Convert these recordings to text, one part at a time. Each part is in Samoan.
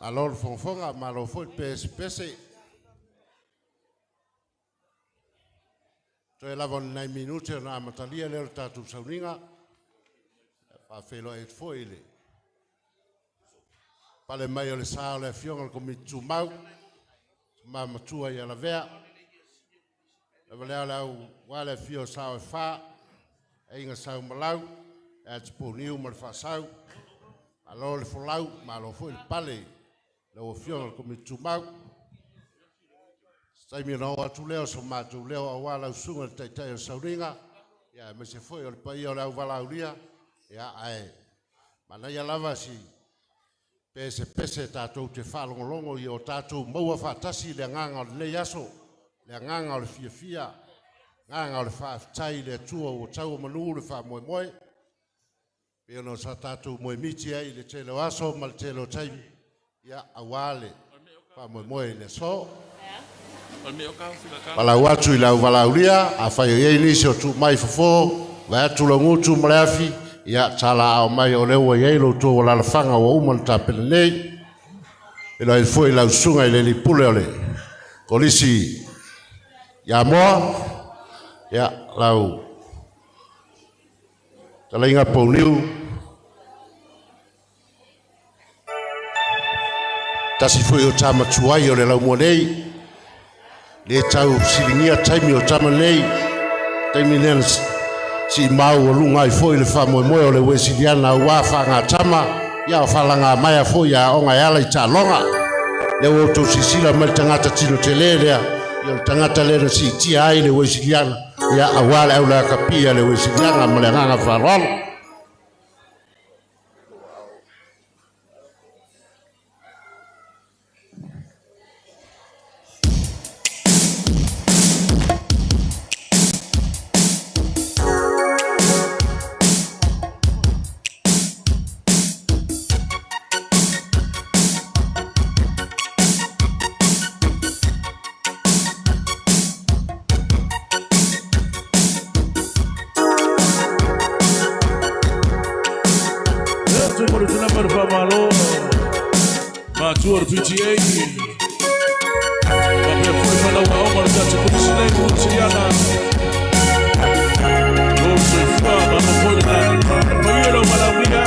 Malo le fogafoga, malo foi le pesepese. Toe lava o ni nai minute ona amatalia lea o le tatou sauniga. E faafeiloai atu foi i le pale mai o le sa o le afioga i le Komiti Tumau, Tama Matua ia Lavea. Lava lea o le au aua le afio o sao e fa, aiga Saumalau, ia Tiponiu ma le Faasau. Malo le folau, malo foi le pale lau afioga i le Komiti Tumau. Se taimi ona oo atu lea o so matou leo aua lau susuga i le Taitai o le Sauniga, ia aemaise foi o le paia o le auvalaaulia, ia ae manaia lava si pesepese tatou te faalogologo ia o tatou maua faatasi le agaga o lenei aso, le agaga o le fiafia, agaga o le faafetai i le Atua ua tau o manu le faamoemoe. Pei ona sa tatou moemiti ai i le tele o aso ma le tele o taimi, ia aua le faamoemoe i le aso. Valaau atu i le auvalaaulia, afai o i ai nisi o tuu mai fofo, vae atu le gutu ma le afi, ia talaao mai o lea ua i ai lo outou alalafaga ua uma ona tapena nei. E iloa ai foi lau susuga i le alii pule o le Kolisi i Amoa, ia lau talaiga Pouniu, tasi foi o tama tuai o le laumua nei, le tau siligia taimi o tama nei, taimi lea na siimau ua luga ai foi le faamoemoe o le Uesiliana aua faagatama, ia o faalagamaea foi i aoga e ala i taaloga. Lea ua outou silasila mai le tagata tino tele lea, ia o le tagata lea na siitia ai le Uesiliana, ia aua le aulakapi a le Uesiliana ma le agaga faaaloalo. Matua o le PTA. Faapea foi fanau aoga o le tatou Kolisi nei o Siliana. Lo soifua malo foi le paia o le valaaulia.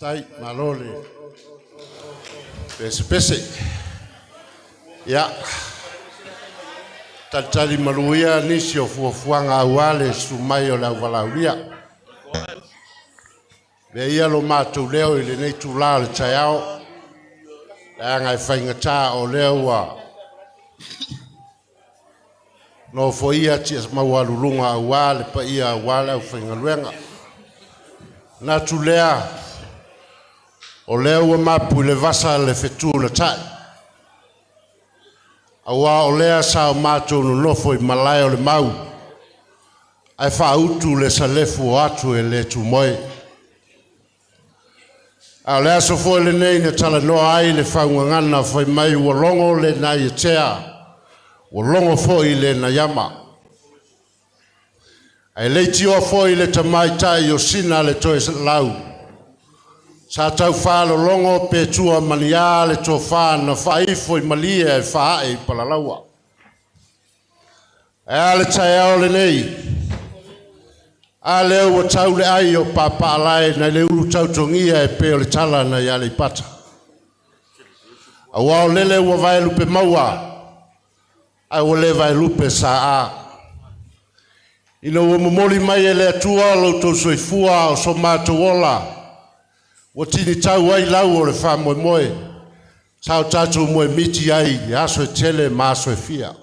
Faafetai, malo le pesepese. Ia, talitali malu ia nisi o fuafuaga aua le susu mai o le auvalaulia. Avea ia lo matou leo i lenei itulā o le taeao, leaga e faigata o lea ua nofoia tia maualuluga aua le paia aua le aufaigaluega. Manatu lea, o lea ua mapu i le vasa le fetu na ta'i, auā o lea sa o matou nonofo i malae o le mau, ae faautu le salefu o atu e le tumoe. A o le aso foi lenei na talanoa ai le faugagana fai mai ua logo le nai atea, ua logo foi le nai ama. Ae leitioa foi le tamaitai o Sina le toe lau, sa tau faalologo pe tua maniā le tofa na faaifo i malie ae faaee i palalaua. Ae a le taeao lenei? A lea ua tau le ai o papaalae nai le ulu tautogia e pei o le tala nai Aleipata. Auā o lele ua vaelupe maua, ae ua le vaelupe saa. Ina ua momoli mai e le Atua lo outou soifua o so matou ola, ua tinitau ai lau o le faamoemoe, sa o tatou moemiti ai i aso e tele ma aso e fia.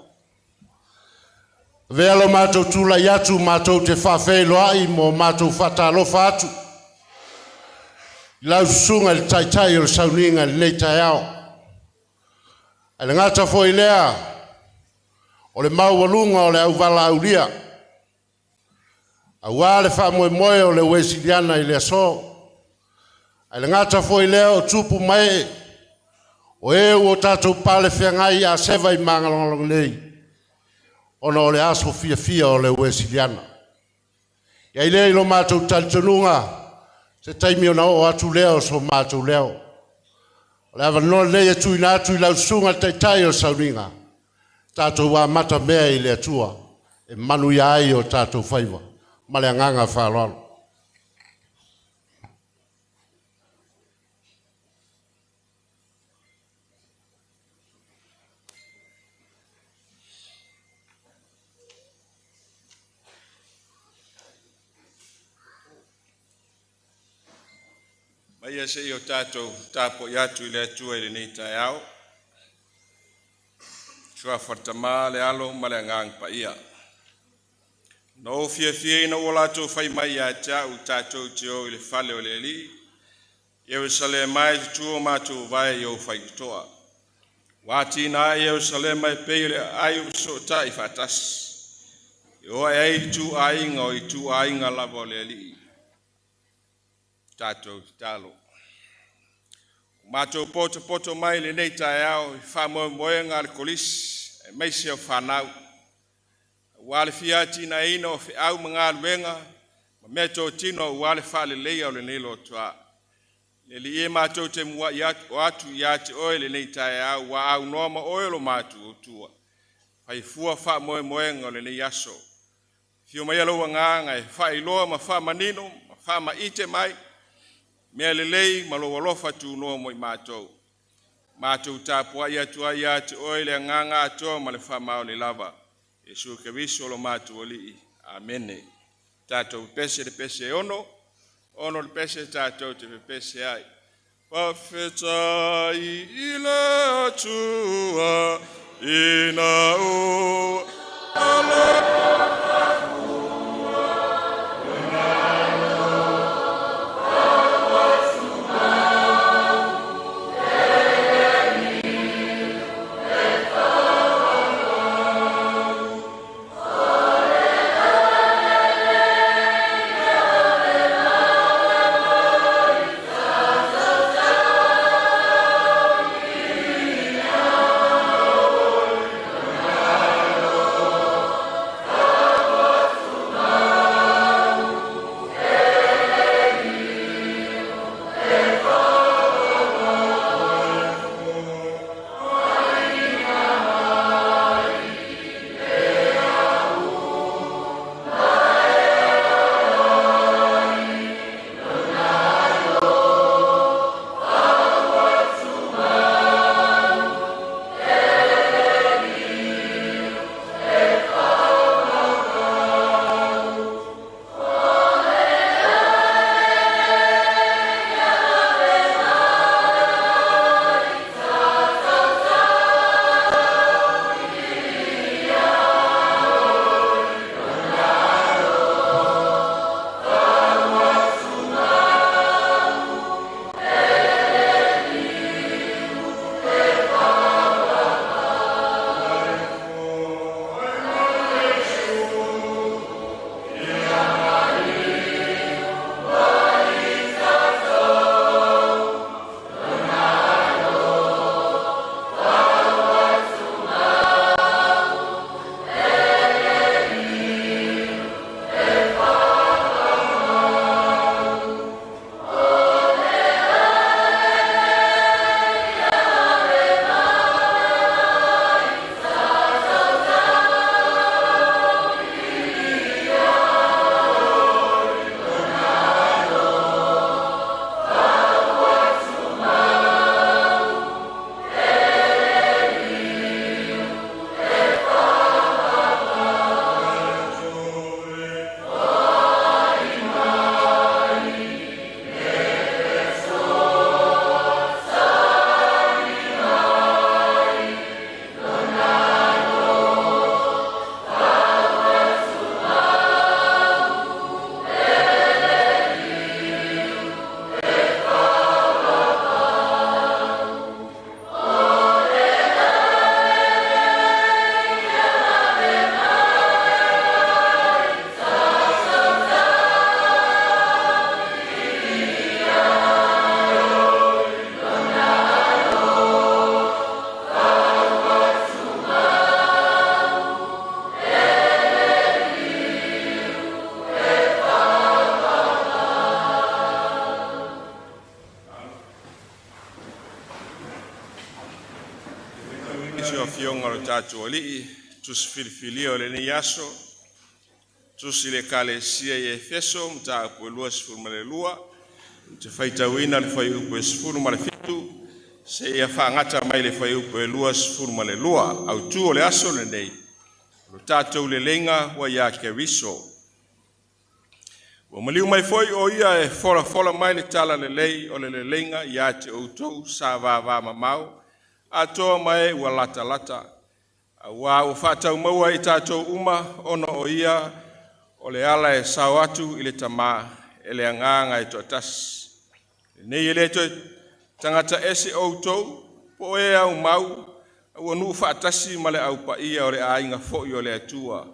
Avea lo matou tulai atu matou te faafeiloai mo matou faatalofa atu i lau susuga i le taitai o le sauniga i lenei taeao. Ae le gata foi lea o le maualuga o le auvalaulia, aua le faamoemoe o le Uesiliana i le aso. Ae le gata foi lea o tupu mae o e ua tatou pale feagai a seva i magalogalogo nei, ona o le aso fiafia o le Uesiliana. Ia i lea i lo matou talitonuga, se taimi ona oo atu lea o so matou leo. O le avanoa lenei e tuuina atu i lau susuga le taitai o le sauniga, tatou amata mea i le Atua, e manuia ai o tatou faiva, ma le agaga faaaloalo. Maia se i o tatou tapuai atu i le Atua i lenei taeao. Suafa le Tama, le Alo ma le Agaga Paia. Na ou fiafia ina ua latou fai mai ia te a'u tatou te o i le fale o le Alii, Ierusalema e tutu o matou vae i ou faitotoa. Ua atinae Ierusalema e pei o le aai ua fesootai faatasi. E o ae ai ituaiga o ituaiga lava o le Alii. Tatou tatalo. Matou poto mai lenei taeao i faamoemoega a le Kolisi aemaise o fanau. Aua le fia atinaeina o feau ma galuega ma mea totino aua le faaleleia o lenei lotoa. Le Alii e matou te muai atu o atu ia te oe lenei taeao ua aunoa ma oe lo matou Atua. Fai fua faamoemoega o lenei aso. Afio mai lou agaga e faailoa ma faamanino ma faamaite mai mea lelei ma lou alofa tunoa mo i matou. Matou tapuai atu ai ia te oe le agaga atoa ma le faamaoni lava. Iesu Keriso lo matou Alii. Amene. Tatou pese le pese 6, 6 le pese tatou te pepese ai. Faafetai i le Atua ina ua Afioga o le tatou Alii, tusi filifilia o lenei aso, tusi i le Ekalesia i Efeso, mataupu e 22, ou te faitauina le fuaiupu e 17 seia faaauau mai i le fuaiupu e 22. Autu o le aso lenei, o lo tatou leleiga ua ia Keriso. Ua maliu mai foi o Ia e folafola mai le talalelei o le leleiga ia te outou sa vavamamao atoa ma e ua latalata, aua ua faataumaua i tatou uma ona o Ia o le ala e sao atu i le Tama e le Agaga e toatasi. Lenei e le toe tagata ese outou po o e aumau, a ua nu'u faatasi ma le au paia o le aiga foi o le Atua,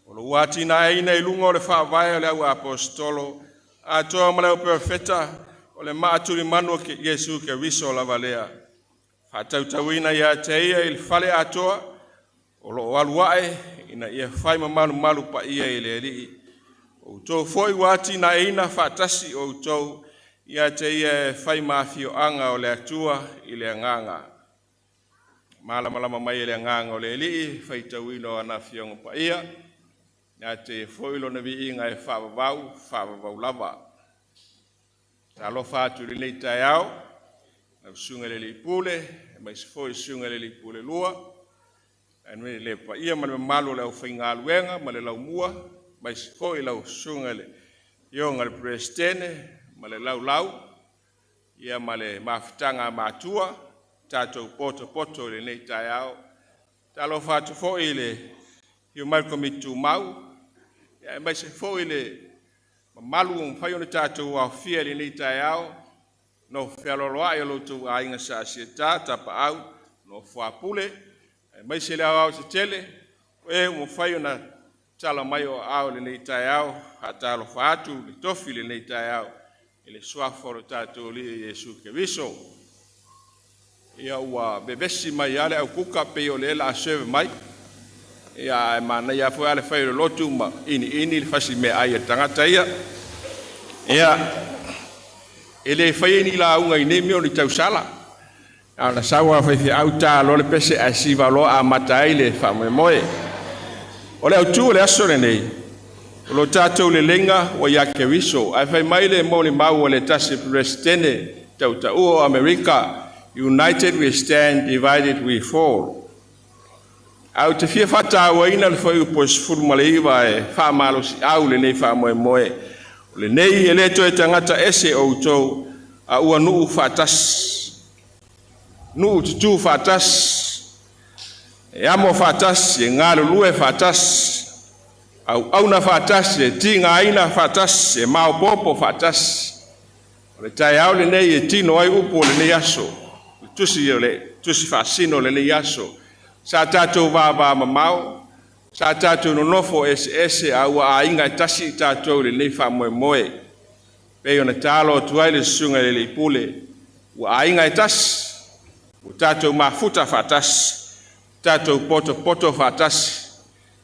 o lo o ua atinaeina i luga o le faavae o le auaposeitolo atoa ma le auperofeta, o le maatulimanu o Iesu Keriso lava lea, faatautauina ia te ia i le fale atoa, o lo o alu ae ina ia fai ma malumalu paia i le Alii. O outou foi ua atinaeina faatasi outou ia te ia e fai ma afioaga o le Atua i le Agaga. Malamalama mai e le Agaga o le Alii, faitauina o ana Afioga Paia, ia te ia foi lona viiga e faavavau, faavavau lava. Talofa atu i lenei taeao, lau Susuga i le Alii Pule, aemaise foi le Susuga i le Alii Pule Lua, aemaise le paia ma le mamalu o le aufaigaluega ma le laumua, aemaise foi lau Susuga i le Afioga i le Peresetene ma le Laulau, ia ma le mafutaga a matua, tatou potopoto i lenei taeao. Talofa atu foi i le afio mai o le Komiti Tumau, aemaise foi le mamalu ua mafai ona tatou aofia i lenei taeao, nofo fealoaloai o lo outou aiga sa Asiata, Tapaau, Nofo a Pule, aemaise le aoaotetele, o e ua mafai ona tala mai o aao i lenei taeao. Faatalofa atu i le tofi i lenei taeao i le suafa o lo tatou Alii Iesu Keriso. Ia ua vevesi mai lava le aukuka pei o lea o le a serve mai. Ia ae manaia foi lava le fai o le lotu ma iniini le fasi meaai a le tagata ia. Ia, e le faia ni lauga i nei mea o ni tausala. A na sau lava faifeau ta loa le pese ae siva loa amata ai le faamoemoe. O le autu o le aso lenei, o lo tatou leleiga ua ia Keriso, ae fai mai le molimau a le tasi Peresetene tautaua o Amerika, "United we stand, divided we fall." Ae ou te fia faatauaina le fuaiupu e 19 e faamalosiau lenei faamoemoe. O lenei e le toe tagata ese outou, a ua nuu faatasi. Nuu tutu faatasi, e amo faatasi, e galulue faatasi, auauna faatasi, e tigaina faatasi, e maopoopo faatasi. O le taeao lenei e tino ai upu o lenei aso, le tusi o le tusi faasino o lenei aso. Sa tatou vavamamao, sa tatou nonofo eseese a ua aiga e tasi i tatou i lenei faamoemoe. Pei ona taalo atu ai le susuga i le Alii Pule, ua aiga e tasi, ua tatou mafuta faatasi, tatou potopoto faatasi,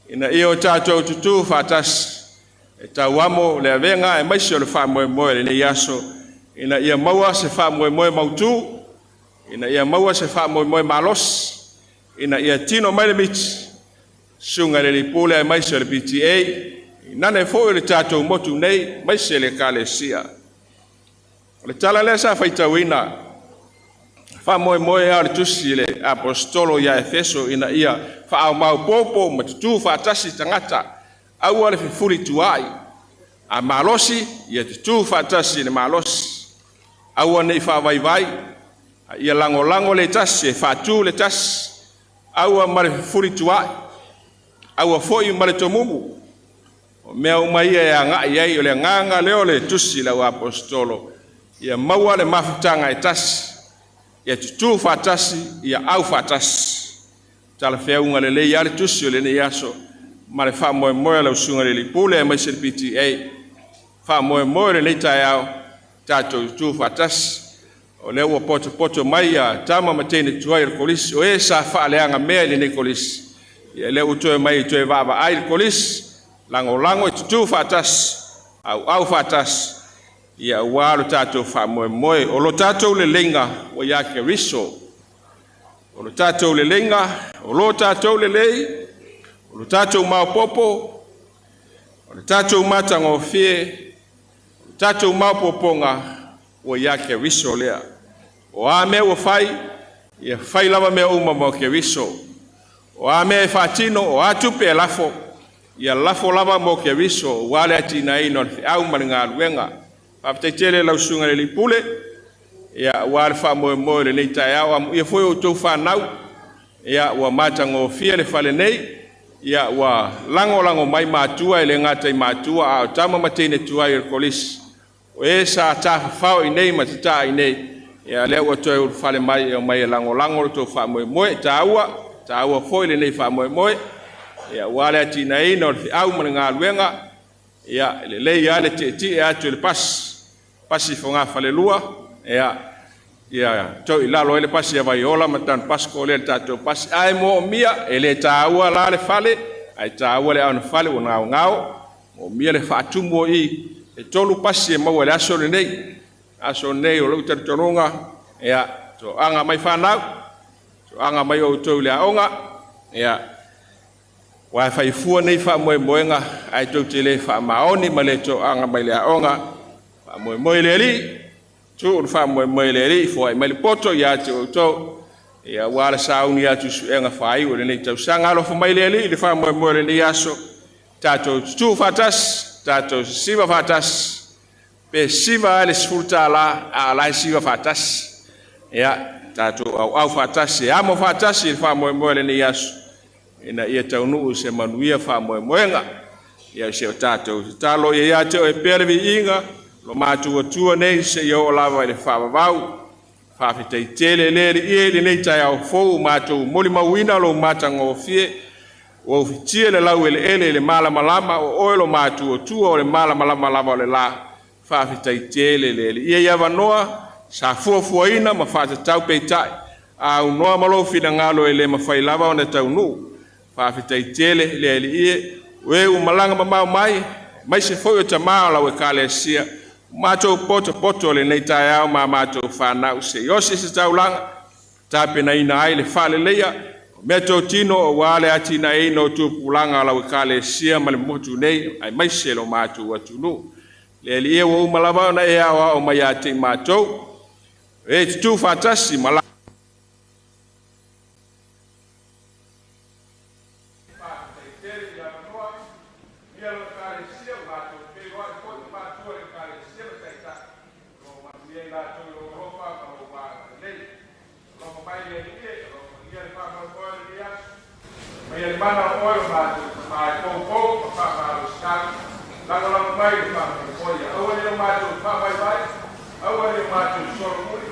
ina ia o tatou tutū faatasi, e tauamo le avega aemaise o le faamoemoe o lenei aso, ina ia maua se faamoemoe mautu, ina ia maua se faamoemoe malosi, ina ia tino mai le miti, susuga i le Alii Pule aemaise o le PTA, inane foi o le tatou motu nei, aemaise le Ekalesia. O le tala lea sa faitauina, faamoemoe lava o le tusi i le Aposetolo ia Efeso ina ia faaomaopoopo ma tutū faatasi tagata, aua le fefulituaai, a malosi ia tutū faatasi i le malosi, aua ne i faavaivai, a ia lagolago le tasi e faatu le tasi, aua ma le fefulituaai, aua foi ma le tomumu. O mea uma ia e agai ai o le agaga lea o le tusi i le auaposeitolo, ia maua le mafutaga e tasi, ia tutū faatasi, ia au faatasi. Talafeauga lelei lava le tusi o lenei aso ma le faamoemoe o lau Susuga i le Alii Pule aemaise le PTA. Faamoemoe o lenei taeao, tatou tutū faatasi. O lea ua potopoto mai a tama ma teine tuai o le kolisi, o e sa faaleaga mea i lenei kolisi, ia lea ua toe mai toe vaavaai le kolisi, lagolago e tutū faatasi, auau faatasi, ia aua lo tatou faamoemoe. O lo tatou leleiga ua ia Keriso. O le tatou leleiga, o lo tatou lelei, o lo tatou maopoopo, o le tatou matagofie, o le tatou maopoopoga ua ia Keriso lea. O a mea ua fai, ia fai lava mea uma mo Keriso. O a mea e faatino, o a tupe e lafo, ia lafo lava mo Keriso aua le atinaeina o le feau ma le galuega. Faafetai tele i lau Susuga i le alii Pule aua le faamoemoe o lenei taeao. Amuia foi outou fanau, ua matagofie le fale nei, ua lagolago mai matua, e le gata i matua a o tama ma teine tuai o le Kolisi, o e sa tafafao i inei ma tataa i inei, ia lea ua toe ulufale mai e omai e lagolago lo outou faamoemoe. E taua, e taua foi lenei faamoemoe aua le atinaeina o le feau ma le galuega. E lelei lava le tietie atu i le pasi, pasi i fogafalelua, ia toilalo ai le pasi a Vaiola ma Danpasko lea i le tatou pasi. Ae moomia, e le taua la le fale, ae taua le anofale ua gaogao, moomia le faatumu o i, e 3 pasi e maua i le aso lenei. Aso lenei o lou talitonuga, ia, toaga mai fanau, toaga mai outou i le aoga, ia, aua e fai fua nei faamoemoega, ae tou te le faamaoni ma le toaga mai le aoga, faamoemoe i le Alii, tuu le faamoemoe i le Alii, foai mai le poto ia te outou, ia aua le sauni atu i suega faaiu o lenei tausaga. Alofa mai le Alii i le faamoemoe o lenei aso, tatou tutu faatasi, tatou sisiva faatasi, pe siva lava le $10, a o la e siva faatasi. Ia, tatou auau faatasi, amo faatasi i le faamoemoe o lenei aso, ina ia taunuu se manuia faamoemoega. Ia se o tatou tatalo ia ia te oe pea le viiga, lo matou Atua nei seia oo lava i le faavavau. Faafetai tele le Alii e i lenei taeao fou ua matou molimauina lou matagofie, ua ufitia le laueleele i le malamalama, o oe lo matou Atua o le malamalama lava o le la. Faafetai tele le Alii. Ia i avanoa sa fuafuaina ma faatatau peitai, a aunoa ma lou finagalo e le mafai lava ona taunuu. Faafetai tele le Alii e, o e ua malaga mamao mai, aemaise foi o tamā o lau Ekalesia, ua matou potopoto i lenei taeao ma matou fanau se i osi se taulaga, tapenaina ai le faaleleia o meatotino aua le atinaeina o tupulaga a lau Ekalesia ma le motu nei, aemaise lo matou atunuu. Le Alii e, ua uma lava ona e aoao mai ia te i matou, e tutu faatasi ma Faafetai tele i avanoa ia lau Ekalesia, ua matou feiloai foi ma matua i le Ekalesia ma Taitai, o lo o manuia i latou i lou alofa ma lou agalelei. Alofa mai le Alii e, alofagia le faamoemoe o lenei aso. Mai le mana o oe o matou tama e poupou ma faamalositau, lagolago mai le faamoemoe ia aua ne i o matou faavaivai, aua ne i o matou solomuli,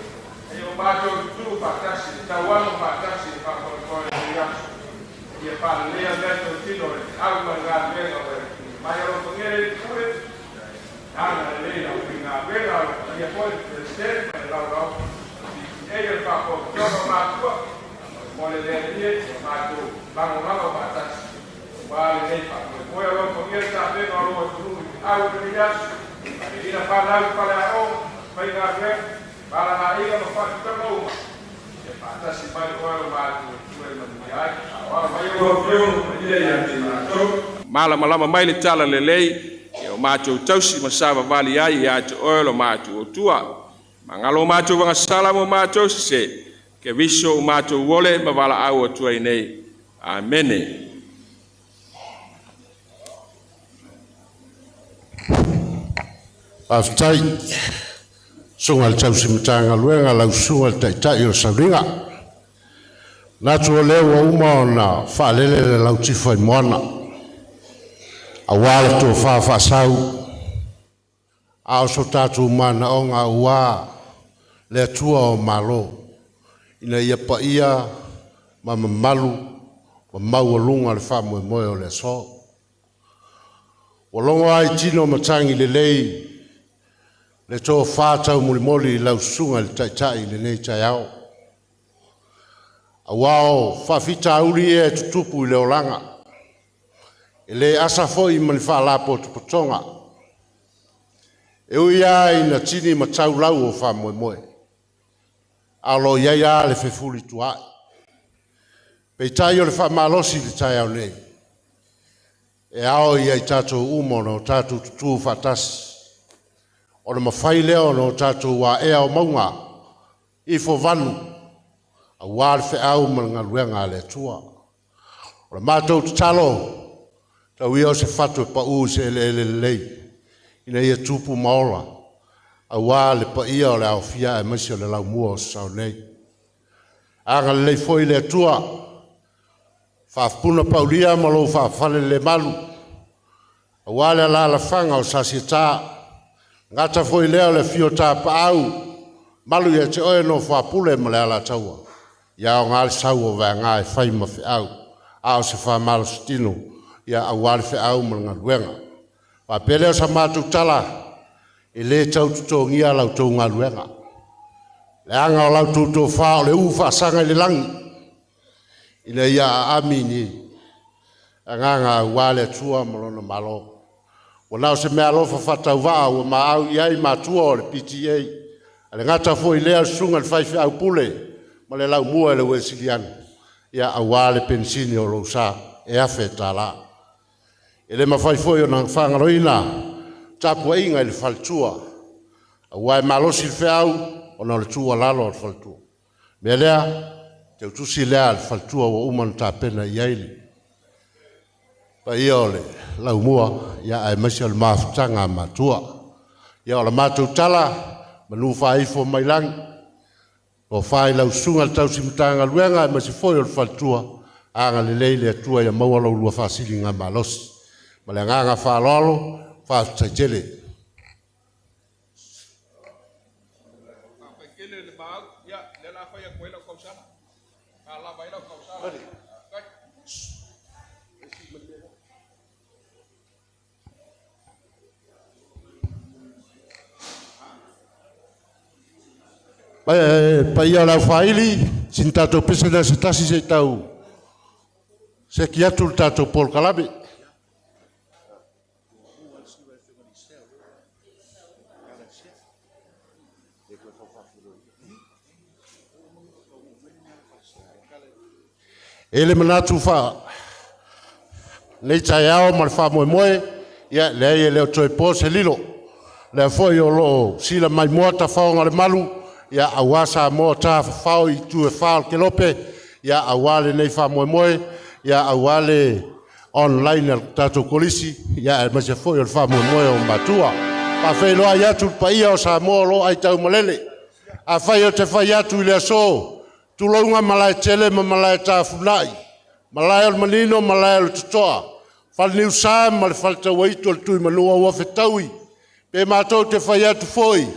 a ia o matou tutu faatasi, le tauano faatasi i le faamoemoe o lenei aso. Ia faaleleia meatotino o le feau ma le galuega ua e tuuina mai. Alofagia le Alii Pule, agalelei lau faigaluega, alofagia foi le Peresetene ma le Laulau a le PTA o le Faapotopotoga o Matua, faamolemole le Alii e, ia matou lagolago faatasi aua lenei faamoemoe. Alofagia le tapena o lou atunuu i feau o lenei aso, faaleina fanau i faleaoga, faigaluega, valagaiga ma faatutaga uma, ia faatasi mai oe o matou Atua e manuia ai. Aoao mai lau Afioga paia ia te matou. Malamalama mai le tala lelei, ia o matou tausi ma savavali ai ia te oe lo matou Atua. Magalo o matou agasala ma o matou sese, Keriso o matou ole ma valaau atu ai nei. Amene. Faafetai, susuga i le tausi Matagaluega, lau susuga i le Taitai o le Sauniga. Manatu o lea ua uma ona faalele le lautifa i moana, aua le tofa faasau, a o so tatou manaoga aua le Atua o Malo, ina ia paia ma mamalu ma maualuga le faamoemoe o le aso. Ua logo lava i tino matagi lelei le tofa taumolimoli i lau susuga i le Taitai i lenei taeao. Aua o faafitauli ia e tutupu i le olaga, e le asa foi ma ni faalapotopotoga. E ui lava ina tini ma tau lau o faamoemoe, a o lo o i ai lava le fefulituaai. Peitai o le faamalosi i le taeao nei, e ao ia i tatou uma ona o tatou tutū faatasi, ona mafai lea ona o tatou aea o mauga, ifo vanu, auā le feau ma le galuega a le Atua. O le matou tatalo, tau ia o se fatu e pau i se eleele lelei, ina ia tupu ma ola, auā le paia o le aofia aemaise o le laumua o Sasae nei. Agalelei foi le Atua, faafupuna paulia ma lou faafale le malu, auā le alalafaga o Sasieta, gata foi lea o le afio tapaau, malu ia te oe no fapule ma le alataua, ia o ngā le sau o vaega e fai ma feau, a o se whamalo ia auā le feau ma le galuega. Faapea lea o sa matou tala, e lē tau totogia la outou galuega. Leaga o la outou tofā o le ū faasaga i le lagi, ina ia aami ni agaga auā le Atua ma lona Malo. Ua na o se meaalofa faatauvaa ua maau i ai matua o le PTA. A le gata foi lea o le susuga i le faifeau pule ma le laumua i le Uesiliana, ia auā le penisini o lou sa e $1,000. E le mafai foi ona faagaloina tapuaiga i le faletua, auā e malosi le feau ona o le tuualalo a le faletua. Mea lea, teutusi lea a le faletua ua uma ona tapena i ai le paia o le laumua, ia aemaise o le mafutaga a matua. Ia o le matou tala, manu faaifo mai lagi, o fā i lau susuga le tausi Matagaluega aemaise foi o le faletua, agalelei le Atua ia maua lo ulua faasiliga malosi. Ma le agaga faaaloalo, faafetai tele. Faafetai le maau, ia lea la fai atu ai lau tausala. A lava ai lau tausala. Paia o le aufaili, sina tatou pese lea se tasi se i tau seki atu le tatou polokalame. E le manatu faa nei taeao ma le faamoemoe, ia leai e le o toe po se lilo. Lea foi o loo sila mai moa tafaoga o le malu, ia auā Samoa tafafao i itu e whā o le kelope, ia auā lenei faamoemoe, ia auā le online a le tatou kolisi, ia aemaise foi o le faamoemoe o matua. Faafeiloai atu le paia o Samoa o lo o aitau malele. Afai o te fai atu i le aso, tulouga malae tele ma malae tafunai, malae o le manino, malae o le totoa, fale niusa ma le fale tauaitu o le Tuimanua ua fetaui, pe matou te fai atu foi,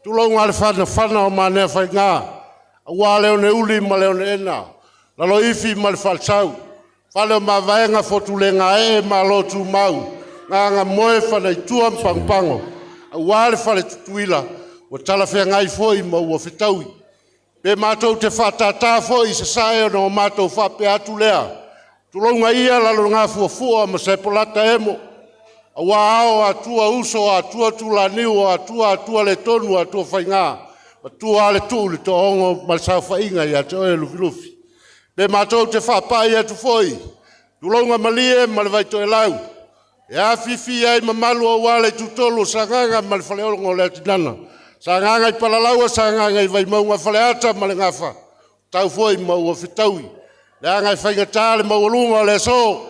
tulouga le fanafana o manea faiga, auā le oneuli ma le oneena, laloifi ma le falesau, fale o mavaega fotulega ee malo tumau, gagamoe fanaitua ma pagopago, auā le fale Tutuila, ua talafeagai foi ma ua fetaui. Pe matou te faatātā foi i sasae ona o matou faapea atu lea, tulouga ia lalogafuafua ma Sepolata emo, auā ao Atua uso, Atua Tulaniu, o Atua Atua le tonu, Atua faiga, matua le tuu i le toaogo ma le saofaiga ia te oe Lufilufi. Pe matou te faapai atu foi, tulouga malie ma le Vaitoelau, e afifi ai mamalu aua le itutolu o Sagaga ma le Faleono o le Atinana, Sagaga i Palalaua, Sagaga i Vaimauga, Faleata ma le Gafa, tau foi ma ua fetaui, leaga e faigata le maualuga o le aso,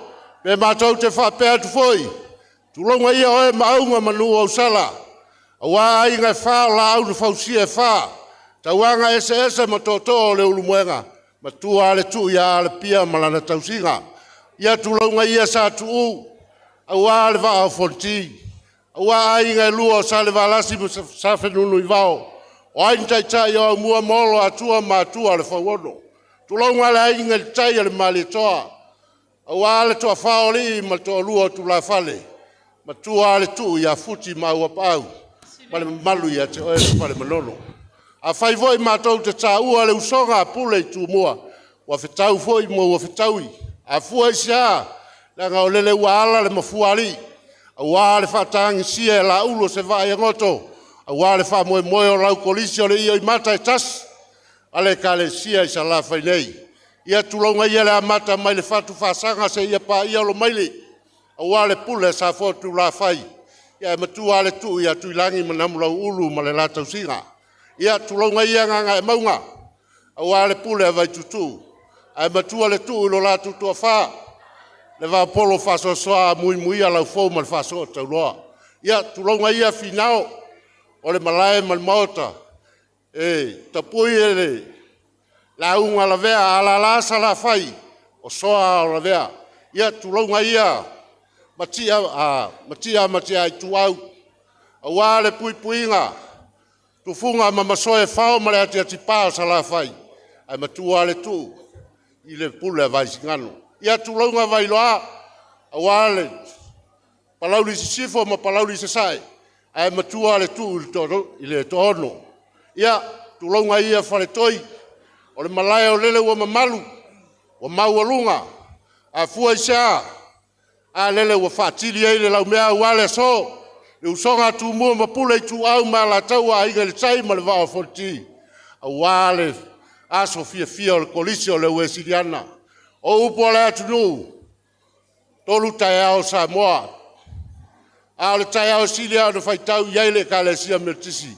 pe matou te faapea atu foi, tulouga ia oe Maauga ma Nuuausala, auā aiga e whā o laau na fausia e whā, tauaga eseese ma tootoo o le ulumoega, matua le tuu ia Alapia ma lana tausiga. Ia tulouga ia sa tuu, auā le vaa o Fonoti, auā aiga e lua o Salevalasi ma Safenunuivao, o ai ni taitai o Aumua ma Olo Atua ma Atua o le Fauono. Tulouga le aiga i le tai o le Malietoa, auā le toafa o alii ma le toalua o tulafale, matua le tuu ia Futi ma Auapaau, ma le mamalu ia te oe le fale Manono. Afai foi matou te tāua le usoga a Pule i Tumua, ua fetau foi ma ua fetaui. Afua i se a, leaga o lele ua ala le mafuaalii, auā le faatagisia e laulu o se vaa i agoto, auā le faamoemoe o lau kolisi o le io i mata e tasi, a le Ekalesia i Salafai nei. Ia tulauga ia le amata mai le fatu fasaga seia paia Olomaile, aua le pule a Safoa tulafai, ia e matua lava le tuu ia Tuilagi ma Namulauulu ma le la tausiga. Ia tulauga ia Gagaemauga, aua le pule a Vaituutuu, ae matua le tuu i lo latou toafa, le vaapolo faasoasoa muimuia laufou ma le faasoa tauloa. Ia tulauga ia Finao, o le malae ma le maota, e tapui e le lauga a Lavea, a lala Salafai, o soa ao Lavea. Ia tulauga ia Matia, Matia ma Matia Ituau, aua le puipuiga, tufuga ma masoe fao ma le atiatipa o Salafai, ae matua le tuu i le pule a Vaisigano. Ia tulauga Vailoa, aua le Palauli Sisifo ma Palauli Sasae, ae matua le tuu i le Toaono. Ia, tulauga ia Faletoi, o le malae o lele ua mamalu, ua maualuga, afua i se a? A lele ua faatili ai le laumea aua le aso, le usoga a Tumua ma Pule, Ituau ma Alataua, Aiga i le Tai ma le Vaa o Fonoti, aua le aso fiafia o le Kolisi o le Uesiliana. O upu a le atunuu, 3 taeao o Samoa, a o le taeao e sili lava ona faitau i ai le Ekalesia Metotisi,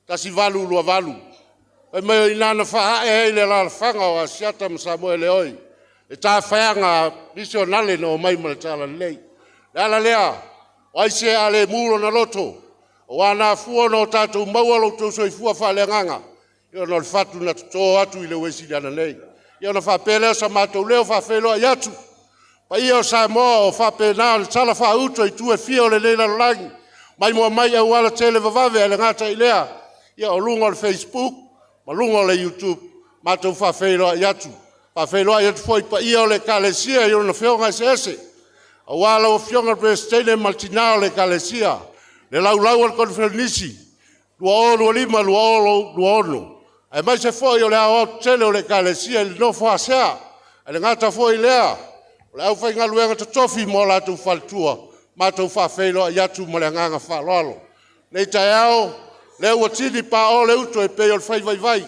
1828, fai mai o i ina na faaae ai le alaalafaga o Asiata ma Samoeleoi, le tafaiaga a misionare na omai ma le Talalelei. O le ala lea, o ai se a le mu lona loto, aua na afua ona tatou maua lo outou soifua faaleagaga, ona o le fatu na toto atu i le Uesiliana nei. Ia ona faapea lea o se matou leo faafeiloai atu, paia o Samoa o faapena ona tala faauto i itu e fia o lenei lalolagi, maimoa mai auala televavave, ae le gata i lea, ia o luga o le Facebook ma luga o le YouTube, matou faafeiloai atu. Faafeiloai atu foi i paia o le Ekalesia i ona fioga eseese, aua lau Afioga i le Peresetene ma le tina o le Ekalesia, le laulau a le Koneferenisi 2025-2026, aemaise foi o le aoaotetele o le Ekalesia i le nofo a sea, ae le gata foi i lea, o le aufaigaluega totofi ma o latou faletua, matou faafeiloai atu ma le agaga faaaloalo. Lenei taeao, lea ua tini paao le uto e pei o le fai vaivai,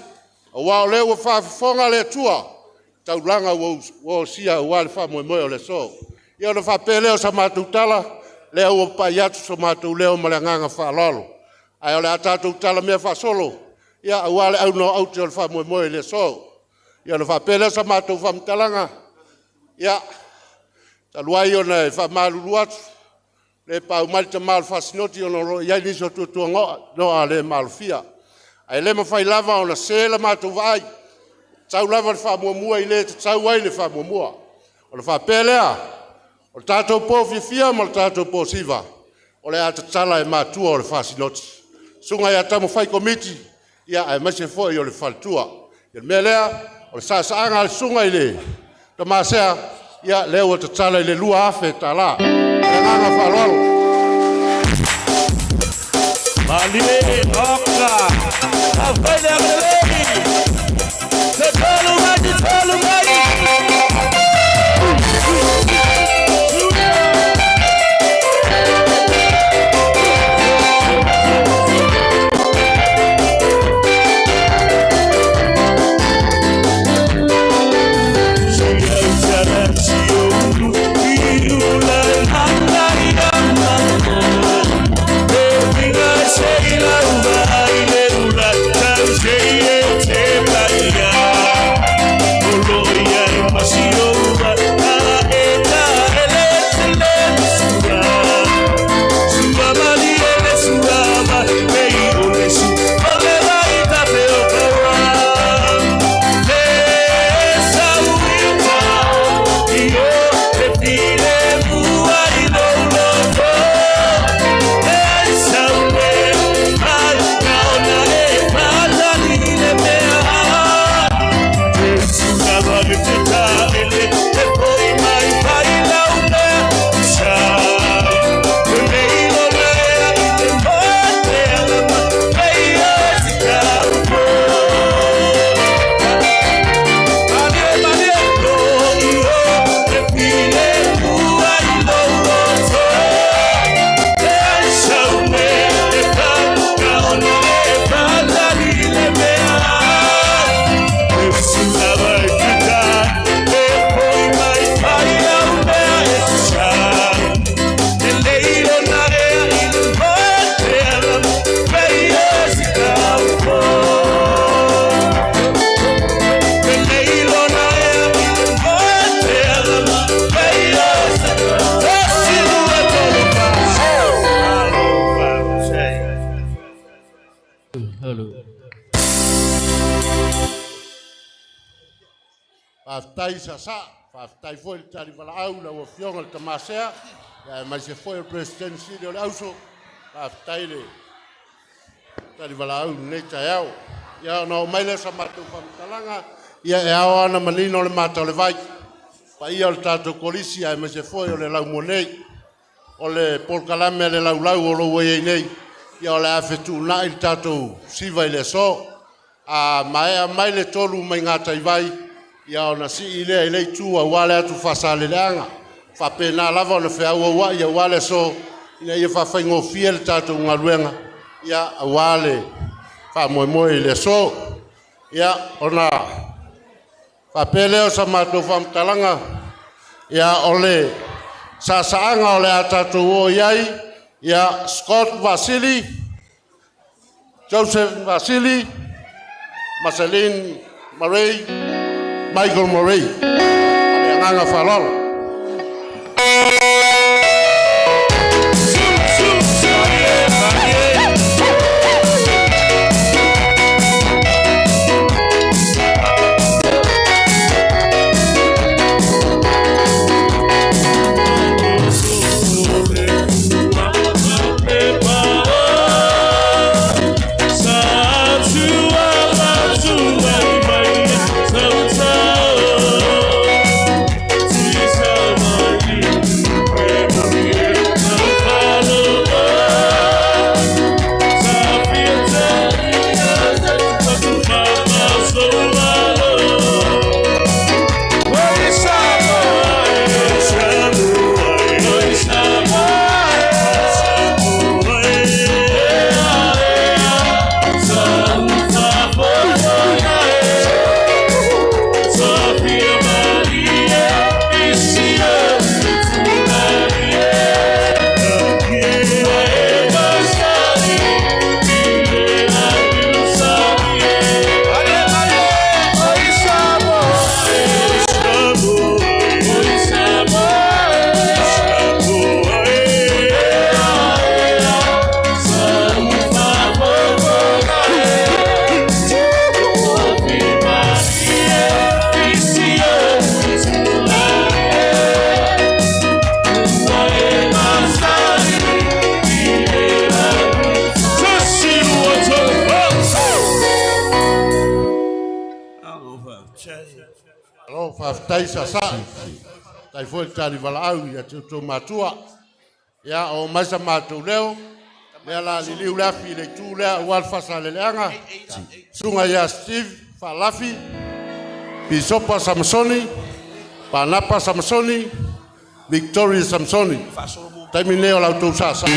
aua o lea ua faafofoga le Atua i taulaga ua osia aua le faamoemoe o le aso. Ia ona faapea lea o sa matou tala, lea ua pai atu so matou leo ma le agaga faaaloalo, ae o le a tatou talamea faasolo aua le auna o aute o le faamoemoe i le aso. Ia ona faapea lea o sa matou faamatalaga, ia, talu ai ona e faamalulu atu, le paau mai le tama o le fasinoti ona o lo o i ai nisi o tuatuanoa le maalofia. Ae le mafai lava ona se la matou vaai, e tatau lava le faamuamua i le tatau ai le faamuamua. Ona faapea lea, o le tatou po fiafia ma le tatou po siva, o le a tatala e matua o le fasinoti, susuga ia Taumafai Komiti, ia aemaise foi o le faletua. O le mea lea, o le saasaaga a le susuga i le tama Sea, ia lea ua tatala i le $2,000. Ma le agaga faaaloalo. Malie oka. Afai le agalelei. Se tolu mai, se tolu mai. Faafetai saasaa, faafetai foi le tali valaau i lau Afioga i le Tamasea, aemaise foi o le Peresetene Sili o le Auso. Faafetai le tali valaau i lenei taeao. Ia, ona oo mai lea o sa matou faamatalaga, ia e ao lava ona manino le mata o le vai, paia o le tatou Kolisi aemaise foi o le laumua nei. O le polokalame a le laulau o lo o ua i ai nei, ia o le a fetuunai le tatou siva i le aso. A maea mai le 3 mai Gataivai, ia ona sii lea i le itu aua le atu Faasaleleaga. E faapena lava ona feauauai aua le aso, ina ia faafaigofie le tatou galuega, ia aua le faamoemoe i le aso. Ia, ona faapea lea o sa matou faamatalaga, ia o le saasaaga o le a tatou oo i ai, ia Scott Vasili, Joseph Vasili, Marceline Murray, Michael Murray. Ma le agaga faaaloalo. Malo faafetai saasaa, faafetai foi le tali valaau ia te outou matua. Ia, oo mai sa matou leo, lea o le a liliu le afi i le itu lea aua le Faasaleleaga, susuga ia Steve Faalafi, Pisopa Samasoni, Panapa Samasoni, Victoria Samasoni. Taimi lenei o la outou saasaa.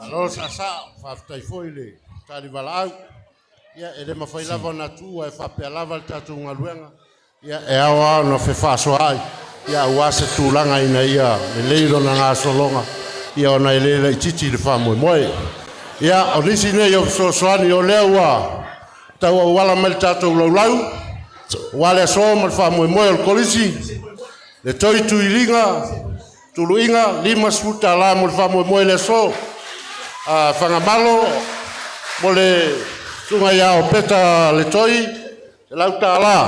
Malo saasaa, faafetai foi le tali valaau. Ia, e le mafai lava ona tuua e faapea lava le tatou galuega. Ia, e ao lava ona fefaasoaai, ia, aua se tulaga ina ia lelei lona gasologa, ia, ona e le laitiiti le faamoemoe. Ia, o nisi nei o fesoasoani o lea ua tauauala mai le tatou laulau, aua le aso ma le faamoemoe o le Kolisi, le toi tuiliga, tuluiga, $50 mo le faamoemoe i le aso. Fagamalo mo le susuga ia Opeta le Toi, $100.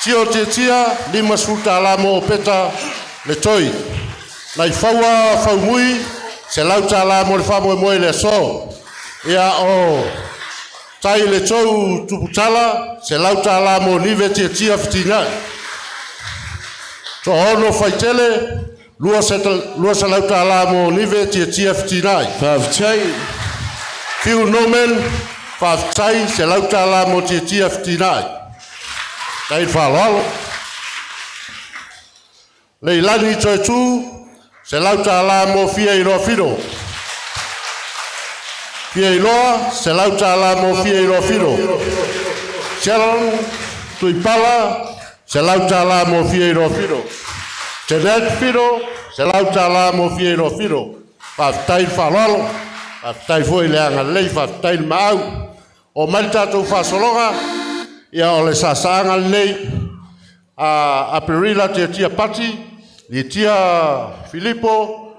Tio Tiatia, $50 mo Opeta le Toi. Nai Faua Faumui, $100 mo le faamoemoe i le aso. Ia o Tai le Tou Tuputala, $100 mo Nive Tiatia Fetinai. Toaono Faitele, $200 mo Nive Tiatia Fetinai. Faafetai. Fiu Norman, faafetai, $100 mo Tiatia Fetinai. Tai faaaloalo. Leilani Toetu, $100 mo Fia Iloa Filo. Fia Iloa, $100 mo Fia Iloa Filo. Sharon Tuipala, $100 mo Fia Iloa Filo. Janet Filo, $100 mo Fia Iloa Filo. Faafetai le faaaloalo, faafetai foi le agalelei, faafetai le maau. O mai le tatou faasologa, ia o le sasaaga lenei, a Aperila Tiatia Pati, Litia Filipo,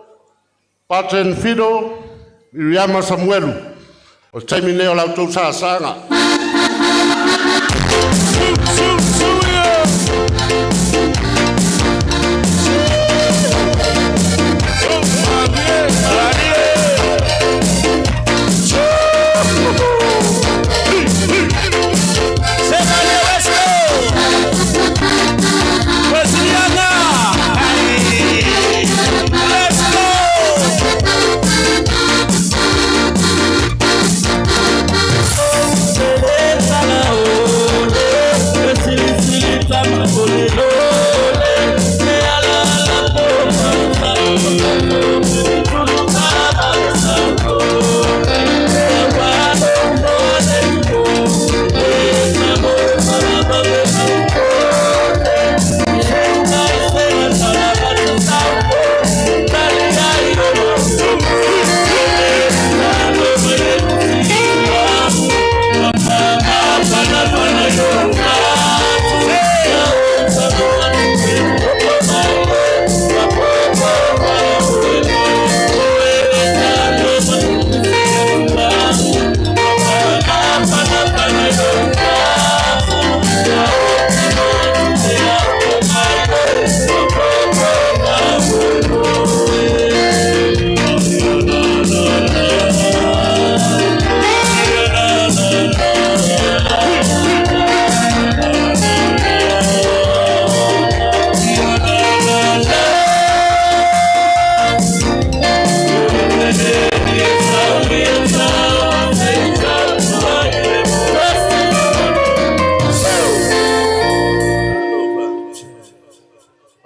Paten Fido, Miriama Samuelu. O le taimi lenei o la outou sasaaga. Let's go!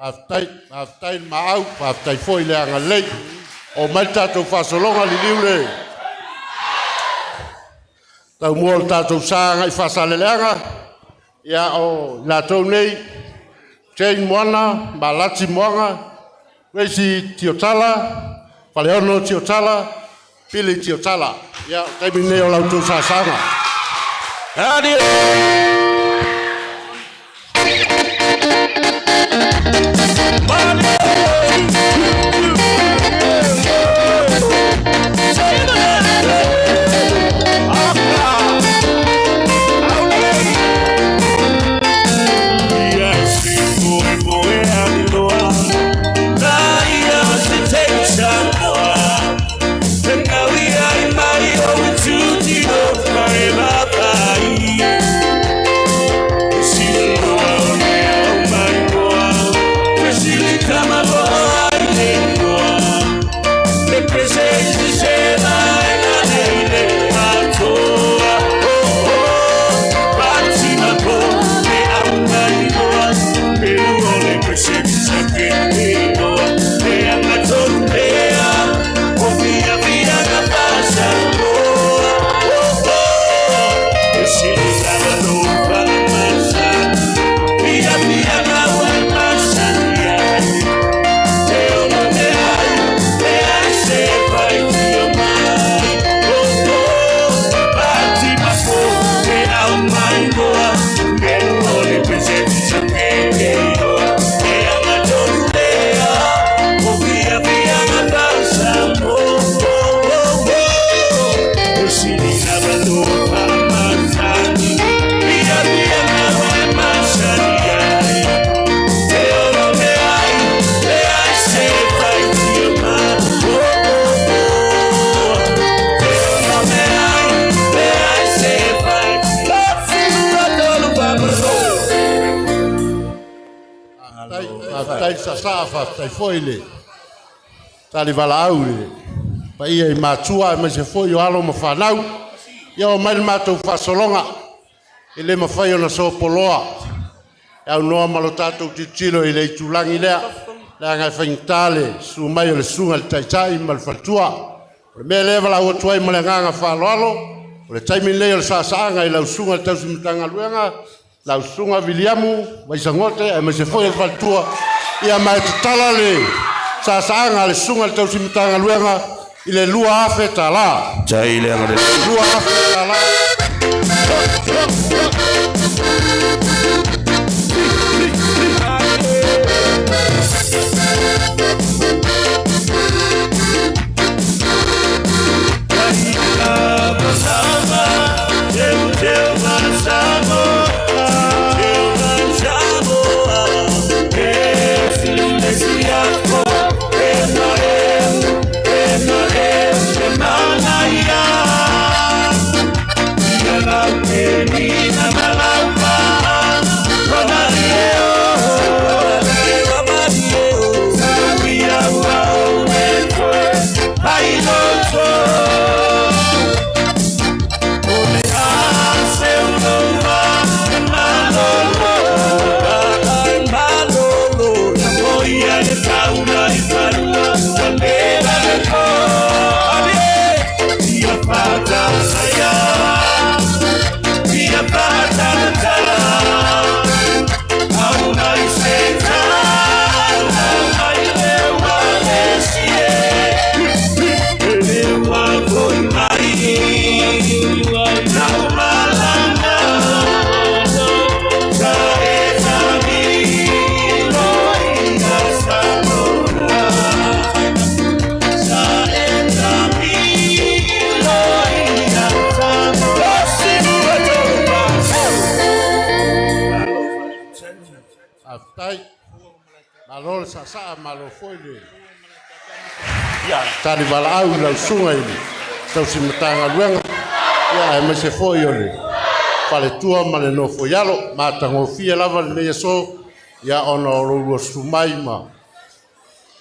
Faafetai, faafetai le maau, faafetai foi le agalelei. O mai le tatou faasologa liliu le taumua o le tatou sa agai Faasaleleaga. Ia o i latou nei, Jane Moana, Malati Moana, Gracie Tiotala, Faleono Tiotala, Pili Tiotala. Ia, o taimi lenei o la outou sasaga. Faafetai le saasaa, faafetai foi le talivalaau i le paia i matua aemaise foi o alo ma fanau. Ia oo mai le matou faasologa, e le mafai ona sopoloa e aunoa ma lo tatou tilotilo i le itulagi lea, leaga e faigata le susu mai o le susuga i le Taitai ma le faletua. O le mea lea e valaau atu ai ma le agaga faaaloalo, o le taimi lenei o le saasaaga i lau susuga i le tausi Matagaluega, lau susuga Viliamu Vaisagote, aemaise foi o le faletua, ia ma e tatala le saasaaga a le susuga i le tausi Matagaluega i le $2,000. Tai le agalelei. $2,000. Faafetai. Malo le saasaa, malo foi le talivalaau i lau susuga i le tausi Matagaluega, ia aemaise foi o le faletua ma le nofoialo. Matagofie lava lenei aso, ia ona o lo oulua susu mai ma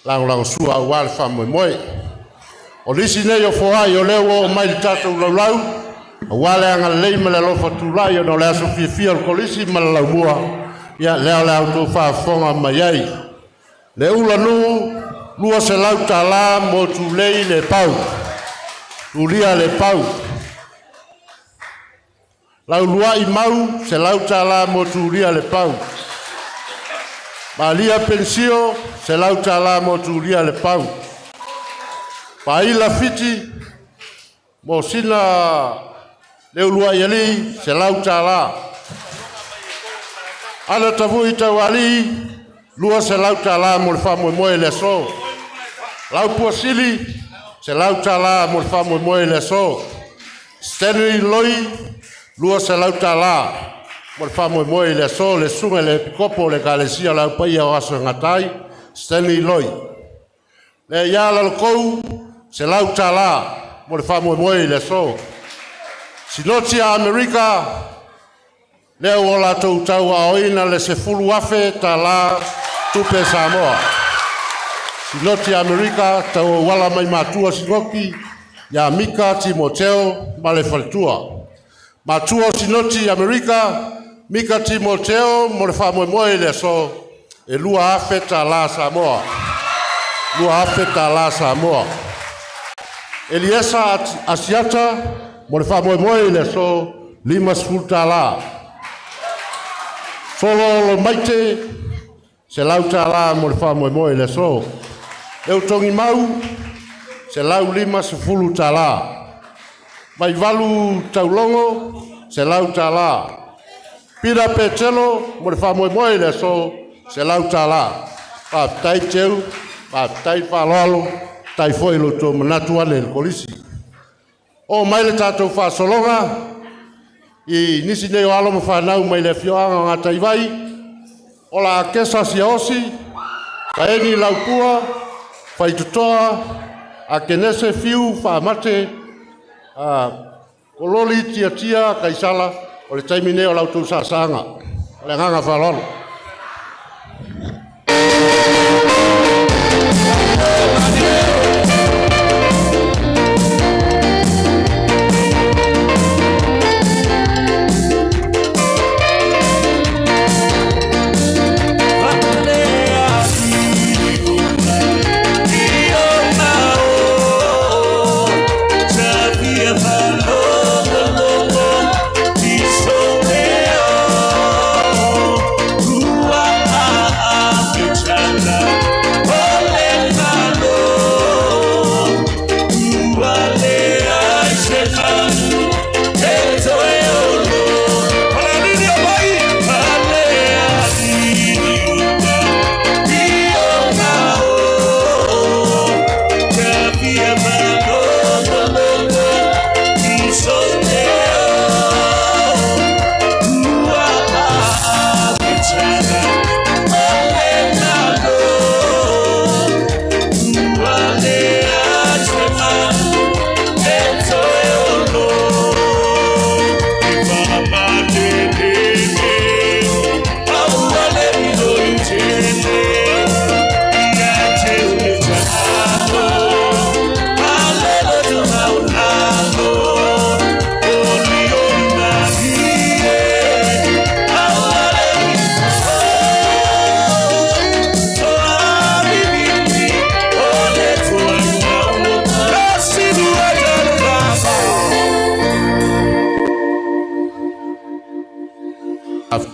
lagolagosua aua le faamoemoe. O nisi nei o foai o lea ua oo mai i le tatou laulau, aua le agalelei ma le alofa tulai ona o le aso fiafia o le Kolisi ma le Laumua, ia lea o le a outou faafofoga mai ai. Le ula nuu, $200 mo Tulei le Pau, Tulia le Pau. Lauluai Mau, $100 mo Tulia le Pau. Malia Pensio, $100 mo Tulia le Pau. Paila Fiti, mo sina Leuluai alii, $100. Ana Tavui Taualii, $200 mo le faamoemoe i le aso. Laupuasili, $100 mo le faamoemoe i le aso. Stanley Loi, $200 mo le faamoemoe i le aso, le susuga i le Epikopo o le Ekalesia o le Au Paia o Aso e Gata ai, Stanley Loi. Le ia Lalokou, $100 mo le faamoemoe i le aso. Sinoti a Amerika, lea ua latou tauaoina le $10,000 tupe Samoa. Sinoti a Amerika, tauauala mai matua Sinoti, ia Mika Timoteo ma le faletua. Matua o Sinoti Amerika, Mika Timoteo mo le faamoemoe i le aso, e $2,000 Samoa. $2,000 Samoa. Eliesa Asiata mo le faamoemoe i le aso, $50. Solo Lo Maite, $100 mo le faamoemoe i le aso. Leutogi Mau, $150. Vaivalu Taulogo, $100. Pita Petelo mo le faamoemoe i le aso, $100. Faafetai Teu, faafetai faaaloalo, faafetai foi i lo outou manatu ane i le Kolisi. Oo mai le tatou faasologa i nisi nei o alo ma fanau mai le afioaga o Gataivai, o la Akesa Siaosi, Kaeni Laupua, Faitotoa, Akenese Fiu Faamate, Kololi Tiatia Kaisala, o le taimi nei o la outou saasaaga. O le agaga faaaloalo.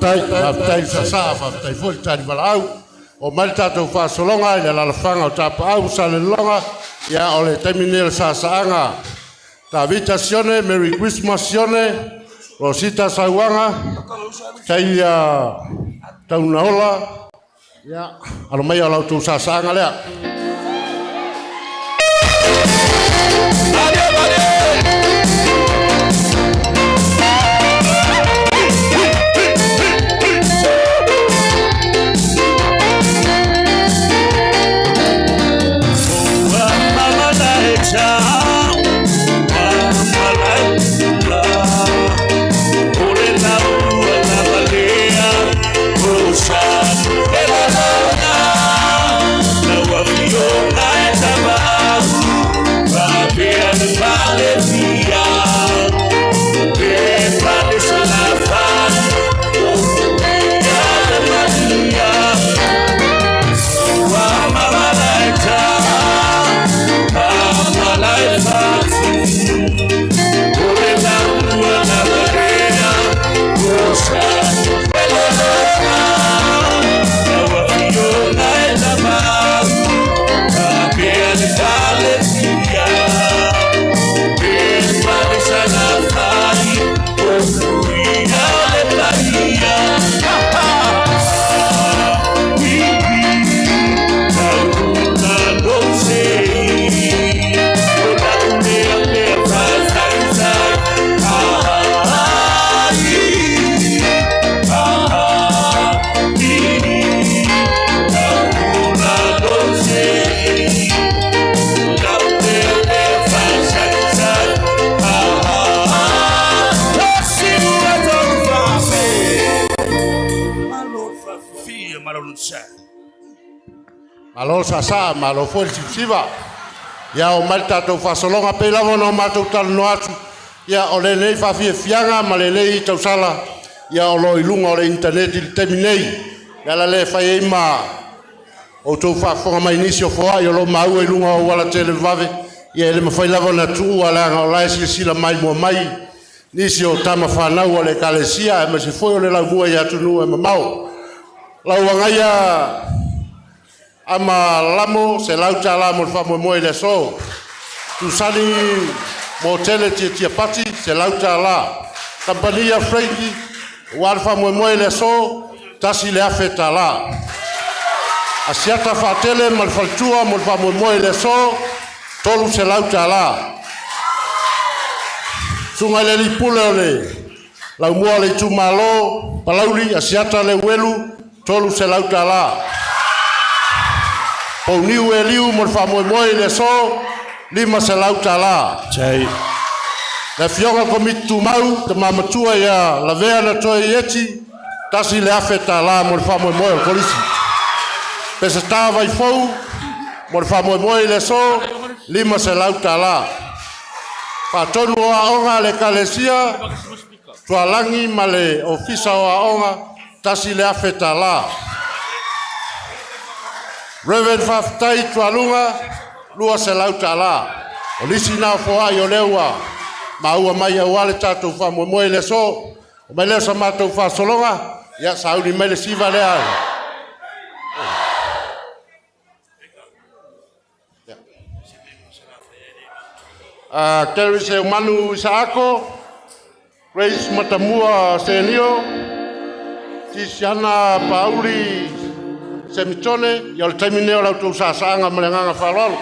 Faafetai, faafetai i le saasaa, faafetai foi i le tali valaau. Oo mai le tatou faasologa i le alaalafaga o Tapaau ma Salelologa, ia o le taimi lenei o le saasaaga. Tavita Sione, Merry Christmas Sione, Rosita Sauaga, Taia Taunaola, ia, alo maia o la outou saasaaga lea. Malo le saasaa, malo foi le sivasiva. Ia, oo mai le tatou faasologa, pei lava ona matou talanoa atu, ia o lenei faafiafiaga ma lenei tausala, ia o lo o i luga o le initaneti i le taimi nei. O le ala lea e fai ai ma outou faafofoga mai i nisi o foai o lo o maua i luga o auala televavave, ia e le mafai lava ona tuua leaga o la e silasila maimoa mai nisi o tama fanau a le Ekalesia aemaise foi o le laumua i atunuu e mamao. Lau Agaia Ama Lamo, $100 mo le faamoemoe i le aso. Tusani Motele Tiatia Pati, $100. Kamupani a Frankie, aua le faamoemoe i le aso, $1,000. Asiata Faatele ma le faletua mo le faamoemoe i le aso, $300. Susuga i le Alii Pule o le Laumua o le Itumalo, Palauli, Asiata Leuelu, $300. Pouniu Eliu mo le faamoemoe i le aso, $500. Chai. Le Afioga i le Komiti Tumau, Tama Matua ia Lavea na toe Ieti, $1,000 mo le faamoemoe o le Kolisi. Peseta Vaifou mo le faamoemoe i le aso, $500. Faatonu o Aoga a le Ekalesia, Tualagi ma le Ofisa o Aoga, $1,000. Reverend Faafetai Tualuga, $200. O nisi na o foai o lea ua maua mai aua le tatou faamoemoe i le aso. Oo mai lea o sa matou faasologa, ia sauni mai le siva lea. Terry Seumanu Isaako, Grace Matamua Senio, Tisiana Pauli Semitone, ia o le taimi lenei o la outou saasaaga ma le agaga faaaloalo.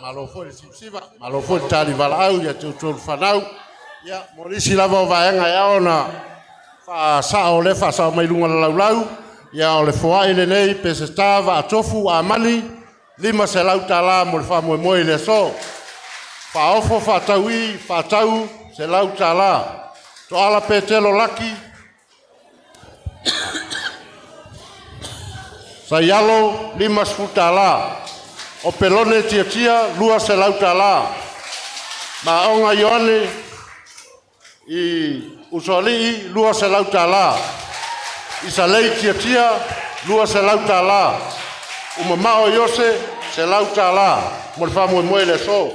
Malo foi le sivasiva, malo foi le tali valaau ia te outou le fanau. Ia, mo nisi lava o vaega e ao ona faasao o lea e faasao mai luga o le laulau, ia o le foai lenei Peseta Vaatofu Amani, $500 mo le faamoemoe i le aso. Faaofo faatau'i faatau $100. Toala Petelo Laki, Saialo $50. O Pelone Tiatia $200. Maoga Ioane i Usoalii $200. Isalei Tiatia $200. Umamao Iose $100 mo le faamoemoe i le aso.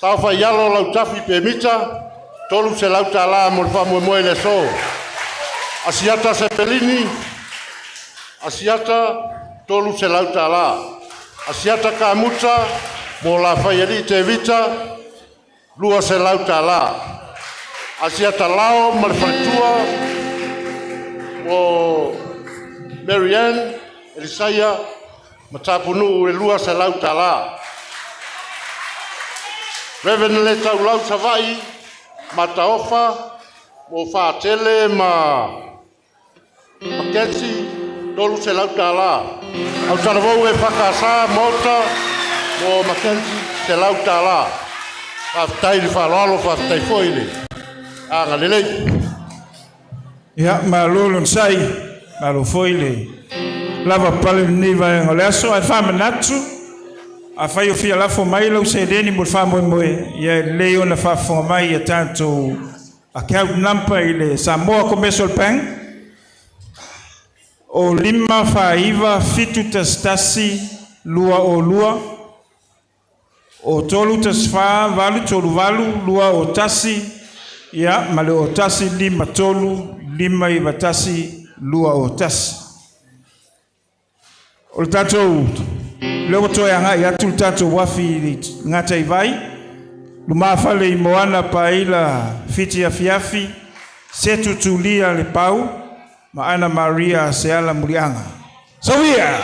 Saofaialo Lautafi Pemita $300 mo le faamoemoe i le aso. Asiata Sepelini Asiata $300. Asiata Kamuta mo Lafaialii Tevita $200. Asiata Lao ma le faletua mo Marianne Elisaia Matapunuu le $200. Reverend Le Taulau Savai Mataofa mo Fatele ma Mackenzie $300. Autalavou e whakasa Maota mo Mackenzie $100. Faafetai le faaaloalo, faafetai foi le agalelei. Ia, malo le onosai, malo foi le lava pale lenei vaega o le aso. Ae faamanatu, afai o fia lafo mai lau seleni mo le faamoemoe, ia e lelei ona faafofoga mai ia tatou account number i le Samoa Commercial Bank o 5 4 9 7 1 1 2 o 2 o 3 1 4 8 3 8 2 o 1 ia ma le o 1 5 3 5 9 1 2 o 1. O le tatou lea ua toe agai atu le tatou uafi i le Gataivai lumafale i Moana paila Fiti afiafi se tutulia le pau ma Ana Maria Seala Muliaga. Sawia!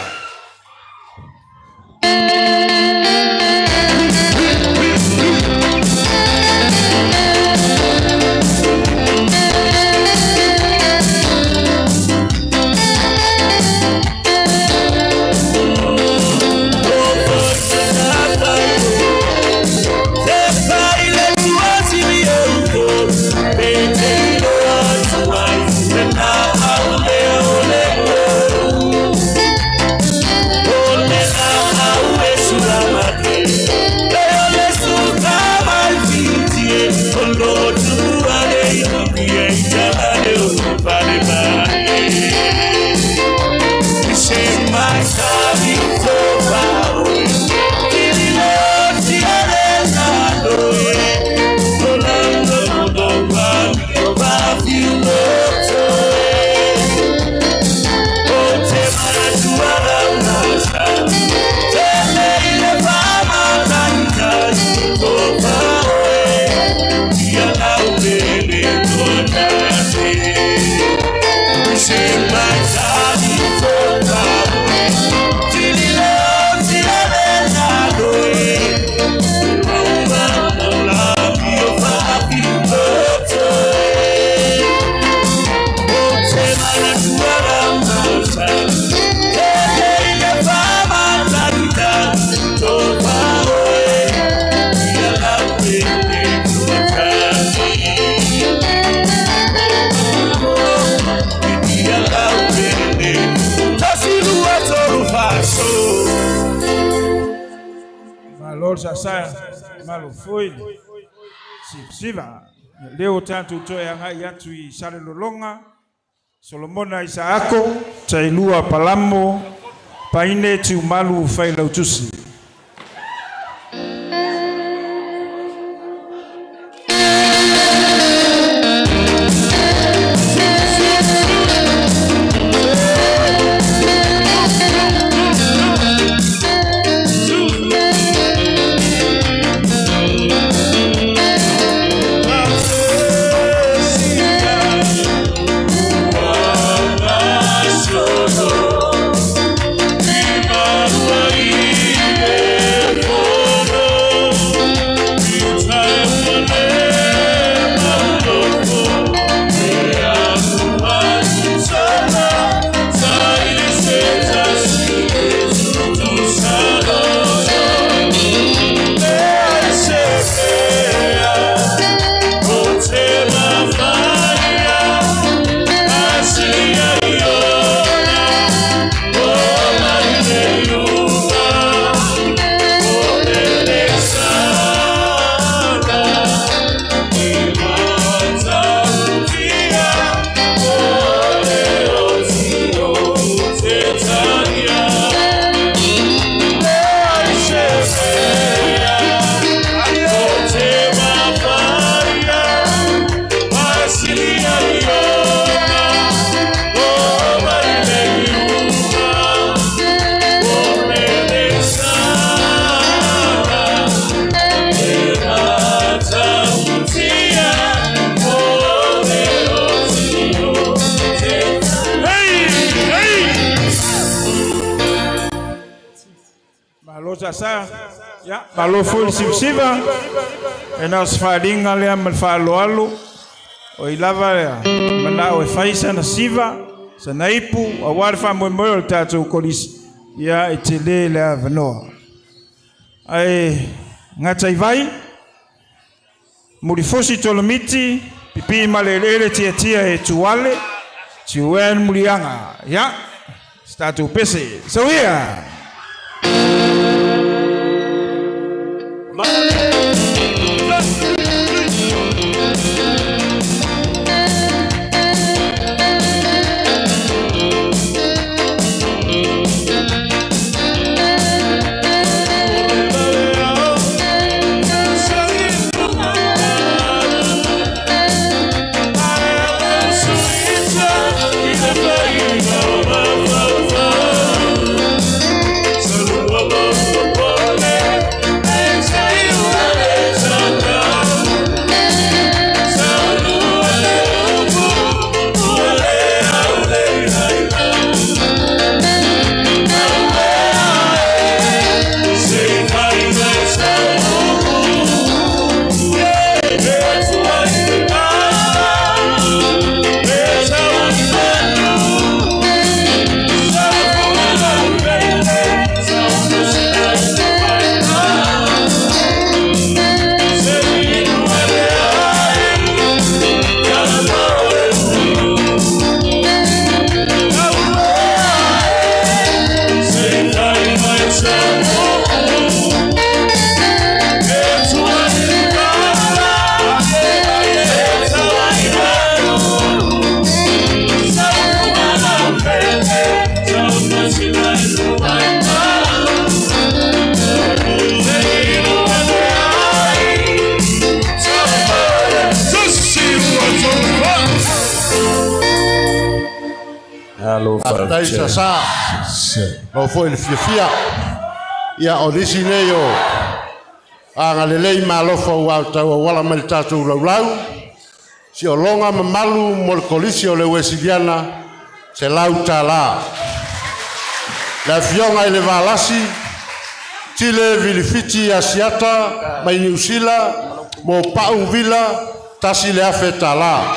Malo sasa, malo foi le sivasiva. Leo tatou toe agai atu i Salelologa, Solomona Isaako, Tailua Palamo, Paine Tiumalu Failautusi. Malo sasa. Ia, malo foi le sivasiva. E na o se faaaliga lea ma le faaaloalo. O i lava manao e fai sana siva, sana ipu, auā le faamoemoe o le tatou kolisi, ia e telē le avanoa. Ae gata i vai, Mulifosi Tolomiti, pipii ma le eleele tiatia e Tuale, Tiuan Muliaga. Ia, se tatou pese. Sau ia! Faafetai sasa. Maua foi le fiafia. Ia, o nisi nei o agalelei ma alofa ua tau auala mai le tatou laulau. Siologa mamalu mo le Kolisi o le Uesiliana, $100. Le Afioga i le Valasi, Tile Vilifiti Asiata mai Niu Sila mo Pa'u Vila, $1,000.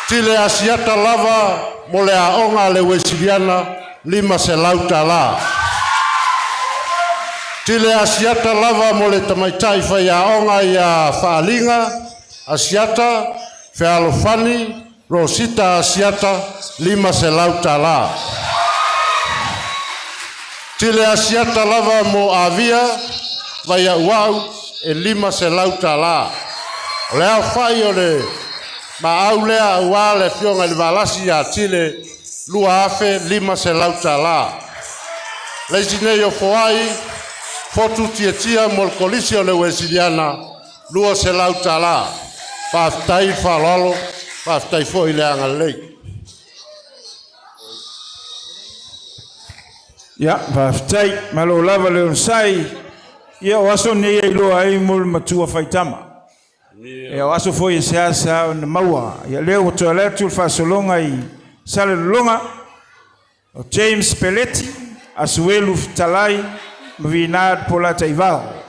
Tile Asiata lava mo le aoga a le Uesiliana, $500. Tile Asiata lava mo le tamaitai faiaoga ia Faaliga Asiata Fealofani Rosita Asiata, $500. Tile Asiata lava mo Avia Vaia'ua'u e $500. O le aofa'i o le maau lea auā le Afioga i le Valasi ia Tile, $2,500. Le isi nei o foai fotu tiatia mo le Kolisi o le Uesiliana, $200. Faafetai le faaaloalo, faafetai foi i le agalelei. Ia, faafetai. Malo lava le onosai. Ia, o aso nei e iloa ai mo le matua faitama. Ia, o aso foi e seasea ona maua. Ia, lea ua toe ala atu le faasologa i Salelologa, o James Peleti, Asuelu Fetalai ma Vinard Polataivao.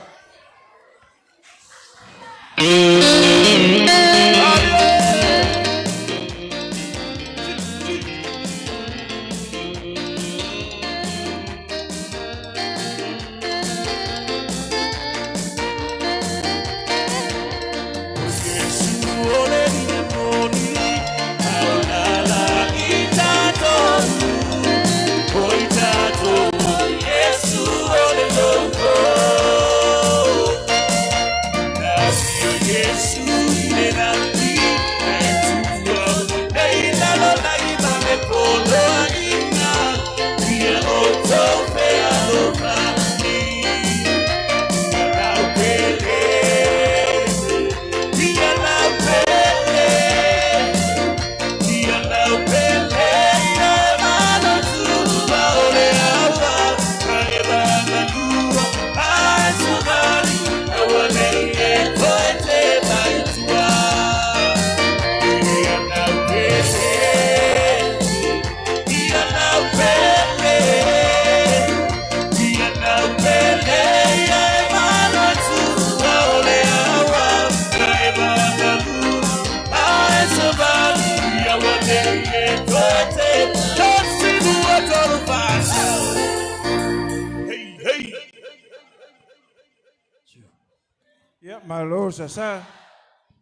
Ia, malo sasa,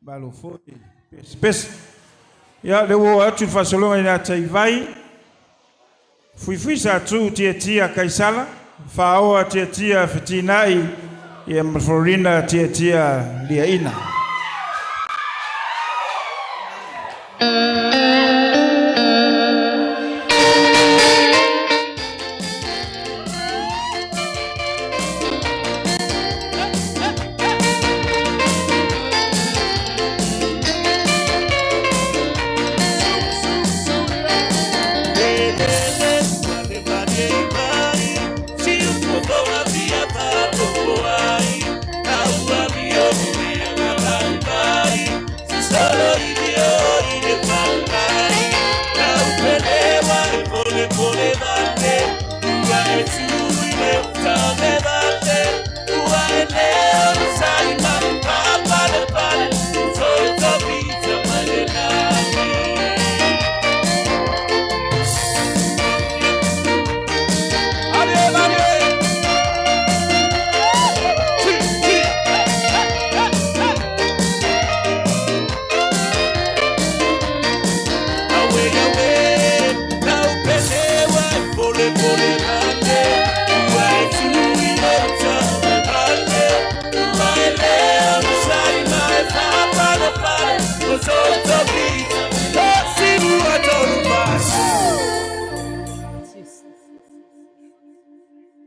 malo foi pesepese. Ia, le ua oo atu le faasologa i le atai vai, fuifui sa tu tiatia Kaisala, faaoa tiatia Fetinai, ia ma Florina tiatia Liaina.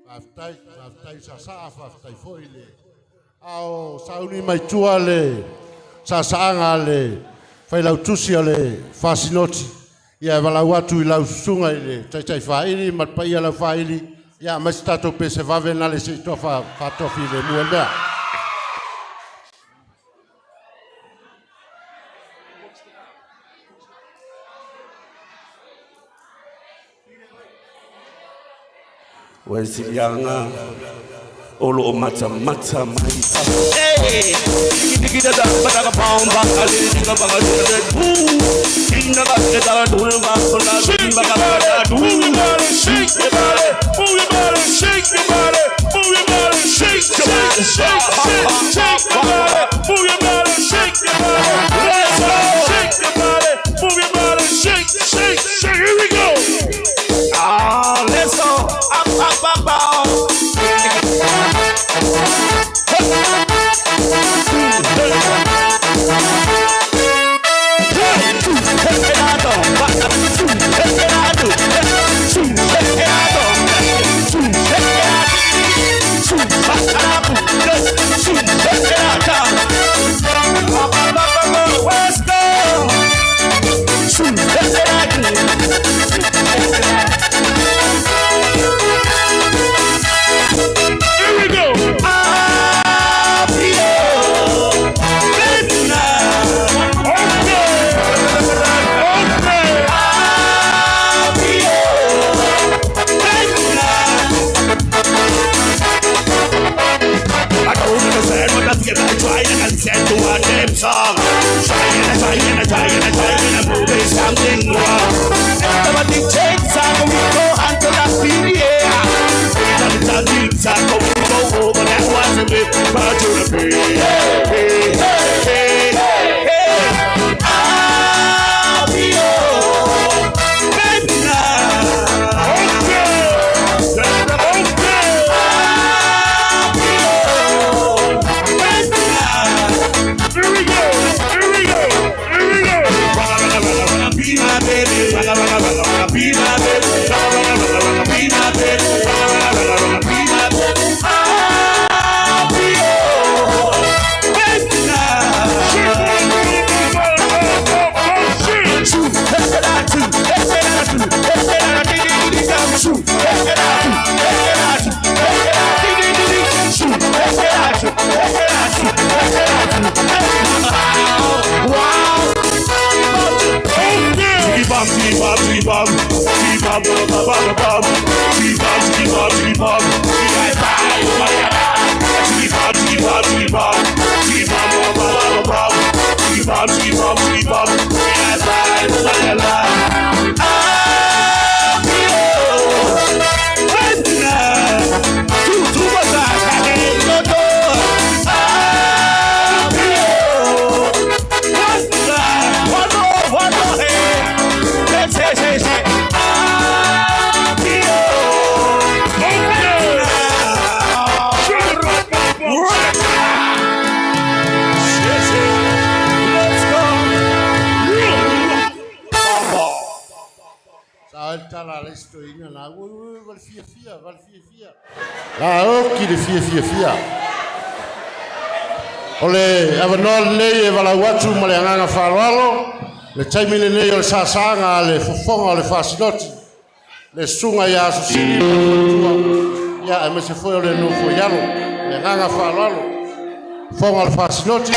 Faafetai, faafetai saasaa, faafetai foi le ao sauni mai tua le saasaaga a le failautusi o le fasinoti. Ia e valaau atu i lau susuga i le taitai faili ma le paia lau faili. Ia aumai se tatou pese vave na le se i tofa faatofi le mua lea. Ua siliaga o loo matamata mai fafo. Shake your body, move your body, shake your body, move your body, shake your body, move your body, shake, shake, shake, shake, shake your body, move your body, shake your body, let's go, shake your body, move your body, shake, shake, shake. Here we go. Ah, let's go. Up, up, up, up. Let's go. Here we go. Okay. I don't understand what I get. I try and listen to a damn song. Trying and trying and trying and trying and proving something wrong. Everybody takes a we go until I feel yeah. Everybody takes a we go over that was a bit but to the hey, hey, hey, hey. I'll be your baby now. Okay. Okay. Here we go. Here we go. Here we go. Be my baby, be my baby, be my baby, be my baby. I'll be your baby now. le isi toeaina na, ui, ui, vale fiafia, vale fiafia. La oki le fiafiafia. O le avanoa lenei e valaau atu ma le agaga faaaloalo, le taimi lenei o le sasaaga a le fofoga o le faasinoti, le susuga ia Asosili ma le faletua, ia aemaise foi o le nofo i alo. Le agaga faaaloalo, fofoga o le faasinoti.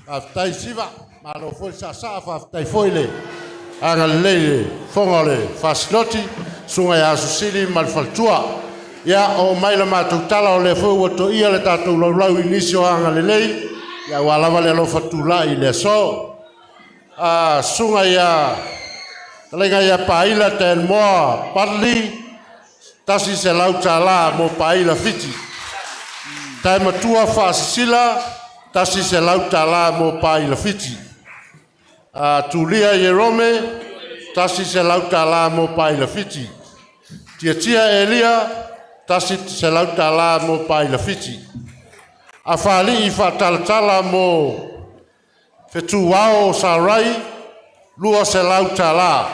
Faafetai Siva, malo foi le saasaa, faafetai foi le agalelei i le fofoga o le faasinoti, susuga ia Asosili ma le faletua. Ia, oo mai la matou tala, o lea foi ua toia le tatou laulau i nisi o agalelei, ia aua lava le alofa tulai i le aso. Susuga ia Talaiga ia Paila Taelmoa Padley, $100 mo Paila Fiti. Tae matua Faasisila, $100 mo Paila Fiti. Tulia Ierome, $100 mo Paila Fiti. Tiatia Elia, $100 mo Paila Fiti. Afali'i Faatalatala mo Fetuao Sarai, $200.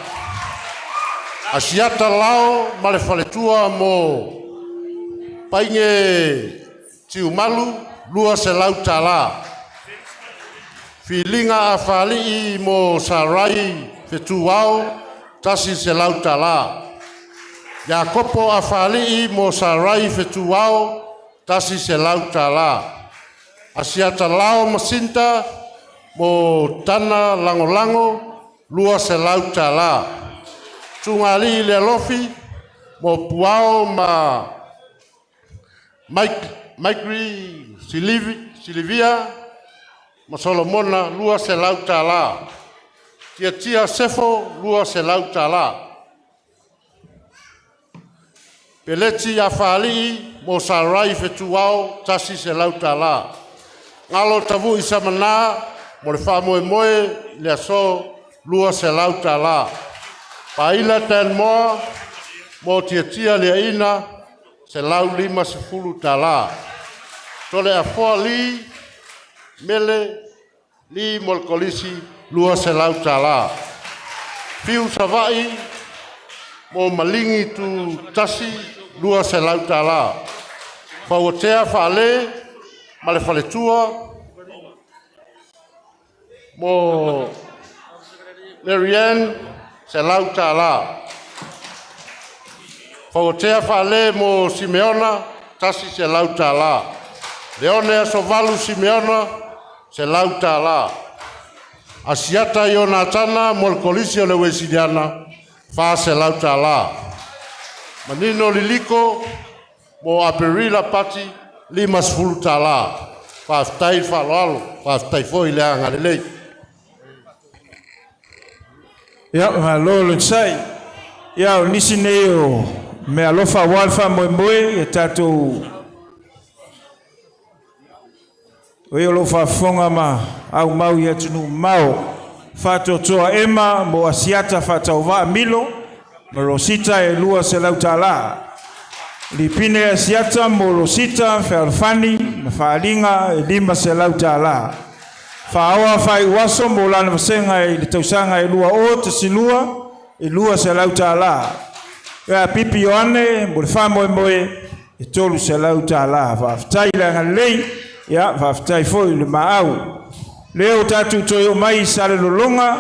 Asiata Lao ma le faletua mo Paige Tiumalu, $200. Filiga Afali'i mo Sarai Fetuao, $100. Iakopo Afali'i mo Sarai Fetuao, $100. Asiata Lao Masinta mo Tana Lagolago, $200. Tugalii le Alofi mo Puao ma Mike, Mikri Silivia ma Solomona, $200. Tiatia Sefo, $200. Peleti Afali'i mo Sarai Fetuao, $100. Galo Tavu'i Samanā mo le faamoemoe le aso, $200. Paila Tanmoa mo Tiatia Liaina, $150. Tole Afoa Li Mele Li mo le Kolisi, $200. Fiu Sava'i mo Malingi Tu Tasi, $200. Fauatea Faale ma le faletua mo Marianne, $100. Fauatea Faale mo Simeona, $100. Leone Asovalu Simeona, $100. Asiata Ionatana mo le Kolisi o le Uesiliana, $400. Manino Liliko mo Aperila Pati, $50. Faafetai le faaaloalo, faafetai foi le agalelei. Ia, malo le onosai. Ia, o nisi nei o meaalofa aua le faamoemoe ia tatou o e o lo o faafofoga ma aumau i atunuu mamao. Faatoatoa Ema mo Asiata Faatauvaa Milo ma Rosita e $200. Lipine Asiata mo Rosita Fealofani ma Faaliga e $500. Faaoa faaiuaso mo lana vasega i le tausaga e 2012 e $200. Ia Pipi Ioane mo le faamoemoe e $300. Faafetai le agalelei, ia faafetai foi i le maau. Lea ua tatou toe oo mai i Salelologa,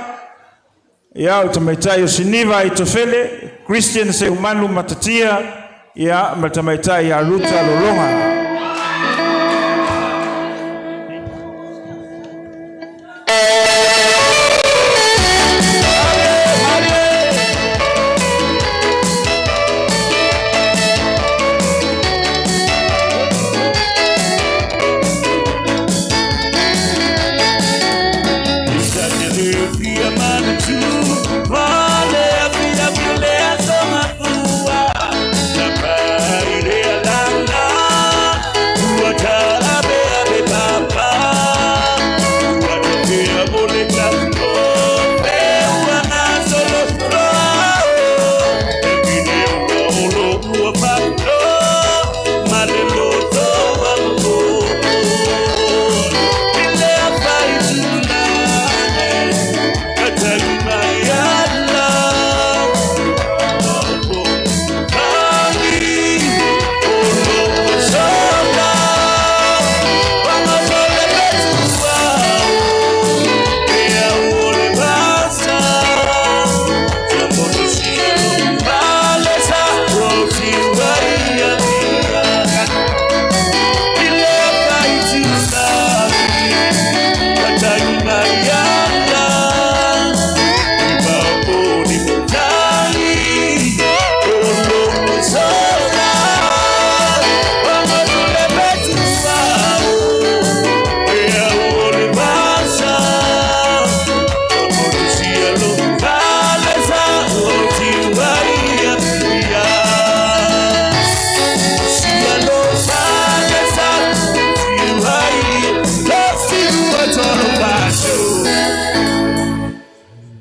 ia o le tamaitai o Siniva i Tofele, Christian Seumanu Matatia, ia ma le tamaitai ia Ruta Lologa.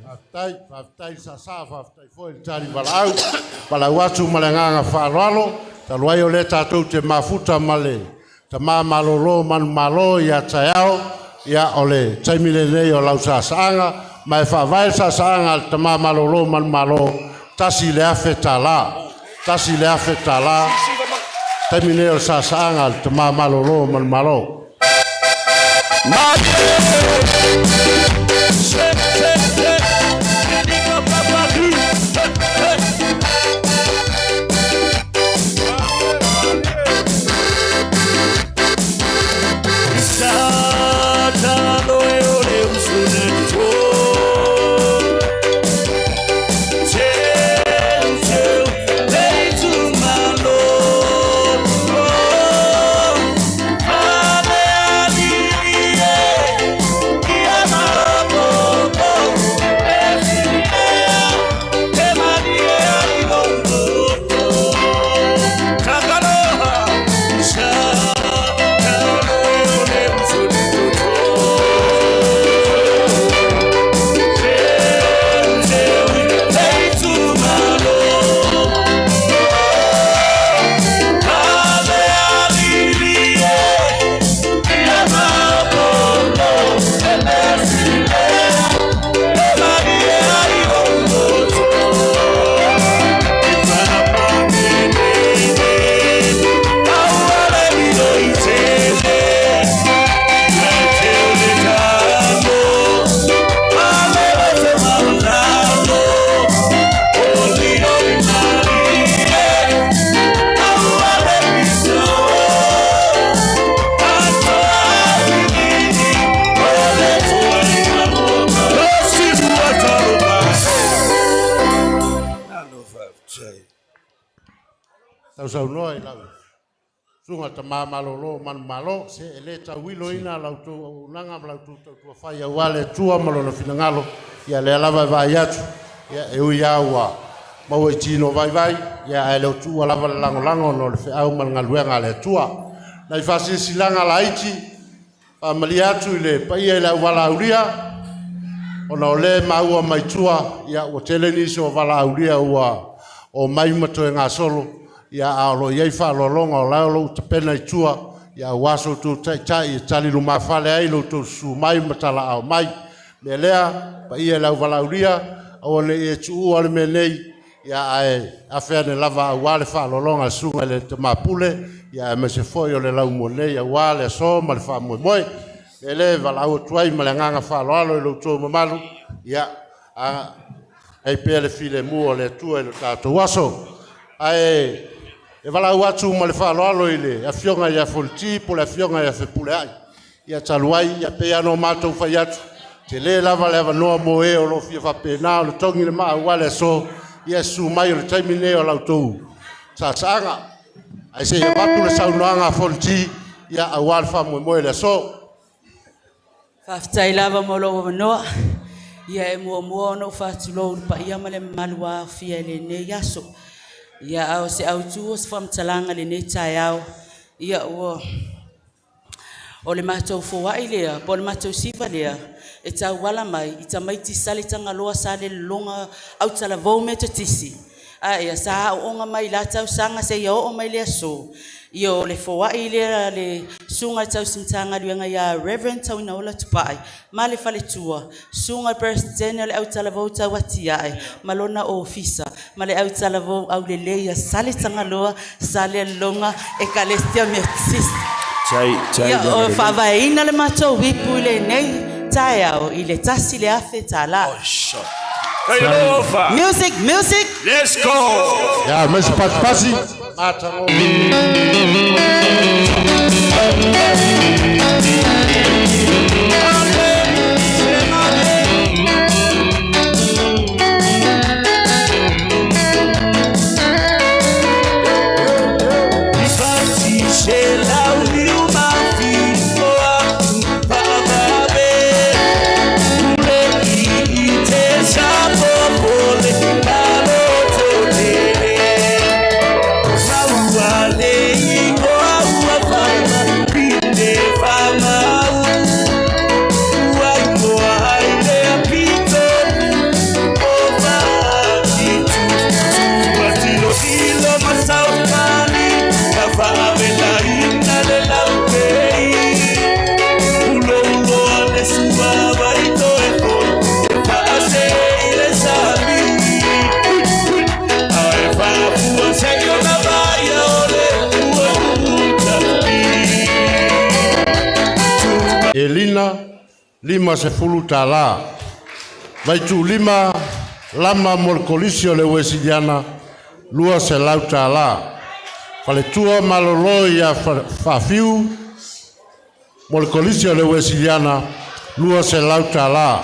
Faafetai, faafetai le saasaa, faafetai foi i le tali valaau, valaau atu ma le agaga faaaloalo, talu ai o lea tatou te mafuta ma le tama malolo manumalo ia taeao, ia o le taimi lenei o lau saasaaga, ma e faavae le saasaaga a le tama malolo manumalo, $1,000. $1,000. Taimi nei o le saasaaga a le tama malolo manumalo. Sausaunoa i lau susuga tama malolo manumalo, se e le tauiloina la outou auaunaga ma la outou tautua fai aua le Atua ma lona finagalo, ia lea lava e vaai atu. Ia, e ui lava ua maua i tino vaivai, ia ae le o tuua lava le lagolago ona o le feau ma le galuega a le Atua. Nai faasilasilaga laiti, faamalie atu i le paia i le auvalaaulia, ona o lea e maua mai tua, ia ua tele nisi o valaaulia ua omai ma toe gasolo, ia a o lo o i ai faaaloaloga o la e o lo o tapena i tua, ia aua so outou taitai e tali lumafale ai lo outou susu mai ma talaao mai. O le mea lea, paia i le auvalaaulia, aua ne i e tuua le mea nei, ia ae afe ane lava aua le faaaloaloga a le susuga i le Tama Pule, ia aemaise foi o le laumua nei aua le aso ma le faamoemoe. O le mea lea e valaau atu ai ma le agaga faaaloalo i lo outou mamalu, ia ai pea le filemu o le Atua i lo tatou aso. Ae e valaau atu ma le faaaloalo i le afioga ia Fonoti po o le afioga ia Fepuleai. Ia talu ai, ia pei lava ona matou fai atu, tele lava le avanoa mo e o lo o fia faapena ona togi le maa aua le aso, ia susu mai o le taimi lenei o la outou saasaaga. Ae se i avatu le saunoaga a Fonoti, ia aua le faamoemoe i le aso. Faafetai lava mo lou avanoa. Ia e muamua ona ou faatulou i le paia ma le mamalu ua aofia i lenei aso. Ia a o se autu o se faamatalaga i lenei taeao, ia ua o le matou foai lea, po o le matou siva lea, e tauala mai i tamaiti Sale Tagaloa, Salelologa, Autalavou, Metotisi, a ia sa aooga mai i la tausaga seia oo mai le aso. Ia o le foai lea a le Susuga i le Tausi Matagaluega ia Reverend Tauinaola Tupai ma le faletua, Susuga i le Peresetene o le Autalavou Tauatiae ma lona ofisa ma le Autalavou aulelei a Sale Tagaloa, Salelologa, Ekalesia Metotisi. Ia, o faavaeina le matou ipu i lenei taeao i le $1,000. Music, music! Let's go! Ia, aumai se pasipasi. Matagofie. Elina, $50. Vaituulima Lama mo le Kolisi o le Uesiliana, $200. Faletua Malolo ia Faafiu mo le Kolisi o le Uesiliana, $200.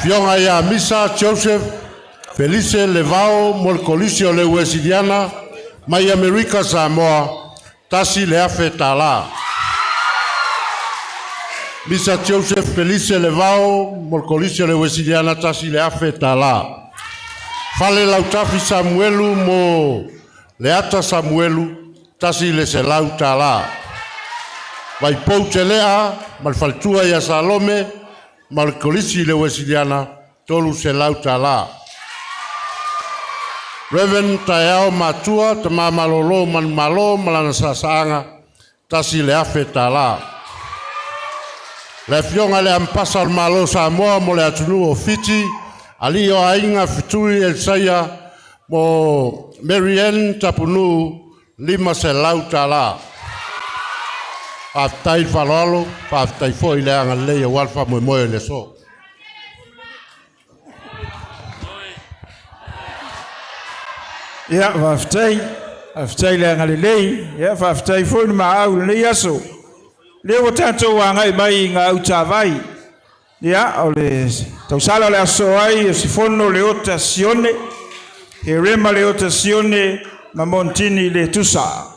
Fioga ia Misa Joseph Felice Levao mo le Kolisi o le Uesiliana mai Amerika Samoa, $1,000. Misa Joseph Felice Levao mo le Kolisi o le Uesiliana, $1,000. Fale Lautafi Samuelu mo Leata Samuelu, $100. Vaipou Telea ma le faletua ia Salome ma le Kolisi i le Uesiliana, $300. Reverend Taeao Matua, Tama Malolo Manumalo ma lana saasaaga, $1,000. Le afioga i le Ampasa o le Malo Samoa mo le atunuu o Fiti, alii o aiga Fetui Elisaia mo Marianne Tapunuu, $500. Faafetai le faaaloalo, faafetai foi i le agalelei aua le faamoemoe o le aso. Ia, faafetai. Faafetai le agalelei. Ia, faafetai foi le maau i lenei aso. Lea ua tatou agai mai i Gautavai. Ia, o le tausala o le aso ai, o Sifono Leota Sione, Herema Leota Sione, ma Montini le Tusa.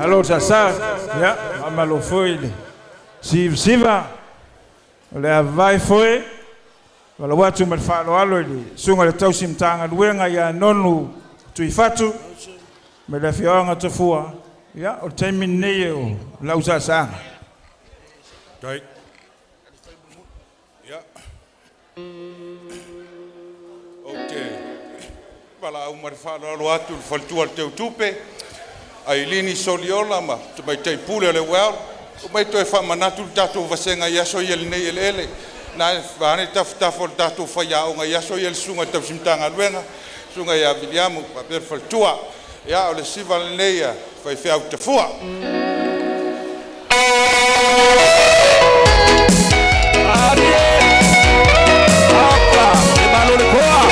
Malo sasa. Ia, faamalo foi le sivasiva. O le avai foi, walau atu ma le faaaloalo i le susuga i le tausi Matagaluega ia Nonu Tuifatu ma le afioaga Tafua. Ia, o le taimi lenei o lau saasaga. Tai. Ia. Ou te valaau ma le faaaloalo atu i le faletua o le Teutupe, Ailini Soliola ma Tamaitai Pule o le Well, omai toe faamanatu le tatou vasega i aso ia i lenei eleele. Na vaeane tafatafa o le tatou faiaoga i aso ia le susuga i le tausi Matagaluega, susuga ia Viliamu faapea le faletua. Ia, o le siva lenei a faifeau Tafua. Apa, e malo le koa.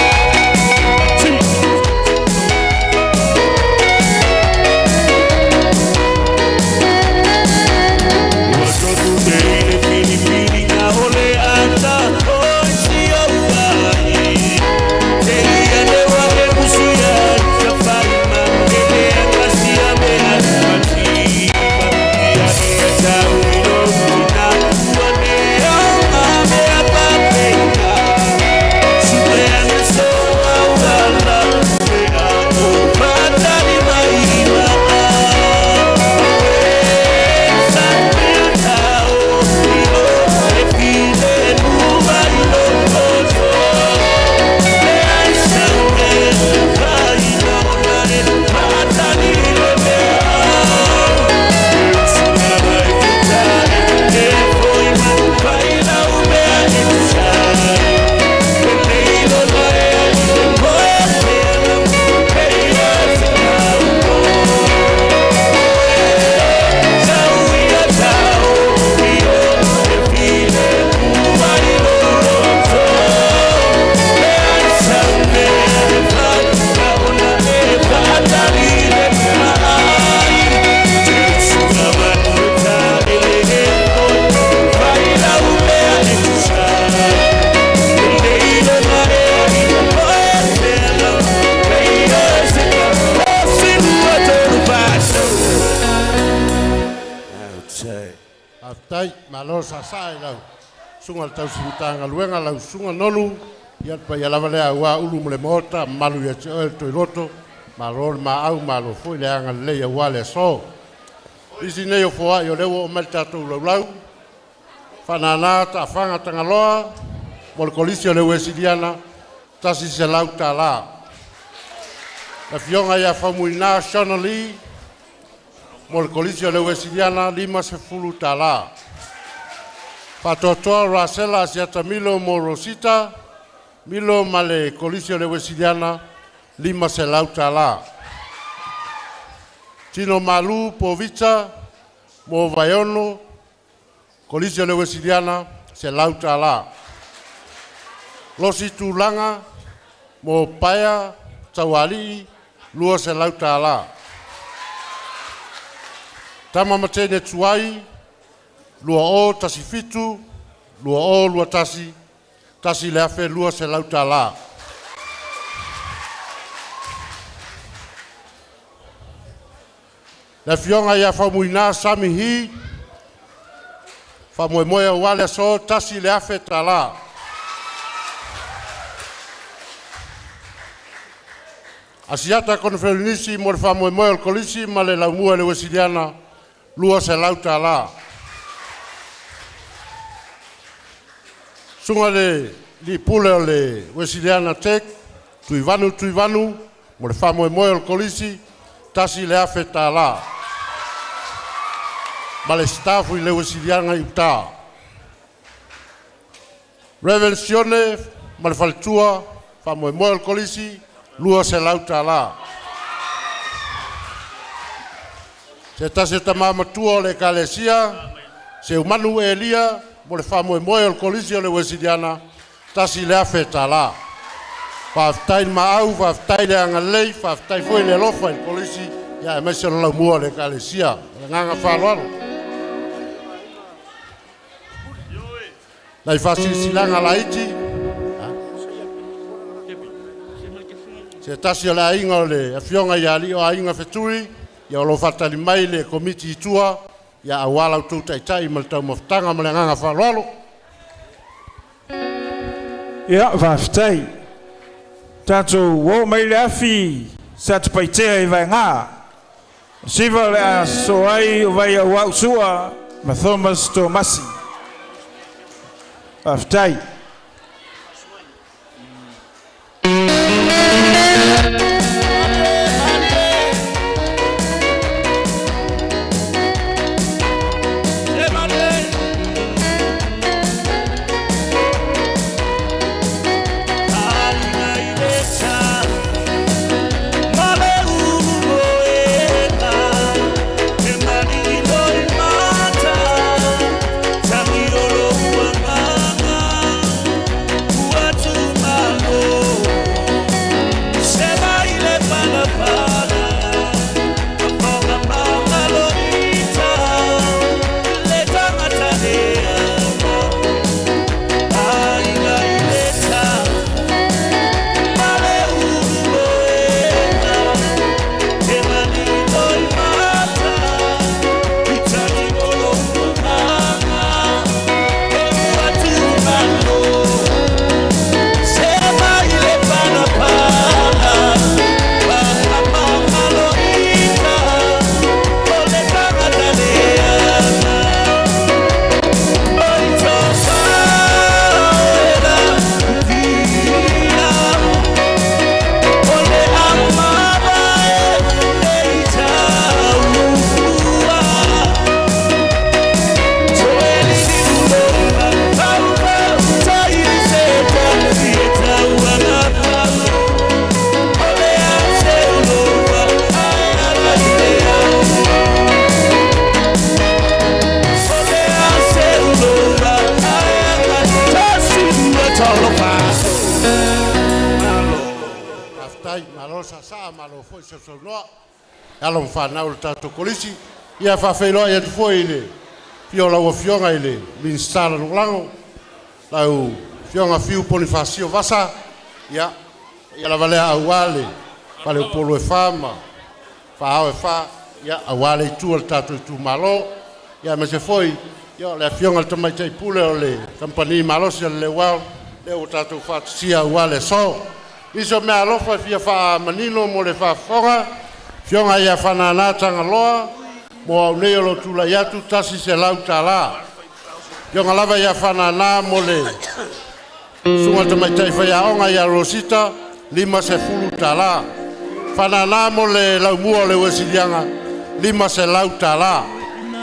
Faafetai, malo saasaa i lau susuga i le tausi Matagaluega lau susuga Nonu, ia le paia lava lea aua Ulu ma le Maota, mamalu ia te oe le Toiloto, malo le maau, malo foi le agalelei aua le aso. Isi nei o foai o lea ua oo mai le tatou laulau, Faanana Taafaga Tagaloa mo le Kolisi o le Uesiliana, $100. Le afioga ia Faumuina Shona Lee mo le Kolisi o le Uesiliana, $50. Faatoatoa Rasela Asiata Milo mo Rosita Milo ma le Kolisi o le Uesiliana, $500. Tino Malu Povita mo Vaiono, Kolisi o le Uesiliana, $100. Losi Tulaga mo Paea Taualii, $200. Tama Matene Tuai, 2017, 2021, $1,200. Le afioga ia Faumuina Sami Hi, faamoemoe aua le aso, $1,000. Asiata Koneferenisi mo le faamoemoe o le Kolisi ma le Laumua i le Uesiliana, $200. Susuga le Lipule o le Uesiliana Tech, Tuivanu Tuivanu, mo le faamoemoe o le Kolisi, $1,000. Ma le staff i le Uesiliana i uta. Reverend Sione ma le faletua, faamoemoe o le Kolisi, $200. Se tasi o tamā matua o le Ekalesia, Seumanu Elia, mo le faamoemoe o le Kolisi o le Uesiliana, $1,000. Faafetai le maau, faafetai le agalelei, faafetai foi le alofa i le Kolisi, ia aemaise o le laumua o le Ekalesia. O le agaga faaaloalo. Nai faasilasilaga laiti, se tasi o le aiga o le afioga ia Alii o Aiga Fetui, Ia o lo o faatali mai le Komiti i tua, ia aua la outou taitai ma le taumafataga ma le agaga faaaloalo. Ia, faafetai. Tatou oo mai le afi Satupaitea i Vaega. 9 o le a sosoo ai o Vaiauau Sua ma Thomas Tomasi. Faafetai. Faafetai, malo saasaa, malo foi sausaunoa e alo ma fanau o le tatou Kolisi. Ia faafeiloai atu foi i le afio o lau Afioga i le Minisita Lagolago, lau Afioga Fiu Ponifasio Vasa, ia, ia lava lea aua le faleupolu e fa ma faaao e fa, ia, aua le itu a le tatou itumalo. Ia aemaise foi ia o le Afioga i le Tamaitai Pule o le Kamupani Malosi a le Lewell, lea ua tatou faatasia aua le aso. Nisi o meaalofa e fia faamanino mo le faafofoga, Afioga ia Fanana Tagaloa, mo au nei o lo o tulai atu $100. Afioga lava ia Fanana mo le Susuga i le Tamaitai Faiaoga ia Rosita, $50. Fanana mo le laumua o le Uesiliana, $500.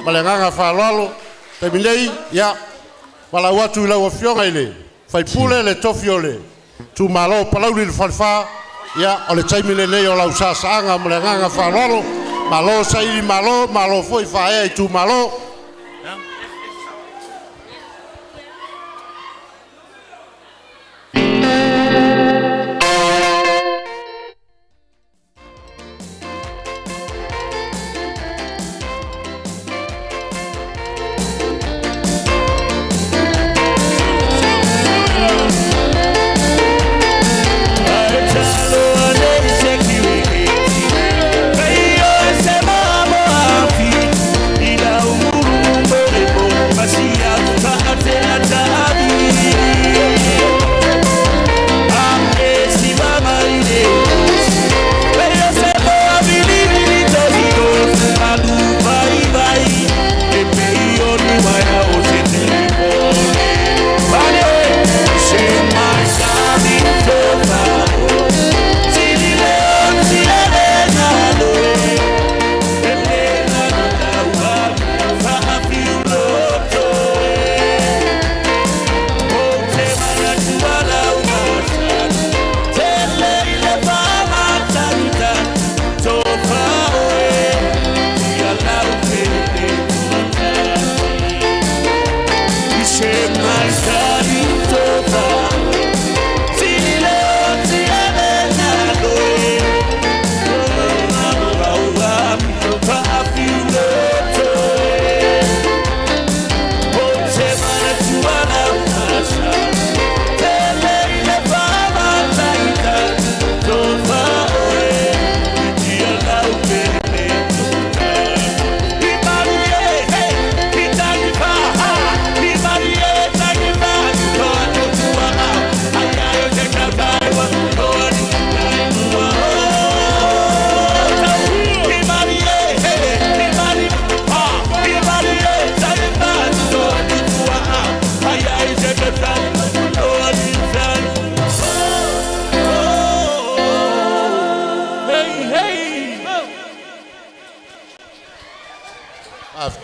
Ma le agaga faaaloalo, taimi nei, ia, valaau atu i lau Afioga i le Faipule le tofi o le itumalo o Palauli le Falefa, ia, o le taimi lenei o lau saasaaga ma le agaga faaaloalo. Malo saili malo, malo foi faaea itumalo.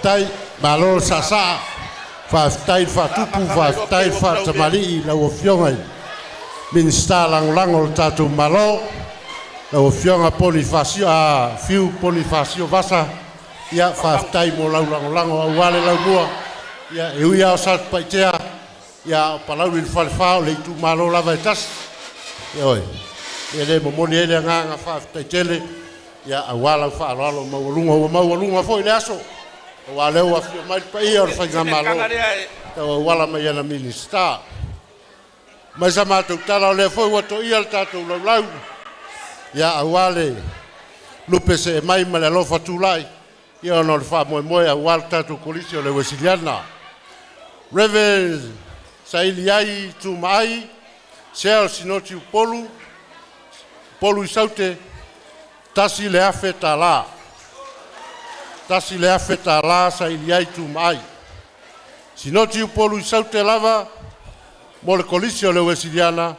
Faafetai, malo le saasaa, faafetai le faatupu, faafetai le faatamalii i lau Afioga i le Minisita Lagolago o le tatou Malo, lau Afioga Ponifasio, Fiu Ponifasio Vasa. Ia, faafetai mo lau lagolago aua le laumua. Ia, e ui lava o Satupaitea, ia, a o Palauli le Falefa, o le itumalo lava e tasi. Ioe, e le momoli ai le agaga faafetai tele, ia, aua lau faaaloalo maualuga, ua maualuga foi le aso, aua o lea ua afio mai le paia o le faigamalo tauauala mai ana Minisita. Mai sa matou tala, o lea foi ua toia le tatou laulau, ia, aua le lupe see mai ma le alofa tulai, ia, ona o le faamoemoe aua le tatou Kolisi o le Uesiliana. Reverend Saili Ai Tumaai, Sea o Sinoti Upolu, Upolu i Saute, $1,000. $1,000 Saili Ai Tumaai. Sinoti Upolu i Saute lava mo le Kolisi o le Uesiliana,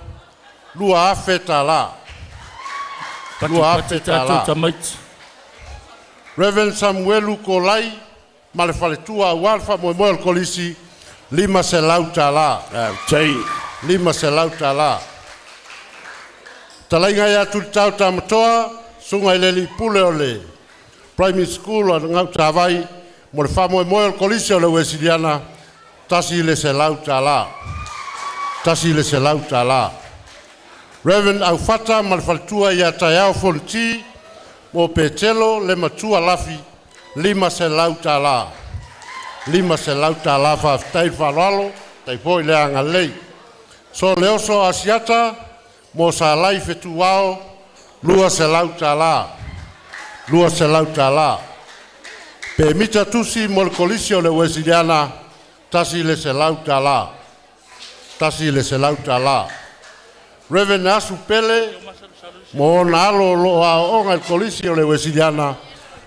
$2,000. Pati tatou tamaiti. Reverend Samuelu Kolai ma le faletua aua le faamoemoe o le Kolisi, $500. Faafetai. $500. Talaiga ia Tulitao Tamatoa, susuga i le alii pule o le Primary School o Gautavai, mo le faamoemoe o le Kolisi o le Uesiliana, $100. $100. Reverend Aufata ma le faletua ia Taeao Fonoti, mo Petelo le Matua Lafi, $500. $500. Faafetai le faaaloalo, tai foi le agalelei. So le oso Asiata mo Salai Fetuao, $200. $200. Pemita tusi mo le Kolisi o le Uesiliana, $100. $100. Reverend Asu Pele mo ona alo o loo aooga i le Kolisi o le Uesiliana,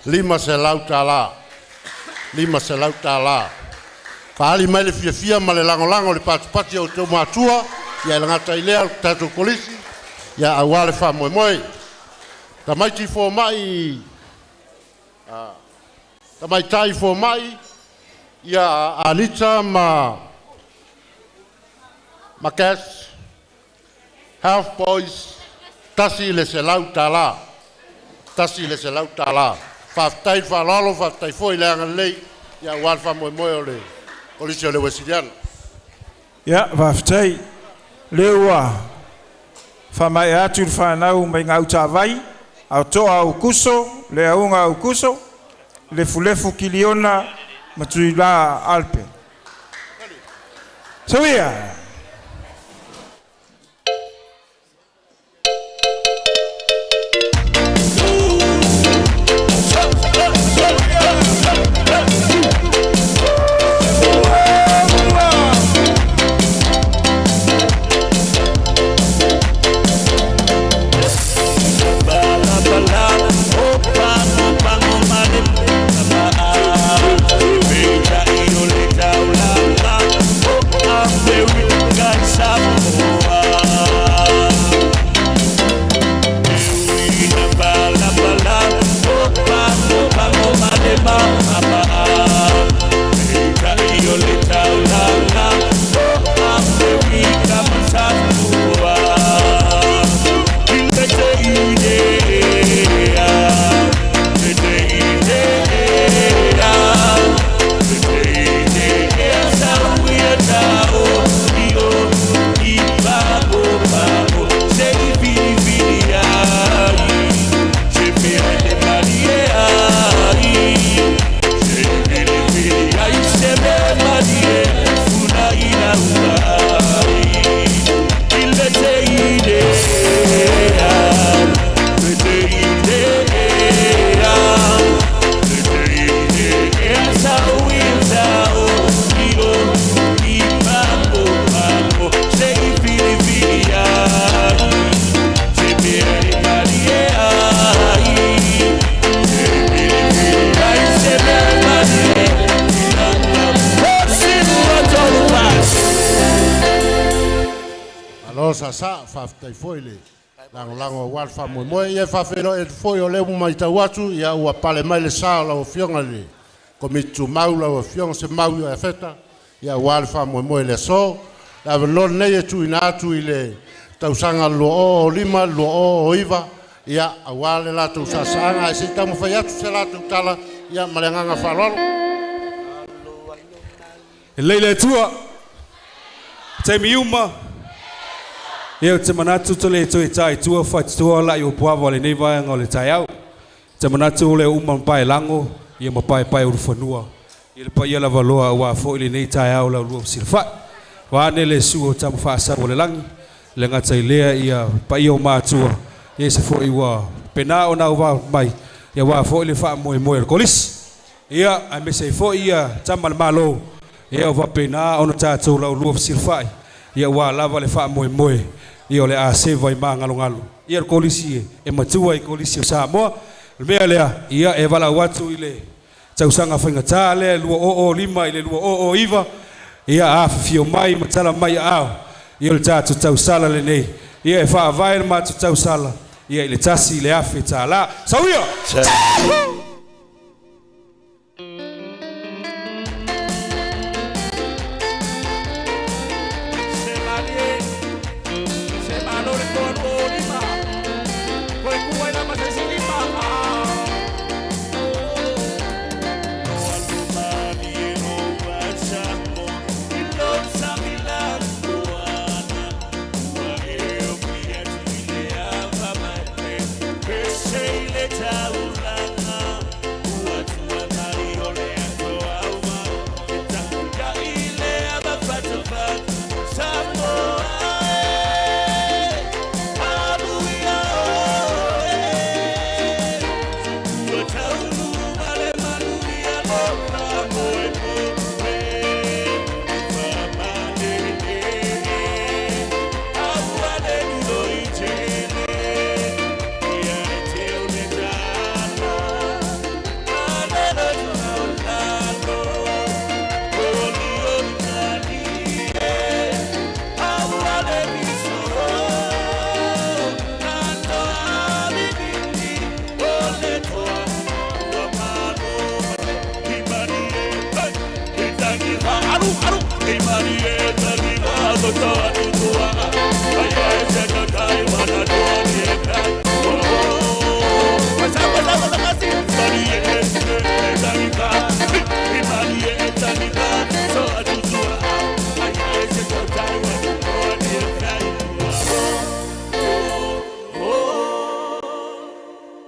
$500. $500. Faali mai le fiafia ma le lagolago le patipati o outou matua, ia e lagata i lea o le tatou Kolisi, ia aua le faamoemoe. Tamaiti fomai, tamaitai fomai, ia Anita ma Cash Health Boys, $100. $100. Faafetai le faaaloalo, faafetai foi le agalelei, ia aua le faamoemoe o le Kolisi o le Uesiliana. Ia, faafetai. Lea ua faamaea atu le fanau mai Gautavai, ao toa Aukuso, le auga Aukuso, Lefulefu Kiliona, ma Tuila Alpe. Sawia! Malo saasaa, faafetai foi le lagolago aua le faamoemoe. Ia, e faafeiloai atu foi o lea ua matau atu, ia ua pale mai le sa o lau Afioga i le Komiti Tumau lau Afioga Semau i Afeta, ia aua le faamoemoe i le aso. Le avanoa lenei e tuuina atu i le tausaga 2005 2009, ia aua le latou saasaaga ae se i taumafai atu se latou tala, ia ma le agaga faaaloalo. E lelei le Atua i taimi uma. Ia ou te manatu ou te le toe ta i tua faitotoa la'i o puava o lenei vaega o le taeao. Ou te manatu o lea ua uma ona paelago ia ma paepae ulufanua ia le paia lavaloa aua foi lenei taeao laulua fesilafai. Vaeane le susu o Tama Faasau o le Lagi, e le gata i lea ia paia o matua, ia e se foi ua pena ona auva mai ia aua foi le faamoemoe o le Kolisi. Ia, aemaise ai foi ia Tama a le Malo, ia ua faapena ona tatou laulua fesilafai, ia aua lava le faamoemoe ia o le a seva i magalogalu ia le Kolisi e matua i Kolisi o Samoa. O le mea lea, ia e valaau atu i le tausaga faigata lea 2005 i le 2009, ia afifio mai ma tala mai aao, ia o le tatou tausala lenei, ia e faavae le matou tausala ia i le $1,000. Sauia!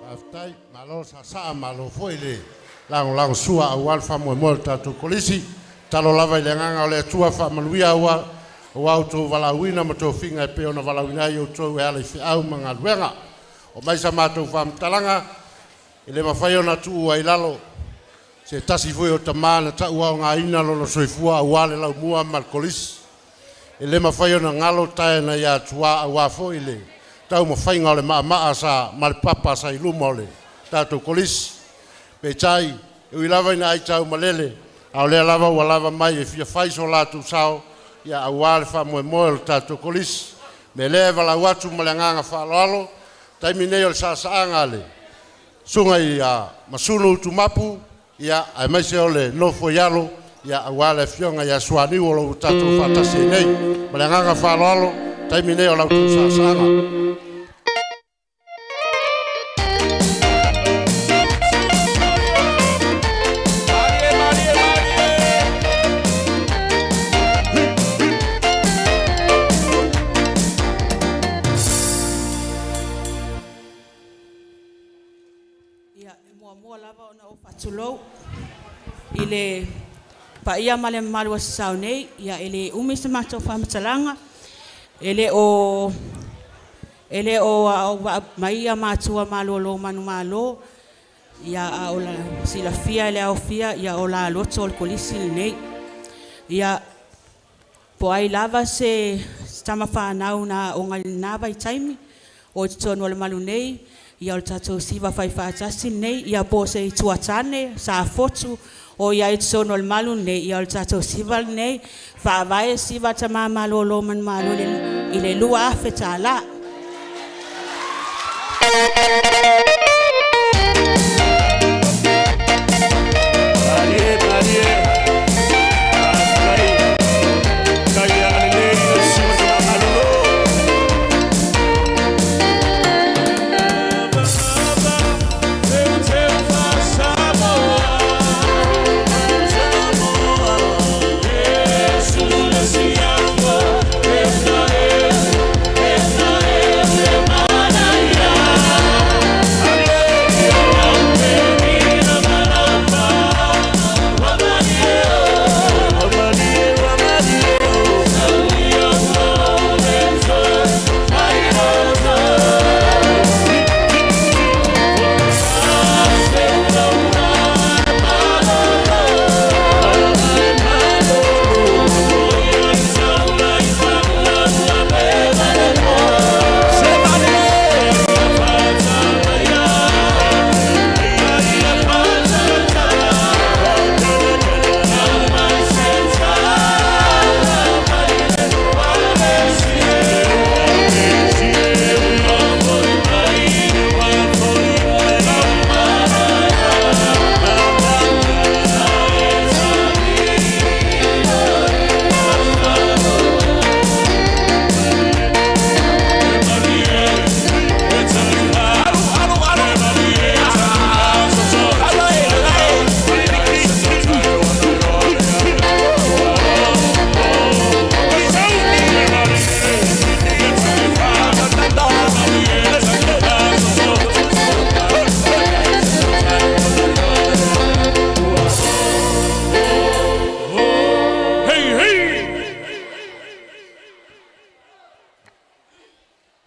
Faafetai, malo saasaa, malo foi le lagolagosua aua le faamoemoe o le tatou Kolisi. Tatalo lava i le agaga o le Atua faamanuia aua aua outou valaauina ma tofiga e pei ona valaauina ai outou e ala i feau ma galuega. O mai sa matou faamatalaga, e le mafai ona tuua i lalo se tasi foi o tama na tauaogaina lona soifua aua le laumua ma le Kolisi. E le mafai ona galo tae na ia Tuā aua foi le taumafaiga o le maamaa sa ma le papa sa i luma o le tatou Kolisi. Peitai, e ui lava ina aitau malele, a o lea lava ua lava mai e fia fai so latou sao, ia aua le faamoemoe o le tatou Kolisi. Me lea e valaau atu ma le agaga faaaloalo, taimi nei o le saasaaga a le susuga ia Masulu Utumapu, ia aemaise o le nofo i alo, ia aua le afioga ia Suaniu o lo o tatou faatasi ai nei. Ma le agaga faaaloalo, taimi nei o la outou saasaaga. Ia, e muamua lava ona ou faatulou i le paia ma le mamalu o Sasao nei. Ia, e le umi se matou faamatalaga, e le o e le o auvaa mai ia matua malolo manumalo, ia a o la silafia e le aofia, ia o laloto o le Kolisi lenei. Ia, po o ai lava se tama fanau na aoga i lena vaitaimi o i totonu o le malu nei, ia o le tatou siva faifaatasi lenei, ia po o se itu tane, Safotu o i ai i totonu o le malu lenei, ia o le tatou siva lenei, faavae siva a tama malolo manumalo i le $2,000.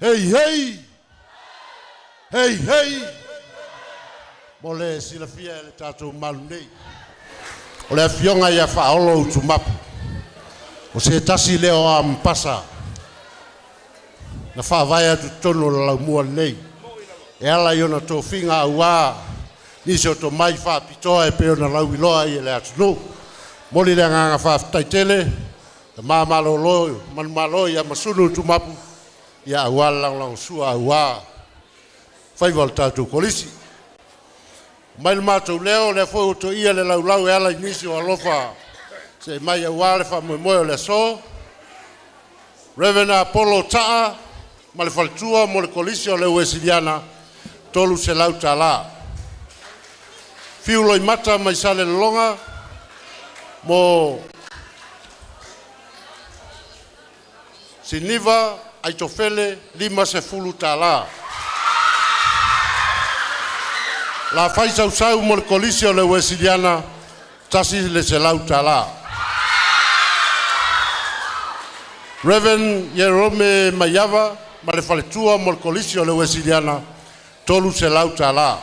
Hei hei! Hei hei! Mo le silafia e le tatou malu nei, o le afioga ia Faaolo Utumapu, o se tasi lea o amapasa na faavae atu totonu o le laumua lenei e ala i ona tofiga auā nisi o tomai faapitoa e pei ona lauiloa ai e le atunuu. Momoli le agaga faafetai tele, tama malolo manumalo ia Masulu Utumapu, ia auā le lagolagosua auā faiva o le tatou kolisi. Mai le matou leo, o lea foi ua toia le laulau e ala i nisi o alofa se mai auā le faamoemoe o le aso. Reverend Apollo Taa ma le faletua mo le kolisi o le Uesiliana, $300. Fiu Loimata mai Salelologa mo Siniva Aitofele, $50. La Fai Sausau mo le kolisi o le Uesiliana, $100. Reverend Jerome Maiava ma le faletua mo le kolisi o le Uesiliana, $300.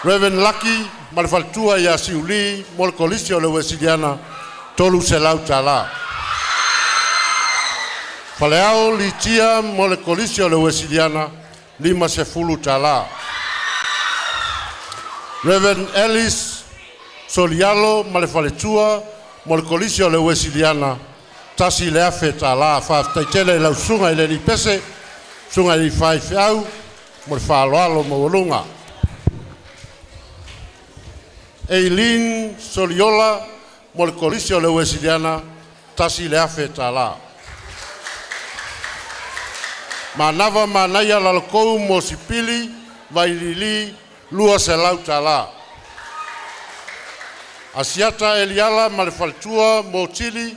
Reverend Lucky ma le faletua ia Siuli mo le kolisi o le Uesiliana, $300. Faleao Litia mo le kolisi o le Uesiliana, $50. Reverend Alice Solialo ma le faletua mo le kolisi o le Uesiliana, $1,000. Faafetai tele i lau susuga i le alii pese, susuga i le faifeau mo le faaaloalo maualuga. Eileen Soliola mo le kolisi o le Uesiliana, $1,000. Manava Manaia Lalokou mo Sipili Vailili, $200. Asiata Eliala ma le faletua mo Tili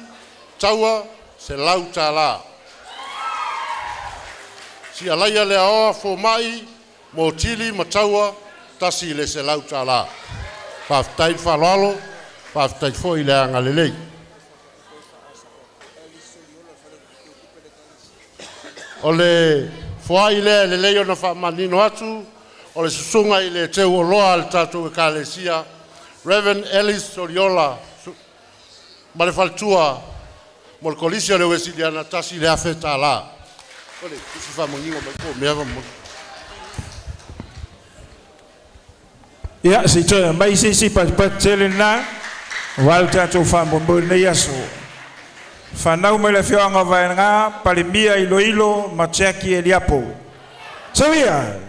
Taua, $100. Sialaia Leaoa Fomai mo Tili ma Taua, $100. Faafetai le faaaloalo, faafetai foi i le agalelei. O le foai lea e lelei ona faamanino atu, o le susuga i le teuoloa a le tatou ekalesia, Reverend Alice Soliola ma le faletua mo le kolisi o le Uesiliana, $1,000. O le tusi faamanino mai po o mea mo. Ia, se i toe mai se isi patipati tele lena, aua le tatou faamoemoe i lenei aso. Fanau mai le afioaga o Vaegā, Palemia Iloilo ma Jackie Eliapo. Soia!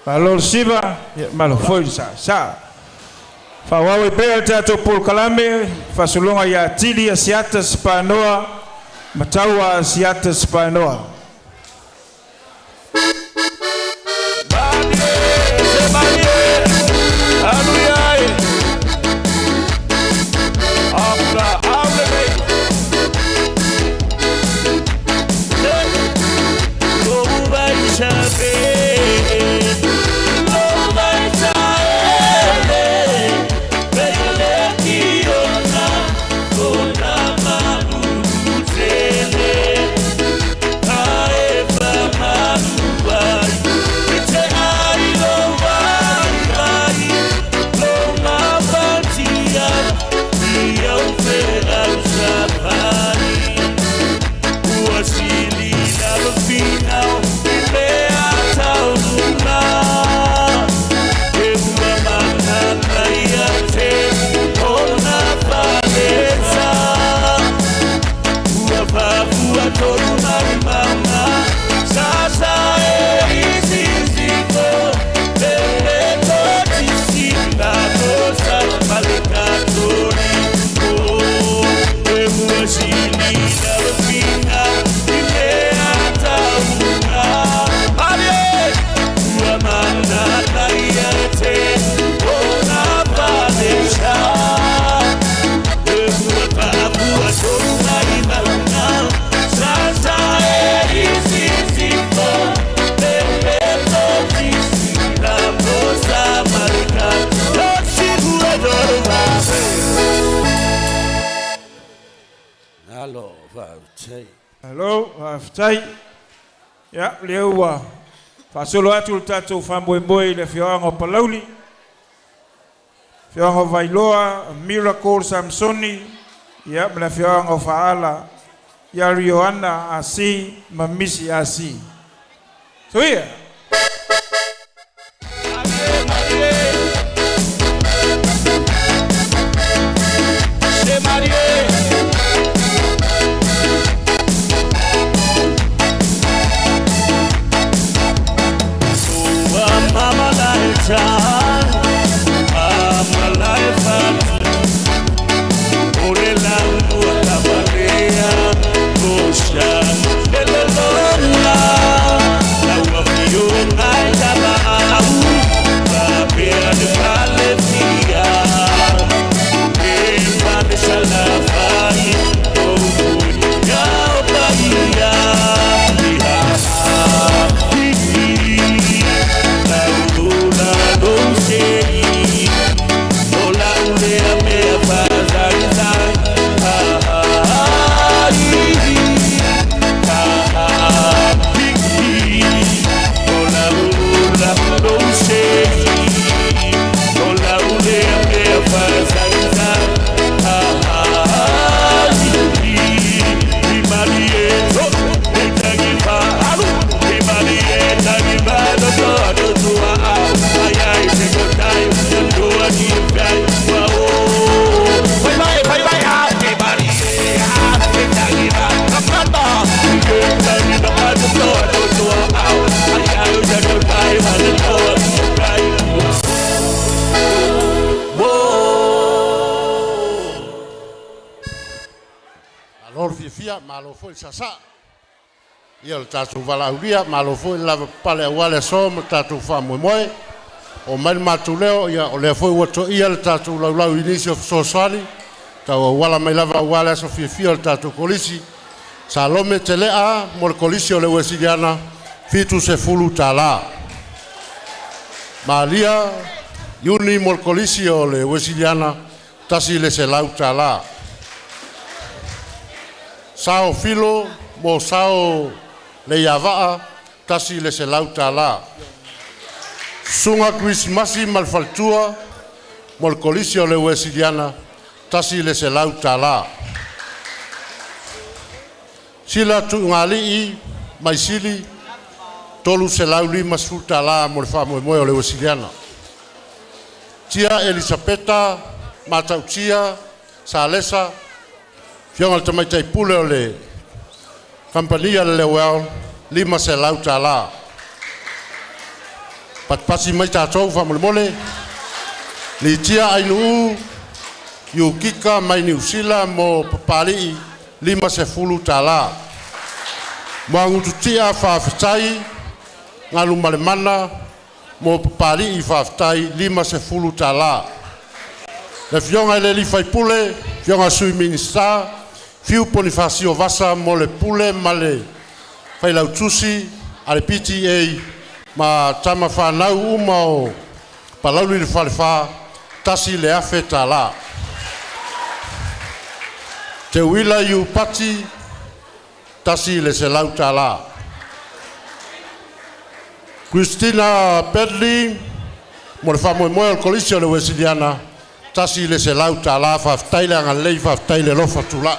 Malo le siva, ia malo foi le sa. Sa. Faaauau ai pea le tatou polokalame, faasologa ia Tili Asiata Sipanoa. Mataua Asiata Spinoa. Hello, faafetai. Ia, lea ua faasolo atu le tatou faamoemoe i le afioaga o Palauli, afioaga o Vailoa, Miracle Samsoni, ia ma le afioaga o Faala, ia Rioana Asi ma Misi Asi. Soia. Malo foi sasa. Ia le tatou valaaulia, malo foi le lava pale aua le aso ma tatou faamoemoe. O mai le matou leo, ia o lea foi ua toia le tatou laulau i nisi o fesoasoani, tau auala mai lava aua le aso fiafia o le tatou kolisi. Salome Telea mo le kolisi o le Uesiliana, $70. Malia Iuni mo le kolisi o le Uesiliana, $100. Sao Filo mo Sao Leiavaa, $100. Suga Krismasi ma le faletua mo le kolisi o le Uesiliana, $100. Sila Tuugalii Maisili, $350 mo le faamoemoe o le Uesiliana. Tia Elisapeta Matautia Salesa, fioga le tamaitai pule o le kampania le Lewell, $500. Patipati mai tatou faamolemole. Litia Ainuu Iukika mai Niu Sila mo Papali'i, $50. Muagututia faafetai Galumalemana mo Papali'i faafetai $50. Le Afioga i le alii Faipule, Afioga Sui Minisita, Fiu Ponifasio Vasa mo le Pule ma le Failautusi a le PTA ma tama fanau uma o Palauli le Falefa, $1,000. Teuila Iupati, $100. Christina Pedley mo le faamoemoe o le Kolisi o le Uesiliana, $100. Faafetai le agalelei, faafetai le alofa tulai.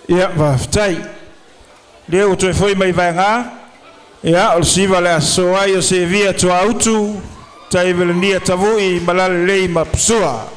Ia, faafetai. Lea ua toe foi mai vaega. Ia, o le siva le aso ai o sevia tuautu, taivelania tavui malalelei ma pusua.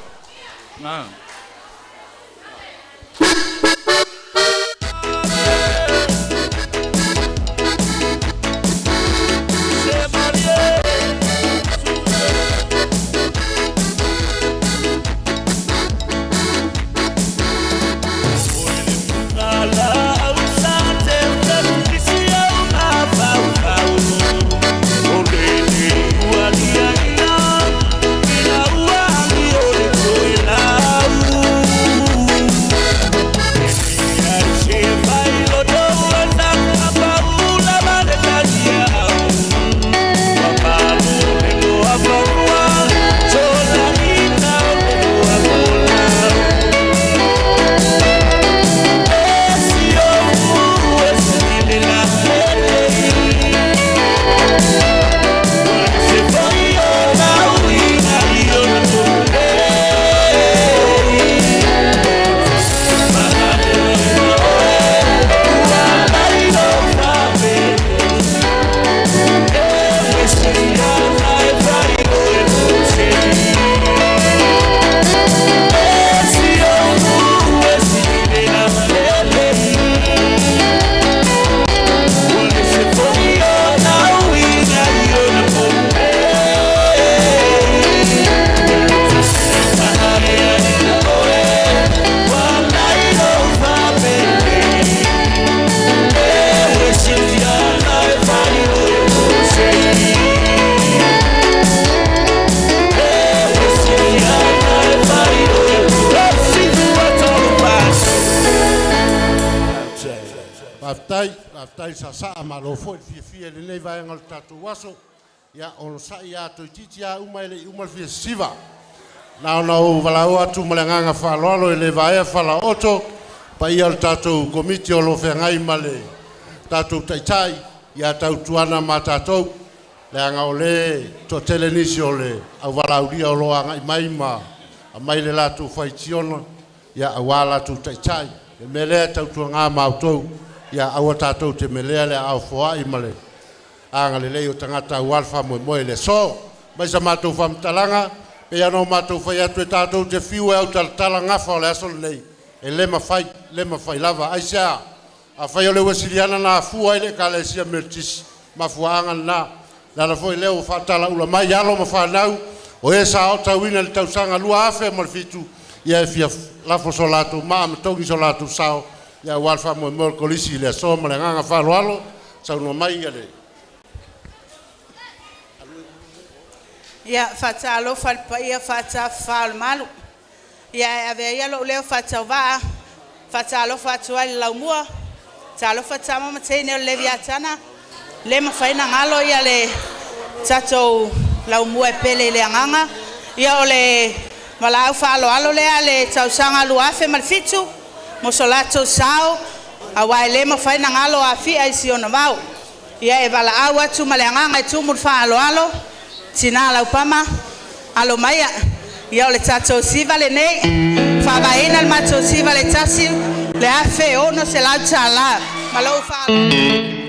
Faafetai, faafetai saasaa malo foi le fiafia i lenei vaega o le tatou aso. Ia, onosai lava toeitiiti lava uma e le i uma le fia sisiva. Na ona ou valaau atu ma le agaga faaaloalo e le vaea falaooto paia o le tatou Komiti o lo o feagai ma le tatou Taitai, ia tautuana ma tatou, leaga o lea e toatele nisi o le auvalaaulia o lo o agai mai ma aumai le latou faitioga, ia aua latou taitai. Le mea lea tautuana ma outou, ia aua tatou te melea le aao foai ma le agalelei o tagata aua le faamoemoe i le aso. Mai sa matou faamatalaga, pei ona o matou fai atu e tatou te fiu e autalatala gafa o le aso lenei, e le mafai, le mafai lava. Aisea? Afai o le Uesiliana na afua ai le Ekalesia Metotisi, mafuaaga lena. Le ala foi lea ua faatalaula mai alo ma fanau o e sa aotauina i le tausaga 2007, ia e fia lafo so latou maa ma togi so latou sao, ia aua le faamoemoe o le Kolisi i le aso ma le agaga faaaloalo. Saunoa mai ia le Ia, faatalofa i le paia faatafafa o le malu. Ia, e avea ia lou leo faatauvaa, faatalofa atu ai i le laumua, talofa tama ma teine o le Leviatana, le mafai ona galo ia le tatou laumua e pele i le agaga. Ia, o le valaau faaaloalo lea a le tausaga 2007 mo so latou sao, aua e le mafai ona galo Afia i si ona vao. Ia, e valaau atu ma le agaga e tumu le faaaloalo, tina Laupama, alo maia. Ia, o le tatou siva lenei, faavaeina le matou siva le $1,600. Ma lou faaaloalo.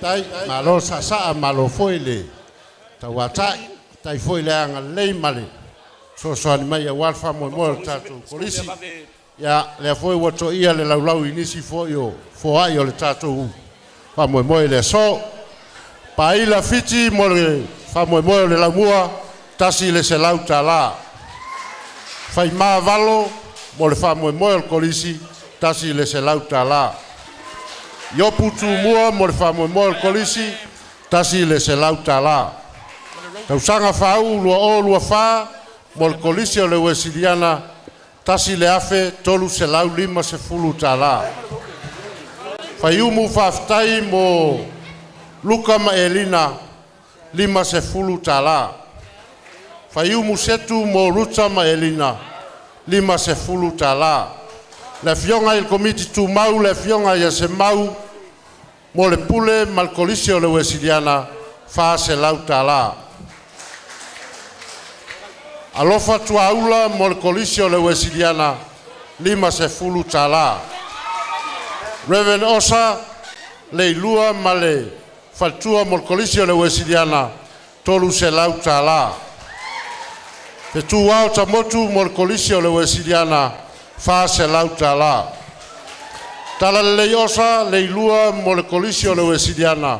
Tai malo saasaa malo foi le tauata'i tai foi le agalelei ma le fesoasoani mai auā le faamoemoe o le tatou kolisi. Ia lea foi ua to'ia le laulau i nisi foi o foa'i o le tatou faamoemoe i le aso. Paila Fiti mo le faamoemoe o le Laumua, $100. Faimā Valo mo le faamoemoe o le Kolisi, $100. Iopu Tumua mo le faamoemoe o le Kolisi, $100. Tausaga fāū 2024 mo le Kolisi o le Uesiliana, $1,350. Faiumu faafetai mo Luka ma Elina, $50. Faiumu Setu mo Ruta ma Elina, $50. Le afioga i le Komiti Tumau, le afioga ia Semau mo le Pule ma le Kolisi o le Uesiliana, $400. Alofa Tuaula mo le Kolisi o le Uesiliana, $50. Reverend Osa Leilua ma le faletua mo le Kolisi o le Uesiliana, $300. Fetuao Tamotu mo le Kolisi o le Uesiliana, $400. Talalelei Osa Leilua mo le Kolisi o le Uesiliana,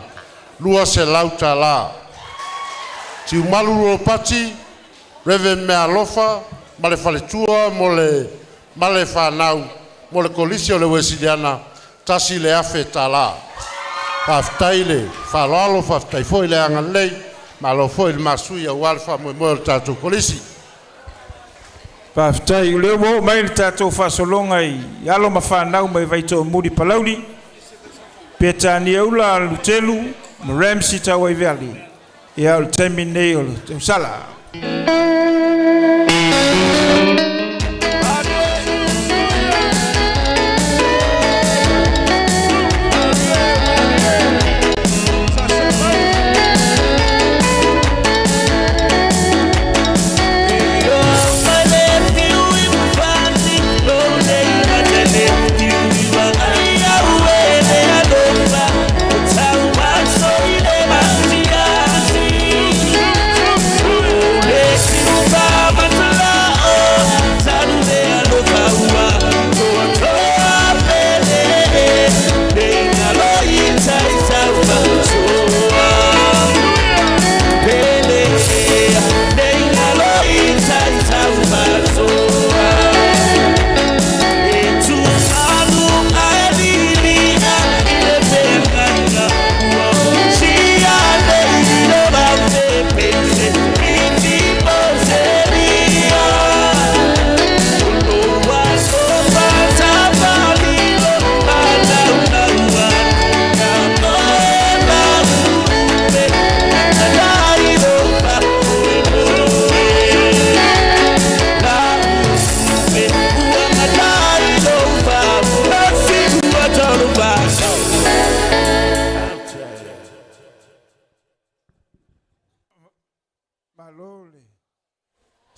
$200. Tiumalu Ropati, Reverend Mealofa ma le faletua mo le ma le fanau mo le Kolisi o le Uesiliana, $1,000. Faafetai le faaaloalo, faafetai foi le agalelei, malo foi le masui auā le faamoemoe o le tatou Kolisi. Faafetai o lea ua oo mai le tatou faasologa i alo ma fanau mai Vaitoomuli Palauli, Petania Ula Lutelu ma Ramsey Tauaiveli. Ia o le taimi lenei o le tausala.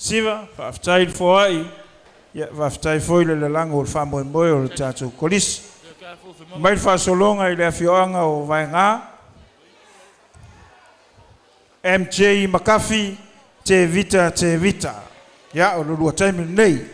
Siva, faafetai le foai, ia faafetai foi le lalago o le faamoemoe o le tatou kolisi. Mai le faasologa i le afioaga o Vaega, MJ Makafi, Tevita Tevita. Ia, o le lua taimi lenei.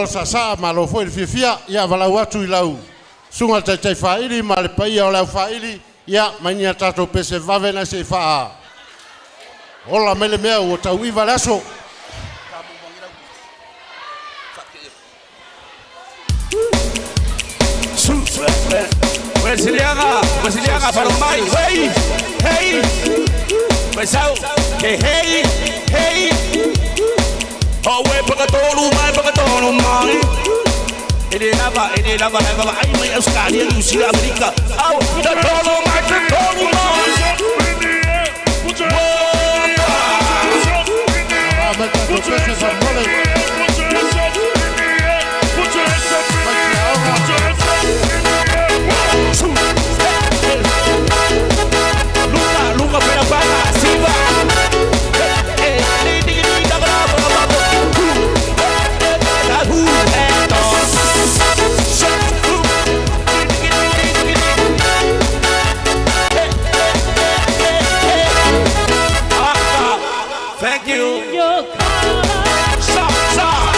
saasaa, malo foi le fiafia, ia valaau atu i lau susuga i le taitai faili ma le paia o le aufaili, ia mai ni a tatou pese vave na se i faa ola mai le mea ua tauiva le aso. Wesiliaga, Wesiliaga, Palomai, hey, hey, Wesau, hey, hey, hey. Oh, we pakatolu mai, pakatolu mai. Ele lava, ele lava, lava, ai mai Australia, New Zealand, Amerika. Au, tatolu mai, tatolu mai. Put your hands up, put your hands up, put your hands up. Luka, Luka, pera para, Silva. Thank you. Sa, sa.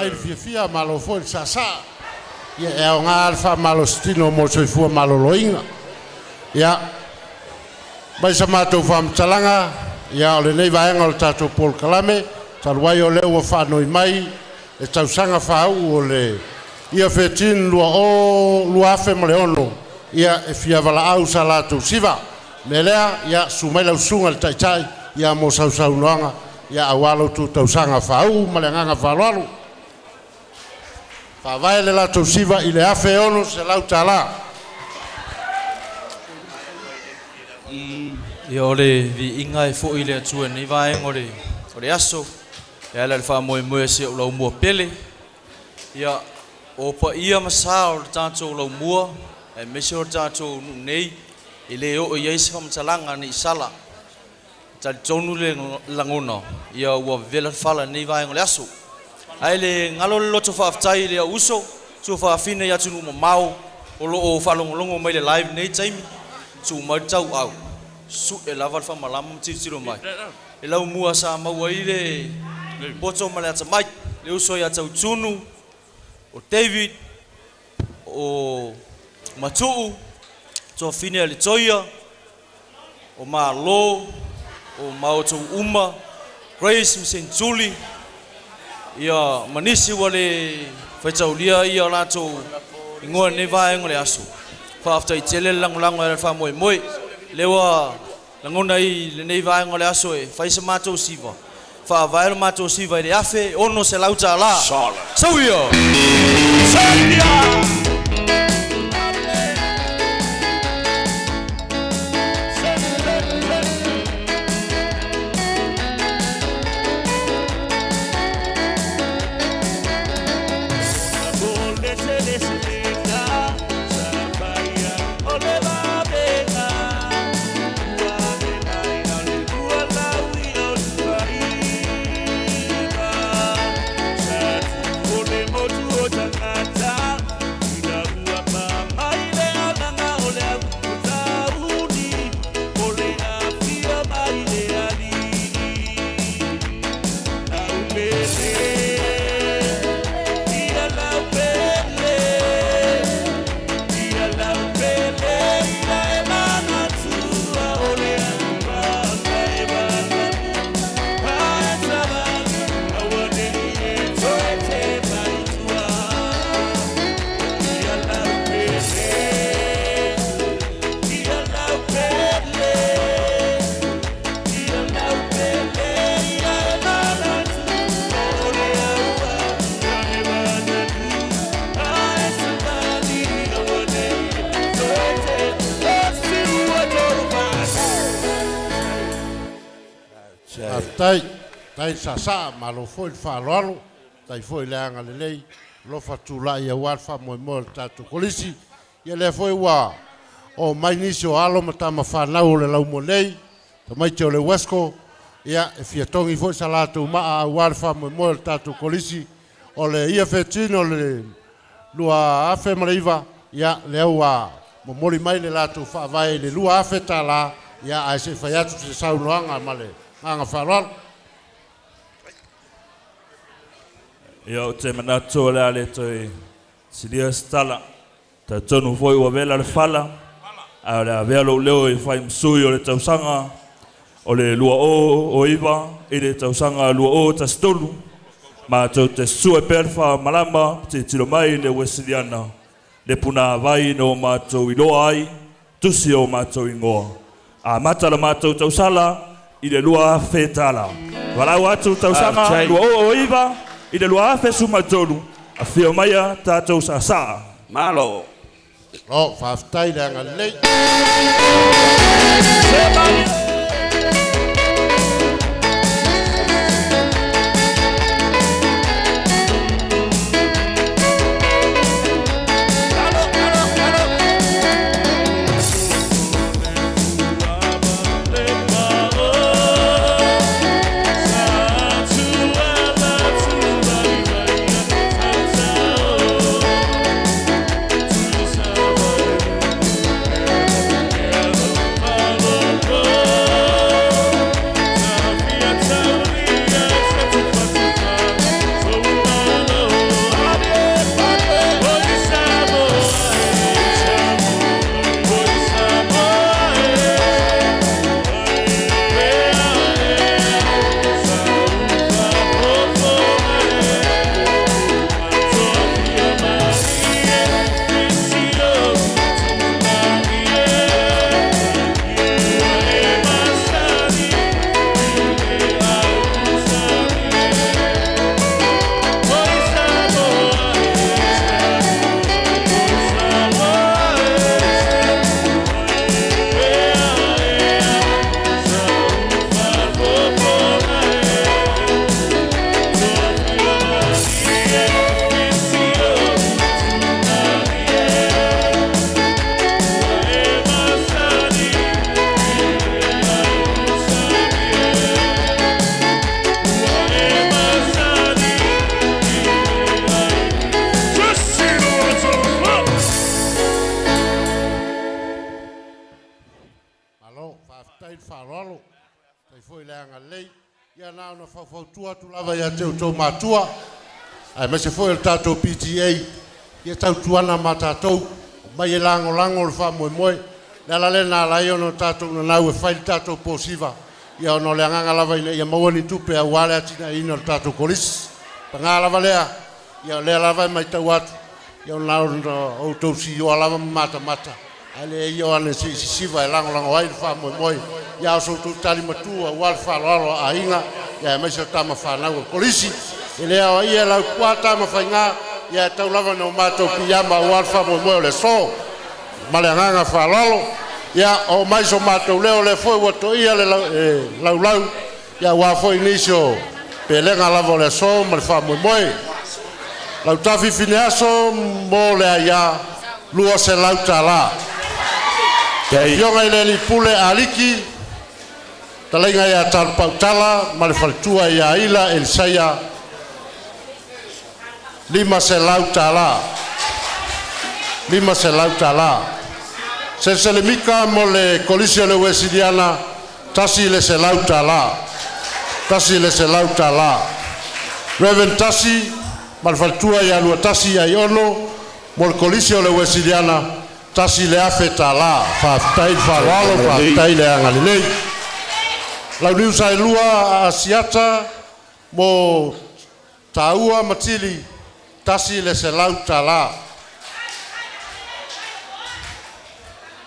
Faafetai le fiafia, malo foi le saasaa. Ia e aoga le faamalositino mo le soifua maloloina. Ia, mai sa matou faamatalaga, ia o lenei vaega o le tatou polokalame, talu ai o lea ua faanoi mai le tausaga faauu o le Year 13 2026, ia e fia valaau sa latou siva. O le mea lea, ia susu mai lau susuga i le Taitai, ia mo sau saunoaga, ia aua lo outou tausaga faauu ma le agaga faaaloalo. Faavae le latou siva i le $1,600. Ia o le viiga e fo'i i le Atua i lenei vaega o le o le aso e ala i le faamoemoe o si ou laumua pele. Ia o paia ma sa o le tatou laumua aemaise o le tatou nuu nei e le oo i ai se faamatalaga ne i sala. E talitonu le lagona ia ua vevela le fala i lenei vaega o le aso. Ae le galo le loto faafetai i le au uso tuafafine i atunuu mamao o lo o faalogologo mai i le live i lenei taimi, tuu mai le tauau, sue lava le faamalama ma tilotilo mai. Le laumua sa maua ai le poto ma le atamai, le uso ia Tautunu, o David, o Matuu, tuafafine a Letoia, o Malo, o maotou uma, Grace ma Senituli, ia ma nisi ua le faitaulia ia latou igoa i lenei vaega o le aso. Faafetai tele le lagolago e ala i le faamoemoe. Lea ua lagona ai i lenei vaega o le aso e fai sa matou siva, faavae lo matou siva i le $1,600. Sau ia! Faafetai, faafetai le saasaa, malo foi le faaaloalo, faafetai foi le agalelei, alofa tulai aua le faamoemoe o le tatou Kolisi. Ia lea foi ua oo mai nisi o alo ma tama fanau o le laumua nei, tamaiti o le Wesco, ia e fia togi foi sa latou maa aua le faamoemoe o le tatou Kolisi o le Year 13 o le 2009, ia lea ua momoli mai le latou faavae i le $2,000, ia ae se i fai atu se saunoaga ma le agaga faaaloalo. Ia, ou te manatu o le a le toe silia se tala. Talitonu foi ua vela le fala, ae o le a avea lou leo e fai ma sui o le tausaga o le 2009 i le tausaga 2013. Matou te sue pea le faamalama, tilotilo mai i le Uesiliana, le punāvai na o matou iloa ai, tusi o matou igoa. Amata la matou tausala i le $2,000. Valaau atu tausaga 2009 i le 2013, afio maia tatou saasaa. Malo. Malo, faafetai le agalelei. faaaloalo. Faafetai foi le agalelei. Ia na ona faufautua atu lava ia te outou matua, aemaise foi o le tatou PTA, ia tautuana ma tatou, omai e lagolago le faamoemoe. Le ala lea na ala ai ona tatou nanau e fai le tatou posiva, ia ona o le agaga lava ina ia maua ni tupe aua le atinaeina o le tatou kolisi. Paga lava lea, ia o lea lava e matau atu, ia ona outou sioa lava ma matamata, ae le ia o ane se i sisiva e lagolago ai le faamoemoe, ia o so outou tali matua aua le faaaloalo a aiga, ia aemaise o tama fanau o le kolisi. E le aoaia e Laupua Tamafaiga, ia e tau lava ina o matou piiama aua le faamoemoe o le aso. Ma le agaga faaaloalo, ia oo mai so matou leo, o lea foi ua toia le laulau, ia aua foi nisi o pelega lava o le aso ma le faamoemoe. Lautafi Fineaso mo le aia $200. Afioga i le Alii Pule Aliki, talaiga ia Talupautala ma le faletua ia Ila Elisaia $500. $500. Seleselemika mo le kolisi o le Uesiliana $100. $100. Reverend Tasi ma le faletua ia Luatasi Aiono mo le kolisi o le Uesiliana $1,000. Faafetai le faaaloalo, faafetai le agalelei. Launiu Saelua Asiata mo Taua Matili $100.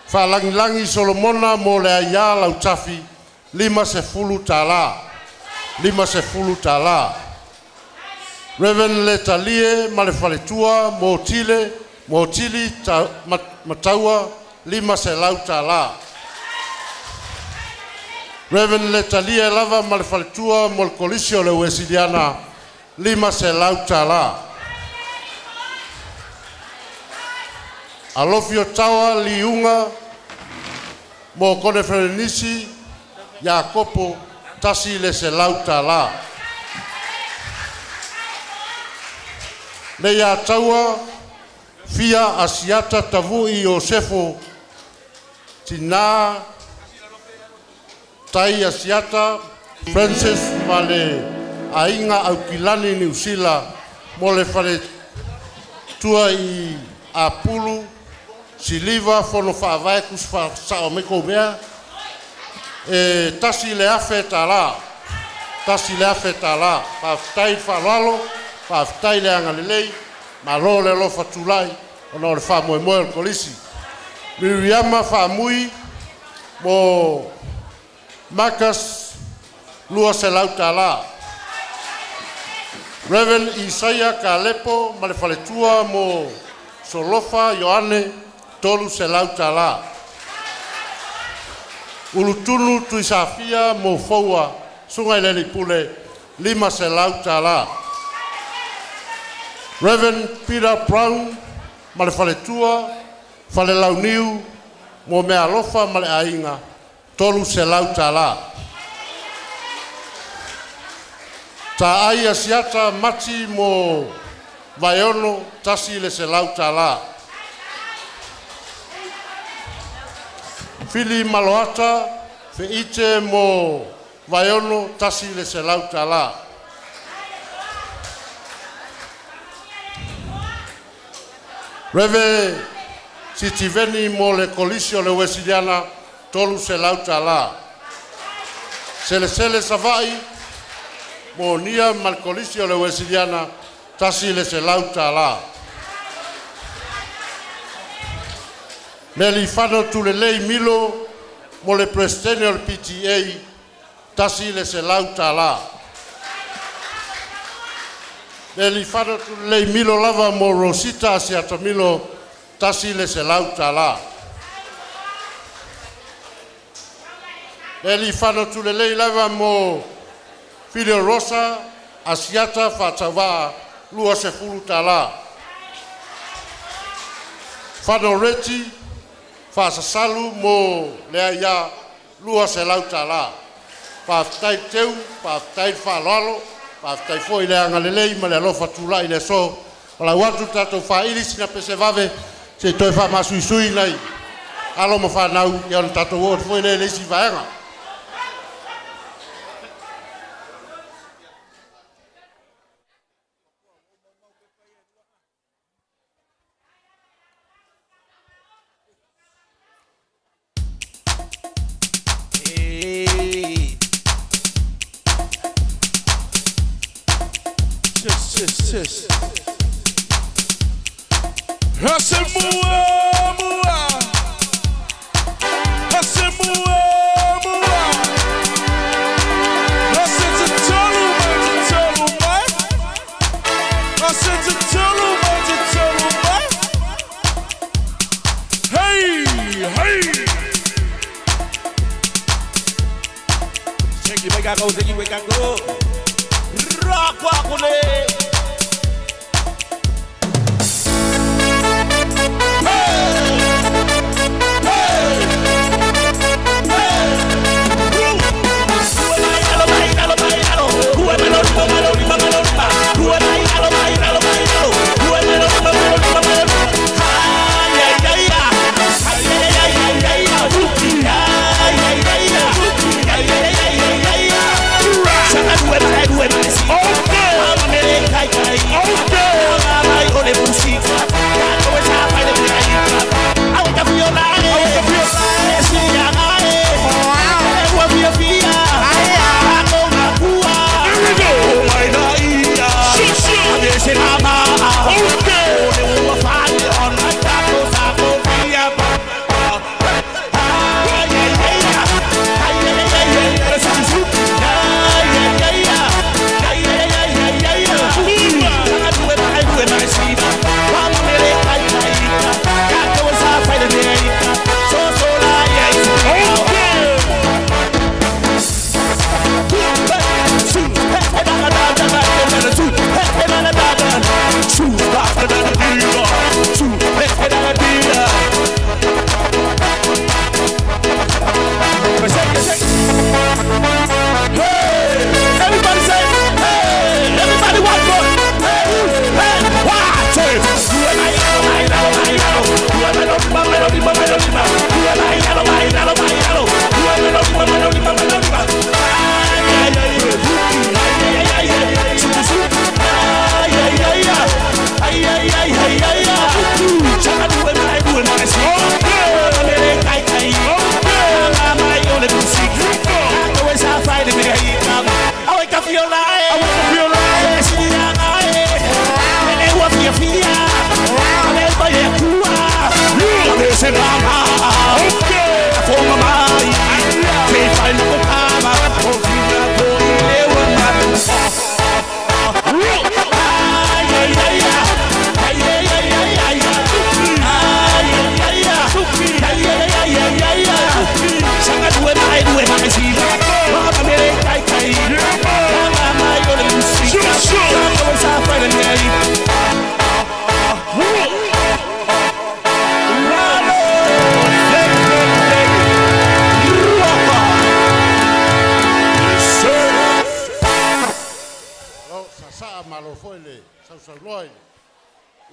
Faalagilagi Solomona mo le aia Lautafi $50. $50. Reverend Letalie ma le faletua mo Tile, mo Tili Mataua $500. Reverend Letalie lava ma le faletua mo le kolisi o le Uesiliana $500. Alofi o Tawa Liunga mo Kone Ferenisi Iakopo $100. Le ia taua Fia Asiata Tavui Iosefo Tina Tai Asiata Francis ma le aiga Aukilani Niusila mo le fale tua i Apulu Siliva Fono Faavae tusi faasao mai kou mea e $1,000. $1,000. Faafetai le faaaloalo, faafetai le agalelei, malo le alofa tulai ona o le faamoemoe o le kolisi. Miriama Faamui mo Marcus $200. Reverend Isaia Kalepo ma le faletua mo Solofa Ioane $300. Ulutunu Tuisafia mo Foua Suga i le Alii Pule $500. Reverend Peter Brown ma le faletua Falelauniu mo Mealofa ma le aiga $300. Taai Asiata Mati mo Vaeono $100. Fili Maloata Feite mo Vaeono $100. Reve Sitiveni mo le kolisi o le Uesiliana $300. Selesele Savai mo Nia ma le kolisi o le Uesiliana $100. Lealifano Tulelei Milo mo le presidente o le PTA $100. Lealifano Tulelei Milo lava mo Rosita Asiata Milo $100. Lealifano Tulelei lava mo Filio Rosa Asiata Faatauvaa $20. Fano Reti Faasasalu mo le aia $200. Faafetai teu, faafetai le faaaloalo, faafetai foi le agalelei ma le alofa tulai i le aso. O lau atu le tatou faaili sina pese vave, se i toe faamasuisui nai alo ma fanau, ia ona tatou oo atu foi lea i le isi vaega. yes, yes. I said, mua, mua. I said, mua, mua. I said, Tatolu, man, Tatolu, man. I said, Tatolu, man, Tatolu, man. Hey, hey. Shake it, make I go, shake it, make I go. Rock, rock, ole.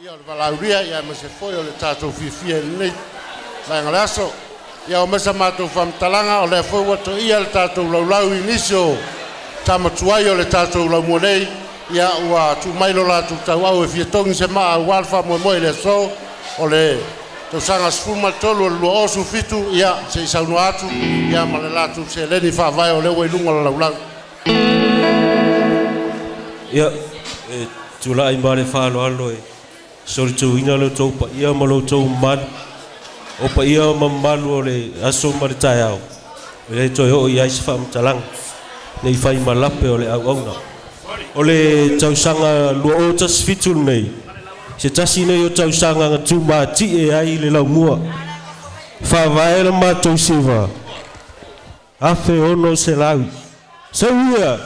Ia o le valaulia ia ma se foi o le tātou fiafia i lenei vaega le aso. Ia o mesa mātou faamatalaga o lea foi ua toia le tātou laulau i nisi o tamatuai o le tātou laumua nei. Ia ua tuu mai lo latou tauau e fia togi se maa auā le faamoemoe i le aso o le tausaga 13 o le 2017. Ia se i saunoa atu ia ma le latou seleni faavae o lea ua i luga o le laulau. Ia, e tulai ma le faaaloalo e solituina le tou paia ma lo tou mamalu. O paia ma mamalu o le aso ma le taeao. E le toe oo i ai se faamatalaga nei fai malape o le auauna. O le tausaga 2017 lenei, se tasi nei o tausaga na tumati'e ai le laumua. Faavae la matou siva, 1600. Sau ia!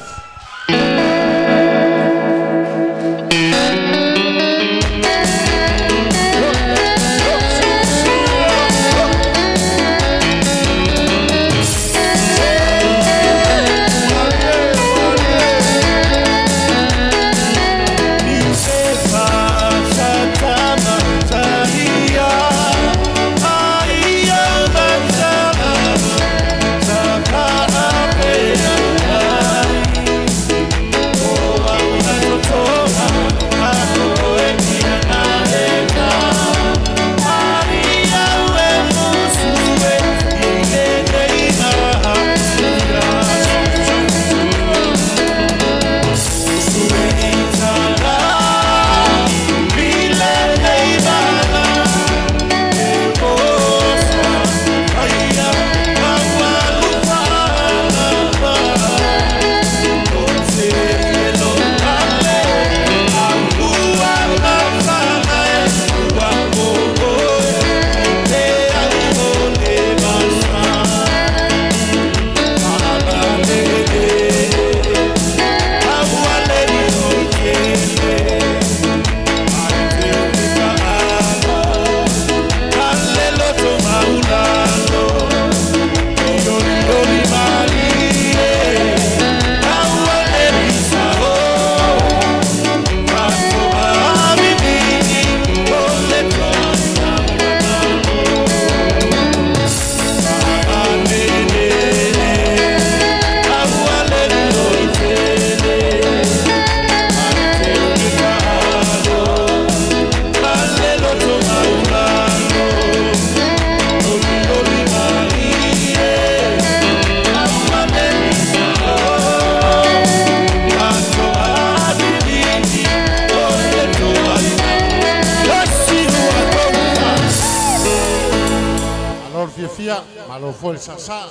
fiafia, malo foi le saasaa,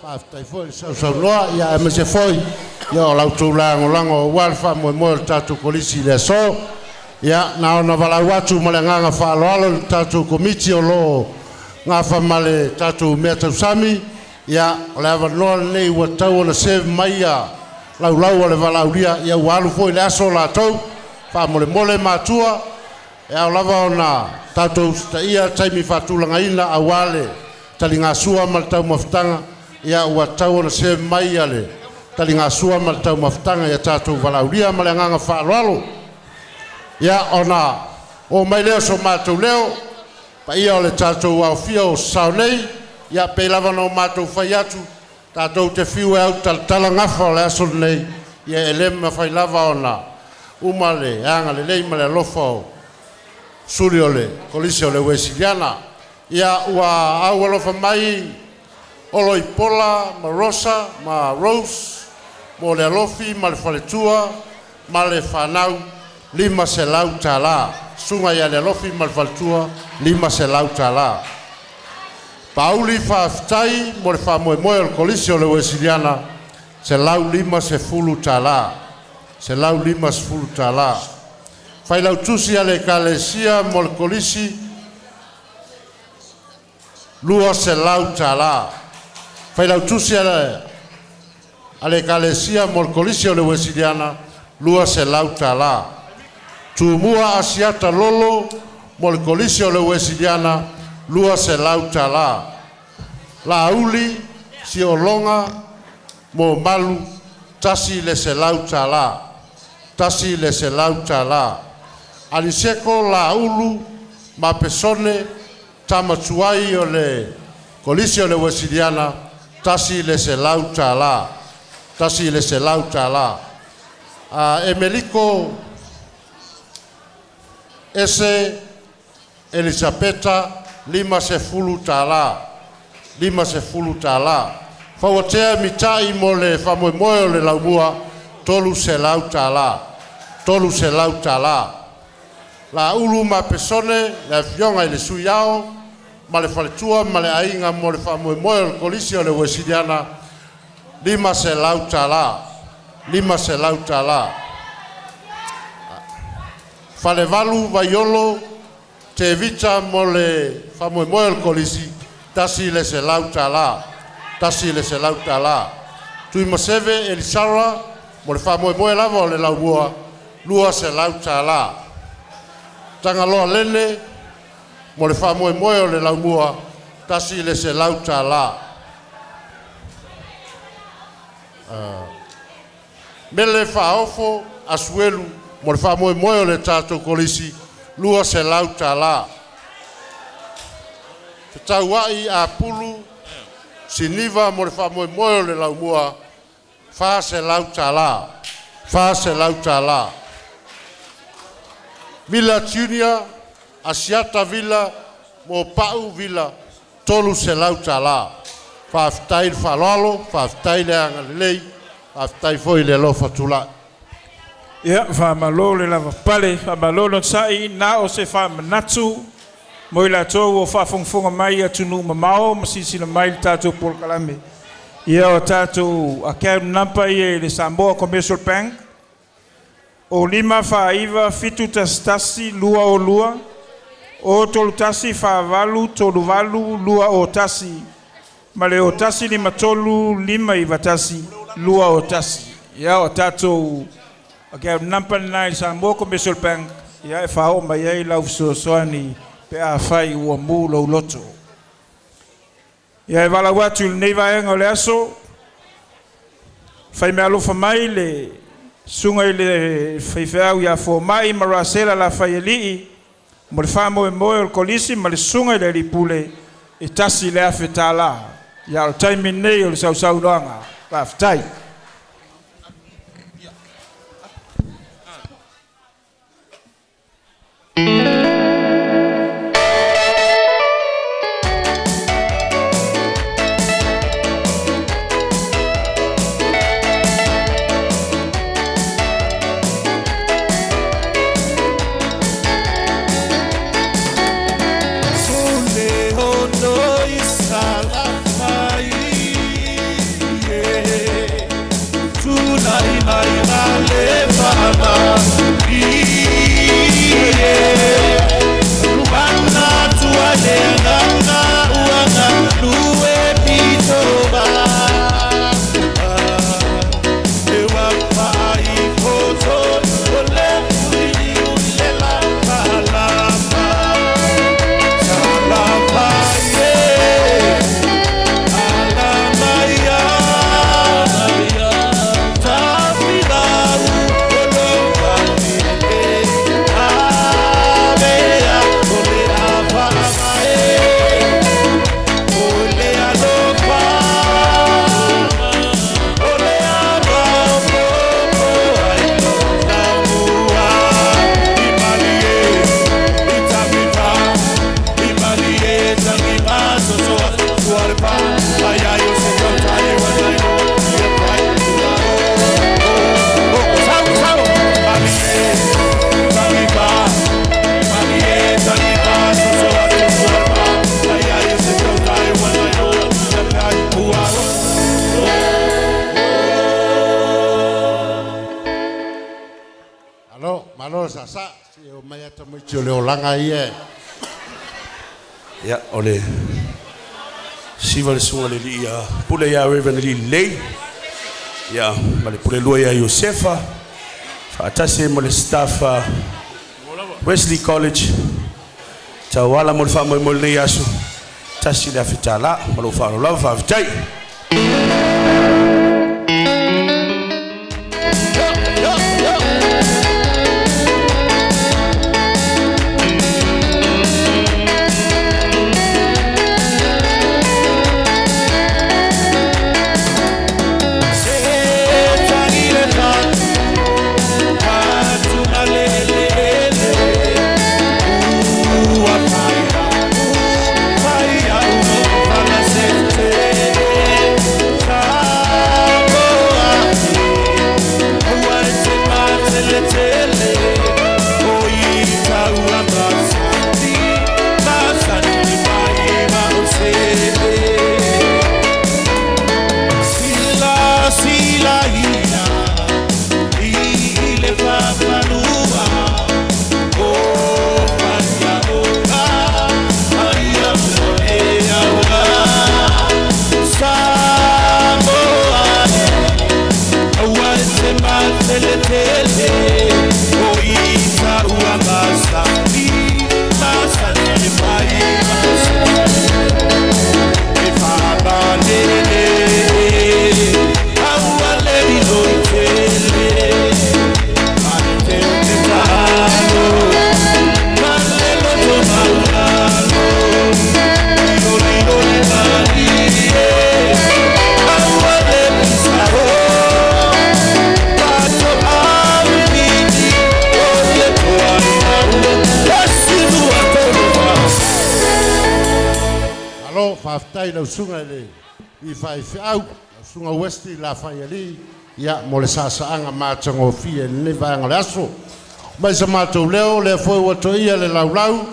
faafetai foi le sausaunoa, ia aemaise foi ia o la outou lagolago aua le faamoemoe o le tatou Kolisi i le aso. Ia na ona valaau atu ma le agaga faaaloalo i le tatou Komiti o lo o gafa ma le tatou mea tausami, ia o le avanoa lenei ua tatau ona serve mai ia laulau a le valaaulia, ia ua alu foi le aso o latou, faamolemole matua, e ao lava ona tatou usitaia taimi faatulagaina aua le taligasua ma le taumafataga, ia ua tatau ona serve mai ia le taligasua ma le taumafataga ia tatou valaaulia ma le agaga faaaloalo. Ia ona oo mai lea o so matou leo, paia o le tatou aofia o sao nei, ia pei lava ona o matou fai atu, tatou te fiu e autalatala gafa o le aso lenei, ia e le mafai lava ona uma le agalelei ma le alofa o suli o le Kolisi o le Uesiliana. Ia ua au alofa mai Olo Ipola ma Rosa ma Rose mo le alofi ma le faletua ma le fanau $500. Susuga ia le alofi ma le faletua $500. Pauli faafetai mo le faamoemoe o le Kolisi o le Uesiliana $150. $150. Failautusi a le Ekalesia mo le Kolisi $200. Failautusi a le Ekalesia mo le Kolisi o le Uesiliana $200. Tumua Asiata Lolo mo le Kolisi o le Uesiliana $200. Lauli Siologa mo Malu $100. $100. Aliseko Laulu ma Pesone Tamatuai o le Kolisi o le Uesiliana $100. $100. Emeliko Ese Elisapeta $50. $50. Fauatea mitai mo le faamoemoe o le laumua $300. $300. Laulu ma Pesone le afioga i le sui ao ma le faletua ma le aiga mo le faamoemoe o le Kolisi o le Uesiliana $500. $500. Falevalu Vaiolo Tevita mo le faamoemoe o le Kolisi $100. $100. Tuimaseve Elisara mo le faamoemoe lava o le laumua $200. Tagaloa Lele mo le faamoemoe o le laumua $100. Mele Faaofo Asuelu mo le faamoemoe o le tatou Kolisi $200. Fetauai Apulu Siniva mo le faamoemoe o le laumua $400. $400. Villa Junior Asiata Villa mo Pau Villa $300. Faafetai le faaaloalo, faafetai le agalelei, faafetai foi le alofa tulai. Ia, faamalo le lavapapale, faamalo le onosai, na o se faamanatu mo i latou o faafogafoga mai i atunuu mamao ma silasila mai i le tatou polokalame. Ia o tatou account number ia i le Samoa Commercial Bank, o 5 4 9 7 1 1 2 o 2, o 3 1 4 8 3 8 2 o 1, ma le o 1 5 3 5 9 1 2 o 1. Ia o tatou account number lena i le Samoa Commercial Bank, ia e faaoo mai ai lau fesoasoani pe afai ua mu lou loto. Ia e valaau atu i lenei vaega o le aso, faimeaalofa mai le susuga i le faifeau ia Fomai ma Rasela Lafaialii mo le faamoemoe o le Kolisi ma le susuga i le alii pule e $1,000. Ia o le taimi lenei o le sausaunoaga. Faafetai. Alo, malo sa sa, si o mai ata mai o le olanga ia. Ia, o le siva le suga le alii ia Pule ia Reverend Alii Lelei, ia ma le pule lua ia Iosefa, faatasi ai ma le staff a Wesley College, tauala mo le faamoemoe i lenei aso, $1,000 tālā. Ma lou faaaloalo lava, faafetai. Malo, faafetai lau susuga i le i faifeau, lau susuga Westy Lafaialii, ia, mo le saasaaga matagofie i lenei vaega o le aso. Mai sa matou leo, lea foi ua toia le laulau,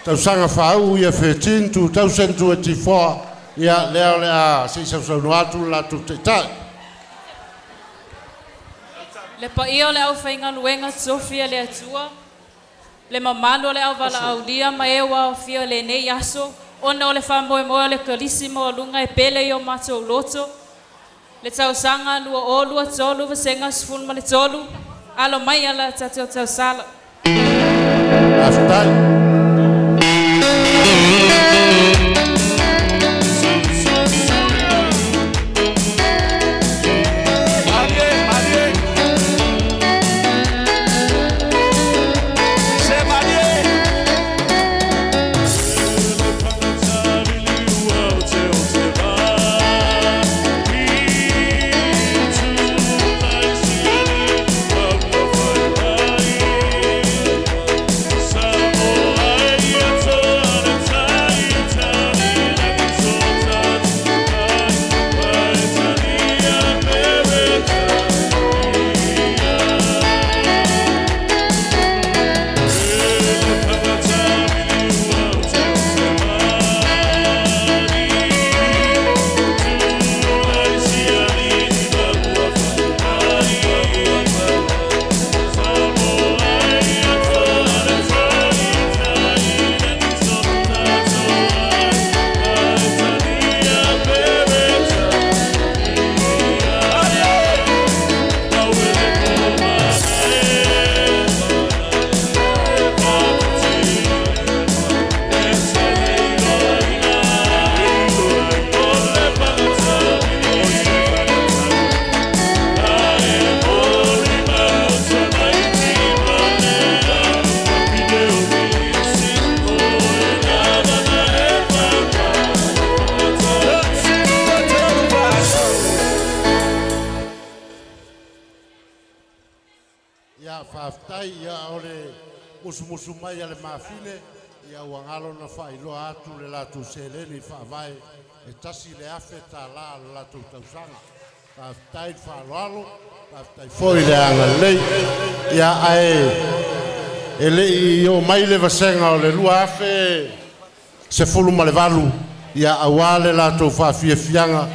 tausaga faauu ia 13, 2024, ia, lea o le a se i sausaunoa atu le latou taitai. Le paia o le aufaigaluega tofi a le Atua, le mamalu o le auvalaaulia ma e ua aofia i lenei aso, ona o le faamoemoe o le Kolisi Maualuga e pele i o matou loto, le tausaga 2023 vasega 13, alo maia la tatou tausala. Faafetai. Faafetai ia o le musumusu mai a le mafine ia ua galo na faailoa atu le latou seleni faavae e $1,000 le latou tausaga. Faafetai le faaaloalo, faafetai foi le agalelei. Ia ae e lei oo mai le vasega o le 2018 ia auā le latou faafiafiaga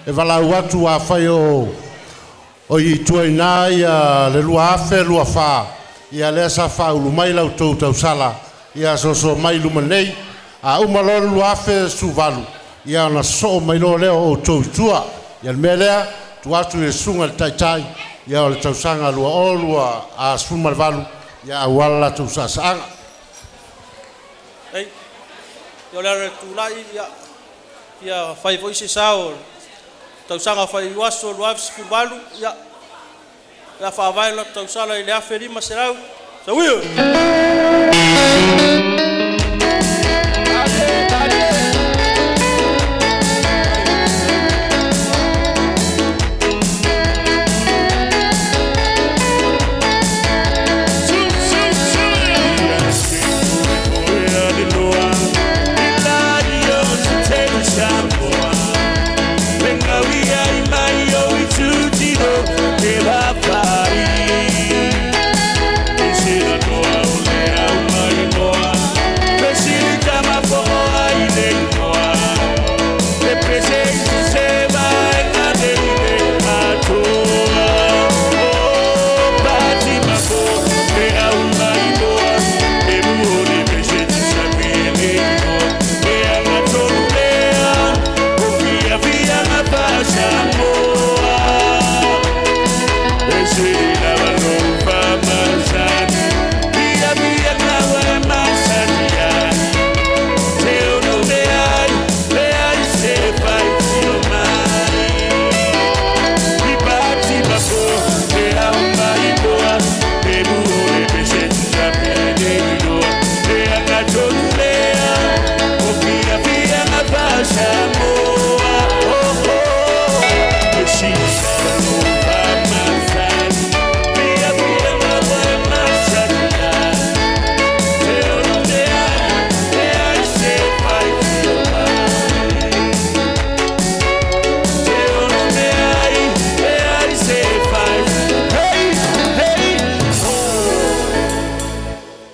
e valaau atu afai o i tua i ina ia le 2024 ia lea sa faaulu mai la outou tausala ia sosoa mai i luma nei. A uma loa le 2018 ia ona sosoo mai loa lea o outou i tua. Ia le mea lea, tuu atu i le susuga i le Taitai ia o le tausaga 2018 ia auā le latou saasaaga. Ei, ia o le ala o le tulai, ia, ia fai foi se sao o le tausaga faiuaso 2018, ia, ia faavae le tausala i le 1500. Sauia!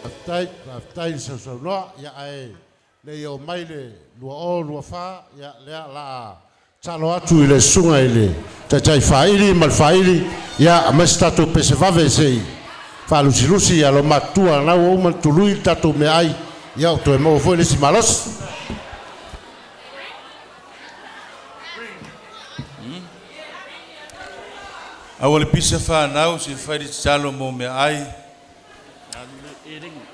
Faafetai, faafetai le sausaunoa. Ia ae le i oo mai le 2024 ia lea o le a tatalo atu i le susuga i le Taitai Faili ma le Faili ia aumai se tatou pese vave se i faalusilusi ia loomatua lena ua uma ona tului le tatou meaai ia ua toe maua foi le isi malosi. Aua le pisa whanau se whairi tatalo mo mea ai.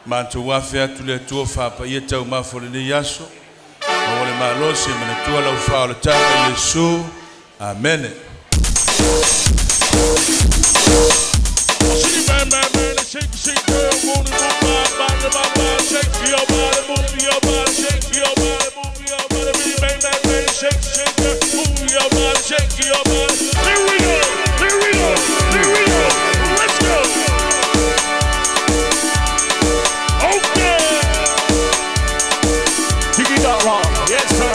Matou afe atu le Atua faapaia taumafa o lenei aso. Maua le malosi e manatua lau faaolataga Iesu. Amene. Shake, shake, girl, move it, move my body, my body, shake your body, move your body, shake your body, move your body, bang, bang, bang, bang, shake, shake, girl, move your body, shake your body. Here we go, here we go, here we go. Let's go. Okay. You get that wrong. Yes, sir.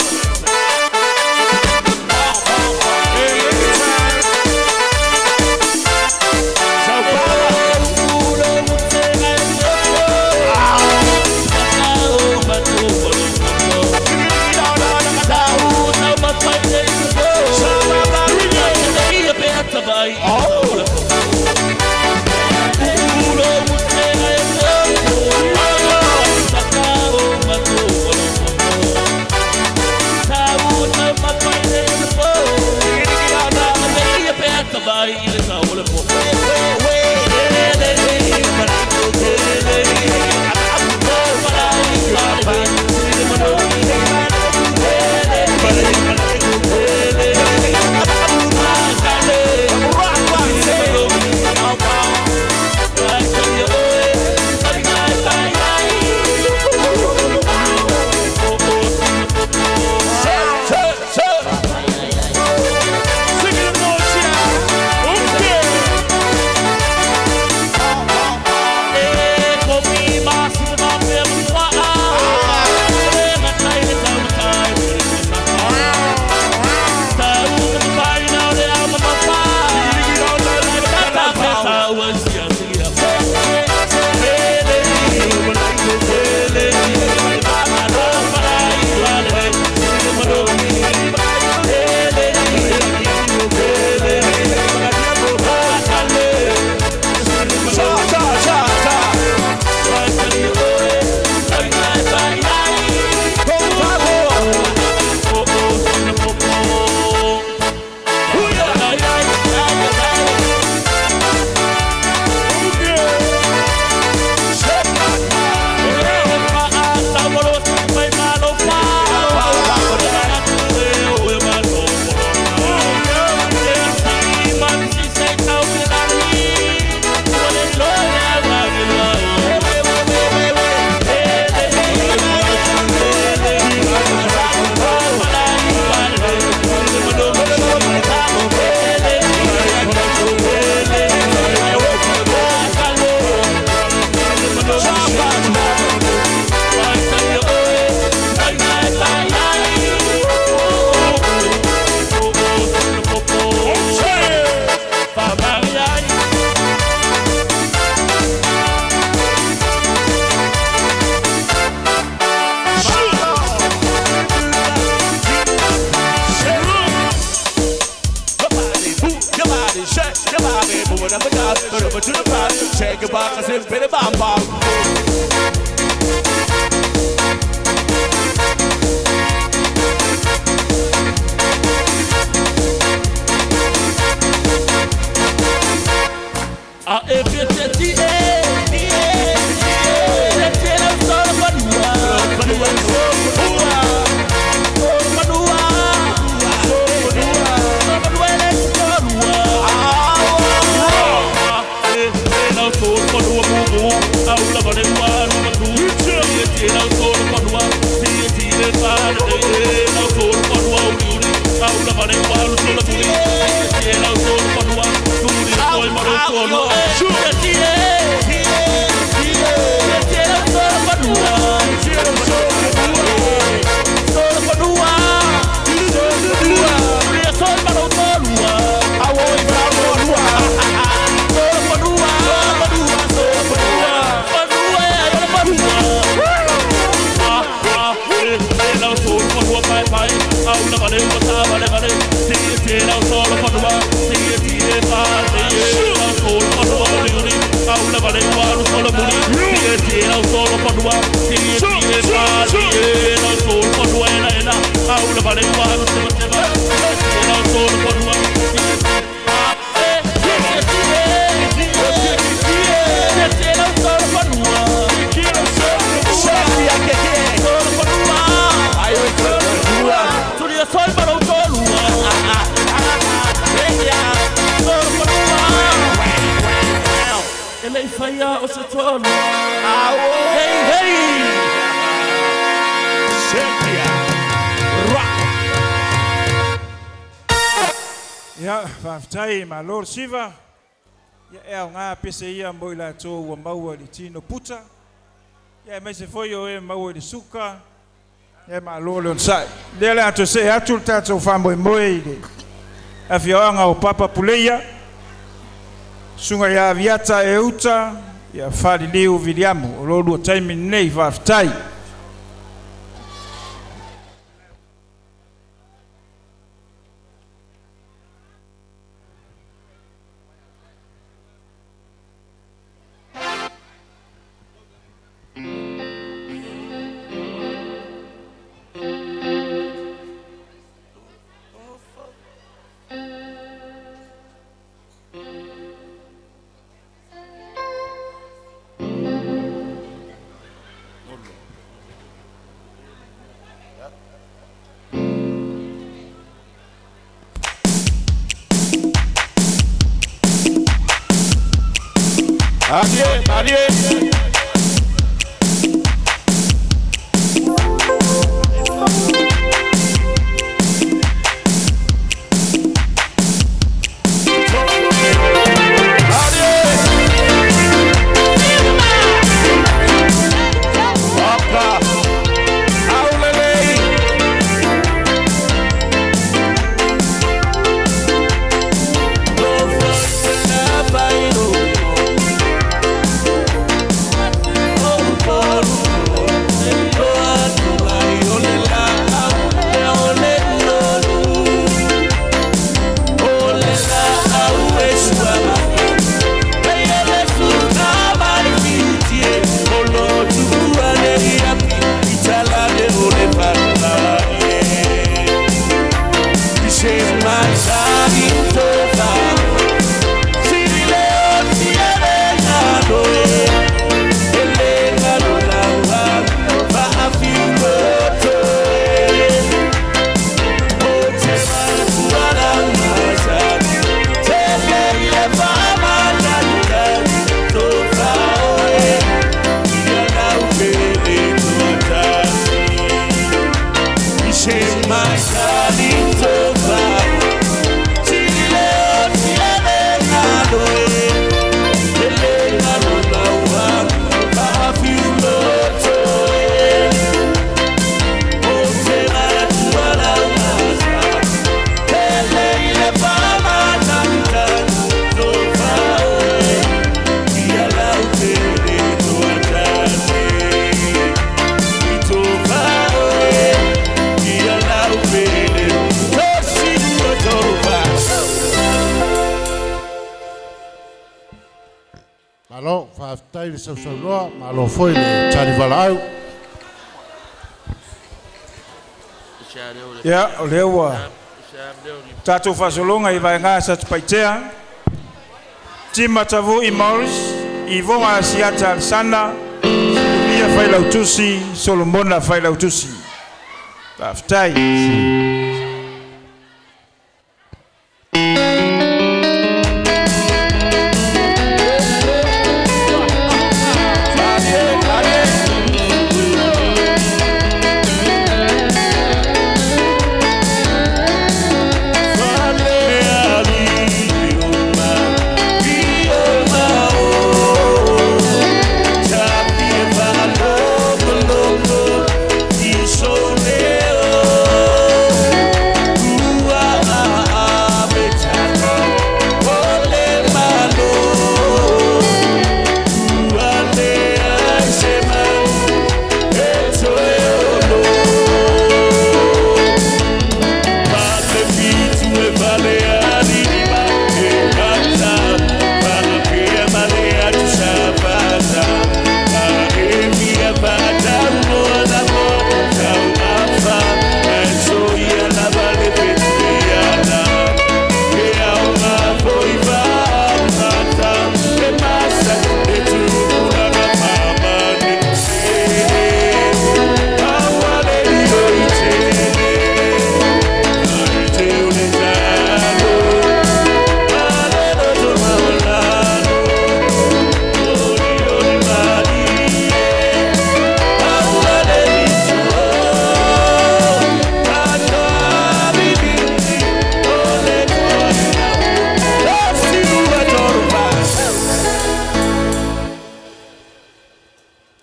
To the pop, check your box and put it bomb bomb. A E P T T E T E T T Hey, hey! Ia, faafetai malo le siva. Ia e aogā pese ia mo i latou ua maua i le tino puta. Ia aemaise foi o e maua i le suka. Ia malo le onosai. Lea le a toe se'e atu le tatou faamoemoe i le afioaga o Papa Puleia. Susuga ia Aviata e uta, ia Faliliu Viliamu. O lo lua taimi lenei faafetai. Adieu, adieu. Thank you. Faafetai le sausaunoa, malo foi le talivalaau. Ia, o lea ua tatou faasologa i vaega Satupaitea, Tima Tavui Morris, Ivoga Asiata Alesana, Silumia Failautusi, Solomona Failautusi. Faafetai.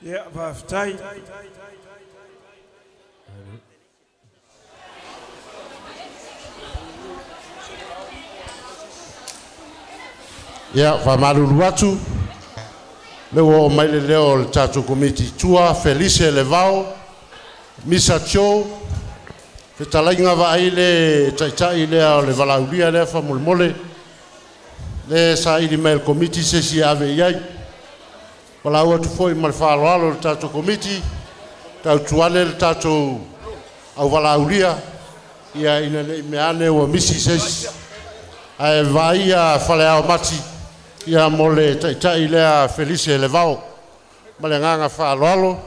Ia, faafetai. Ia, faamalulu atu, le ua oo mai le leo o le tatou Komiti i tua, Felice Levao, Misa Cho, fetalaiga vaai le taitai lea o le valaaulia lea faamolemole, le saili mai e le Komiti se isi e ave i ai. Valaau atu foi ma le faaaloalo i le tatou Komiti, tautuane le tatou auvalaaulia, ia ina ne i meaane ua misi se isi. Ae vaaia Faleao Mati, ia mo le taitai lea Felice Levao. Ma le agaga faaaloalo.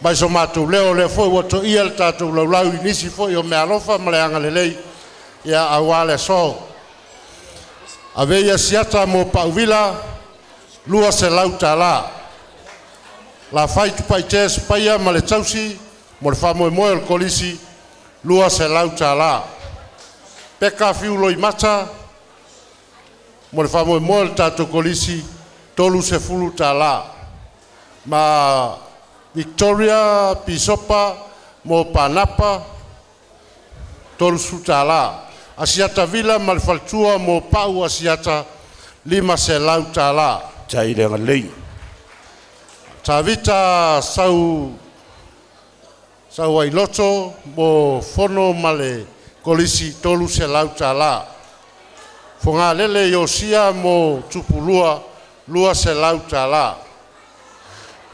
Mai so matou leo, lea foi ua toia le tatou laulau i nisi foi o meaalofa ma le agalelei, ia aua le aso. Ave ia siata mo Pauvila, $200. La fai Tupaitea Sipaia ma le tausi mo le faamoemoe o le kolisi, $200. Peka Fiuloi Mata mo le faamoemoe o le tatou kolisi, $30. Ma Victoria Pisopa mo Panapa, $30. Asiata Vila ma le faletua mo Pau Asiata, $500. Tai le agalelei. Tavita Sau Sauailoto mo Fono ma le kolisi, $300. Fogalele Iosia mo Tupulua, $200.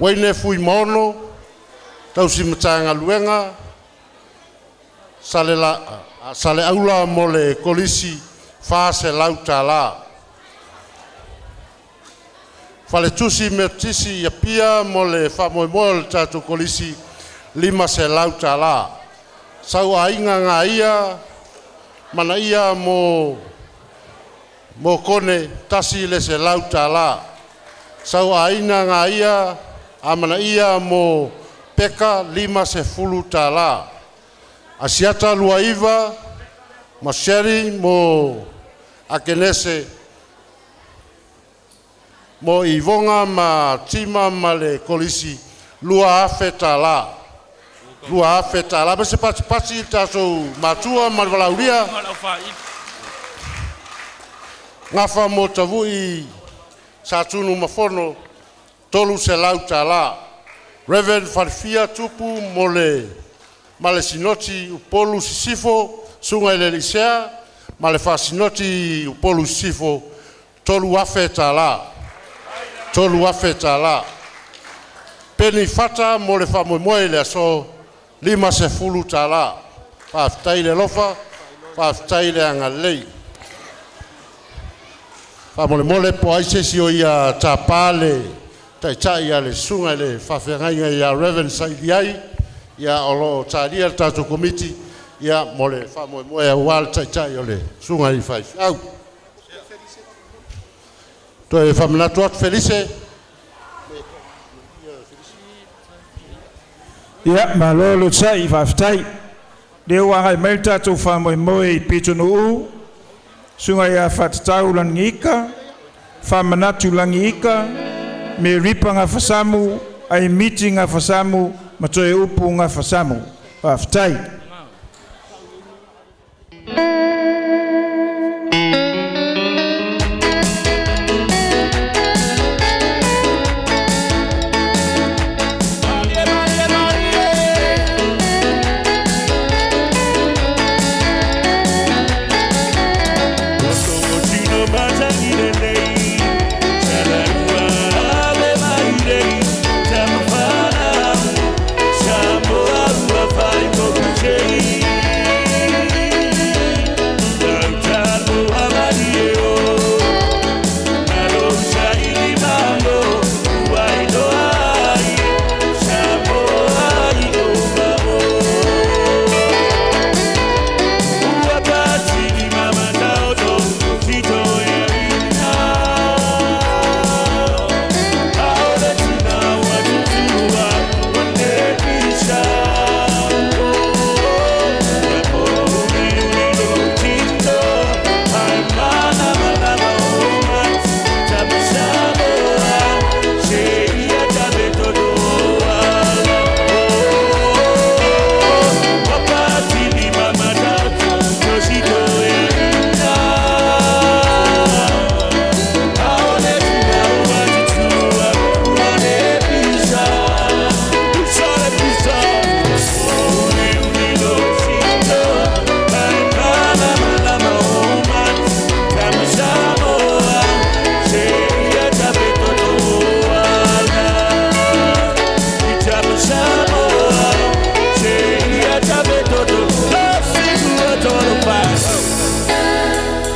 Waine Fuimaono, tausi Matagaluega, Saleaula mo le kolisi, $400. Faletusi Metotisi ia Pia mo le faamoemoe o le tatou kolisi, $500. Sau aiga ngaia manaia mo Kone, $100. Sau aiga ngaia amanaia mo Peka, $50. Asiata Luaiva ma Sherry mo Akenese mo Ivonga ma Tima ma le kolisi, $2,000. $2,000. Ma se patipati i tatou matua ma le valaulia. Gafa mo Tavui Satunu Mafono, $300. Reverend Farfia Tupu mo le ma le sinoti Upolu Sisifo, suga i le Elisea, ma le faasinoti Upolu Sisifo, 3,000 tālā. 3,000 tālā. Peni fata mo le faamoemoe i le aso 50 tālā. Faafetai le alofa, faafetai le agalelei. Faamolemole po o ai se isi o ia tapā le taitai a le susuga i le faafeagaiga ia Reverend Sailiai, ia o lo o talia le tatou komiti ia mo le faamoemoe aua le taitai o le susuga i le faifeau. Toe faamanatu atu Felise. Ia, malo le onosai, faafetai. Lea ua agai mai le tatou faamoemoe i Pitonuu, susuga ia Faatatau Lagiika, Faamanatu Lagiika, Meripa Gafasamu, Aimiti Gafasamu ma Toeupu Gafasamu. Faafetai.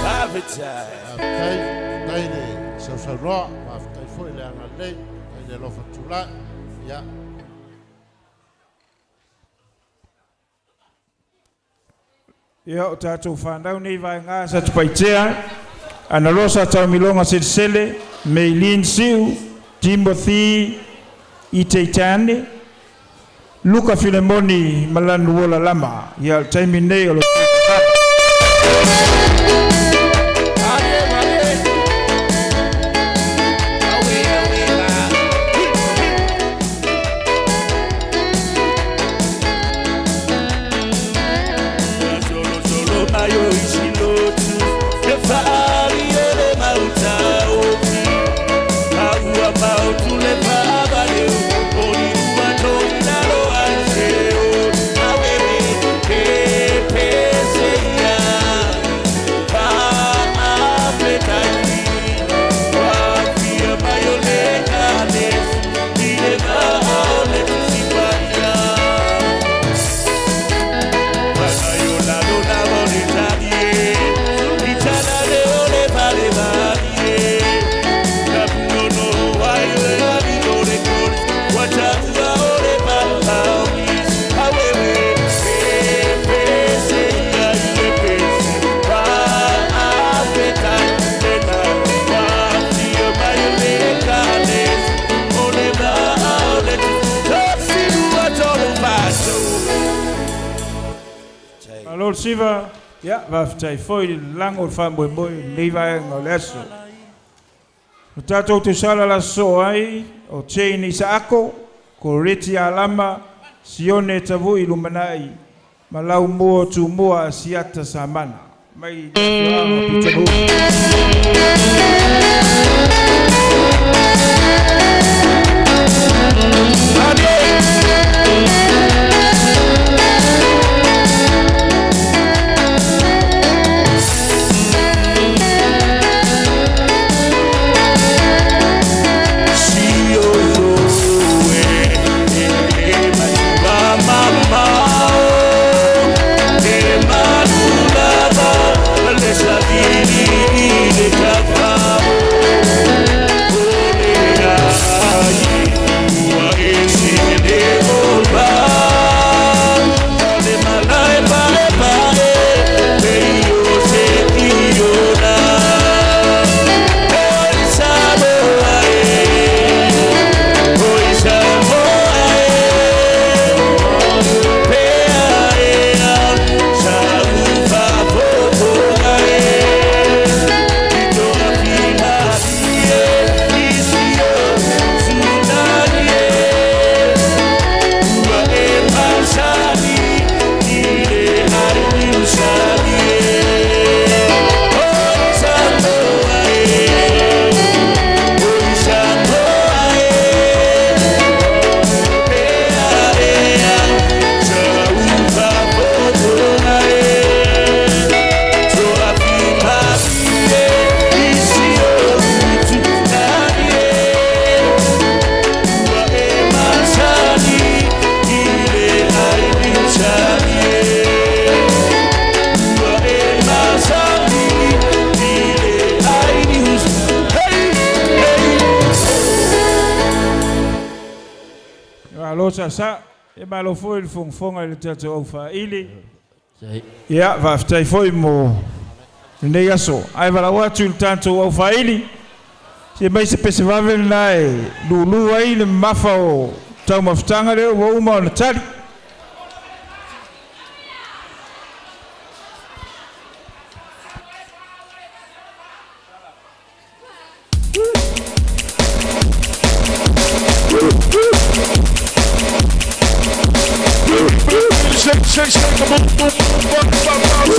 Faafetai, faafetai le sausaunoa, faafetai foi le agalelei, faafetai le alofa tulai. Ia. Ia, o tatou fanau nei vaega Satupaitea, Analosa Taumiloga Selesele, Meilin Siu, Timothy Iteitane, Luka Filemoni ma Lanuola Lama. Ia, o le taimi lenei o lo Malo le siva, ia, faafetai foi i le lago o le faamoemoe i lenei vaega o le aso. O tatou tausala la sosoo ai, o Jane Isaako, Koreti Alama, Sione Tavui Lumanai, ma Laumua Tumua Asiata Samana. Mai le afioaga o Pitonuu. saasaa, ia malo foi le fogafoga i le tatou aufaili. Ia, faafetai foi mo lenei aso. Ae valaau atu i le tatou aufaili, se mai se pese vave lena e lulu ai le mamafa o taumafataga lea ua uma ona tali. Shake, shake, shake, boom, boom, boom, boom, boom,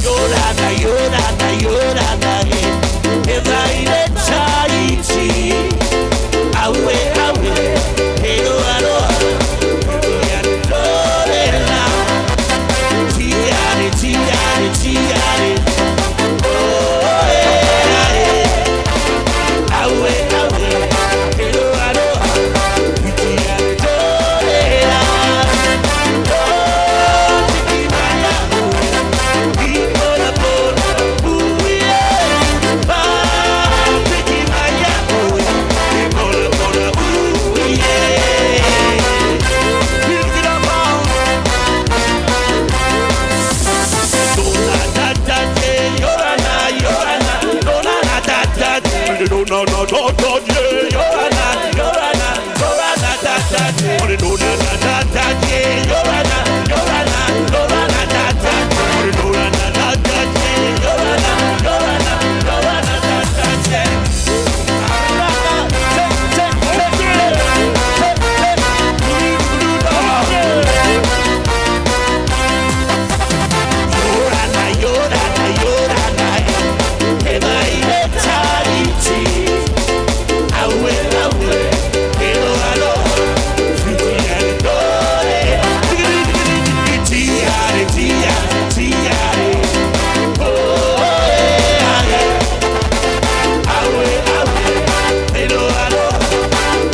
Yorana, yorana, yorana, e vai le taiti. Aue, aue, e roa roa, ia tore la. Tiare, tiare, tiare, oh, eh, eh. Aue, aue, e roa roa, tiare tore la. Oh, tiki maya, No, no, no, no, yeah. Yorana, yorana, yorana, da, da, da. No, na, na, da, da, yeah. Yorana, yorana, yorana, da, da. No, na, na, da, da, yeah. Yorana, yorana, yorana, da, da, yeah. Yorana, yorana, yorana, e vai le taiti. Aue, aue, e roa roa, tiare tore. Tiare, tiare, tiare, oh, eh, eh. Aue, aue, e roa roa,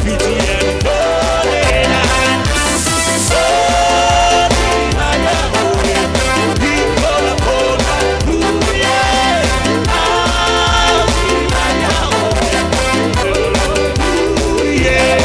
tiare tore. Oh, maya, oe, piccola pona, yeah. Ah, maya, oe, yeah.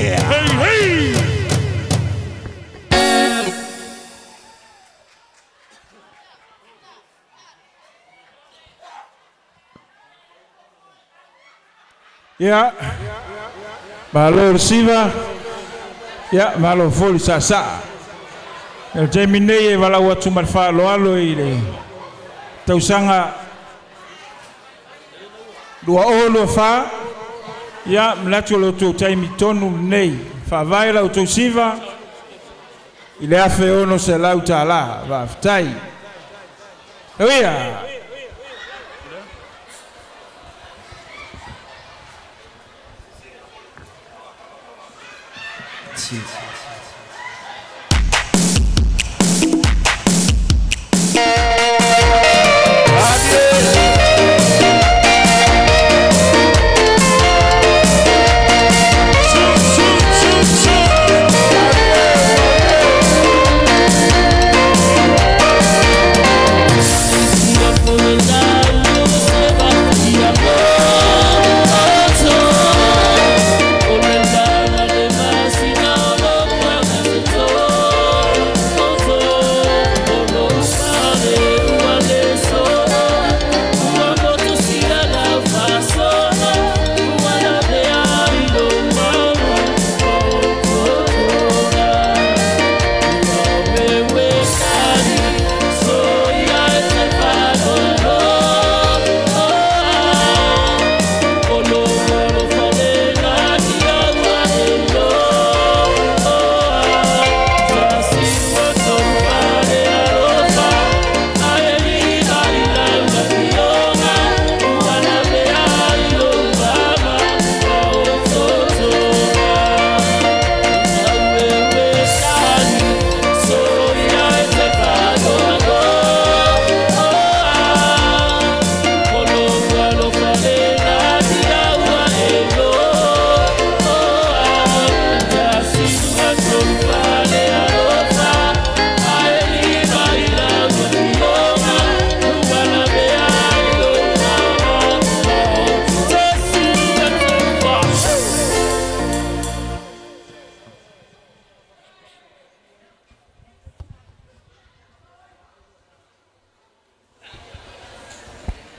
Hey, hey! Ia, malo le siva, ia, malo foi le saasaa. O le taimi nei e valaau atu ma le faaaloalo i le Tausaga 2024, ia manatu o lo outou taimi tonu lenei. Faavae la outou siva i le $1,600 tālā. Faafetai. Euia.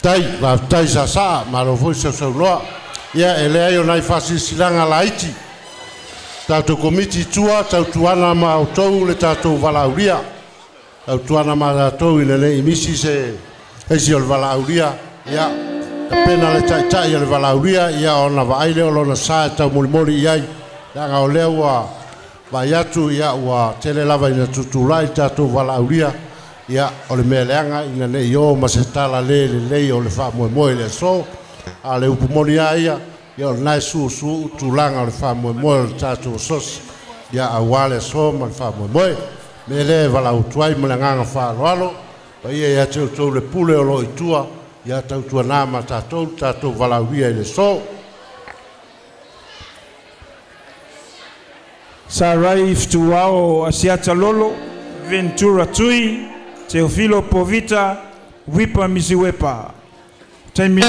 Tai, faafetai sasaa, malo foi sausaunoa. Ia, e leai o nai faasilasilaga laiti. Tatou komiti i tua, tautuana ma outou le tatou valaaulia. Tautuana ma tatou ina nei misi se isi o le valaaulia. Ia, tapena le taitai o le valaaulia, ia ona vaai lea o lona sa e taumolimoli i ai. Leaga o lea ua vaai atu, ia ua tele lava ina tutulai le tatou valaaulia. Ia, o le mea leaga ina nei o ma se tala le lelei o le faamoemoe i le aso. A o le upu moni lava ia, ia o lena e suusuu tulaga o le faamoemoe o le tatou asosi. Ia, aua le aso ma le faamoemoe. Mea lea e valaautu ai ma le agaga faaaloalo. Paia ia te outou le pule o lo o i tua, ia tautuana ma tatou le tatou valaaulia i le aso. Sarai Ftuao Asiata Lolo, Ventura Tui, Teofilo Povita, Wipa Misiwepa. Taimi.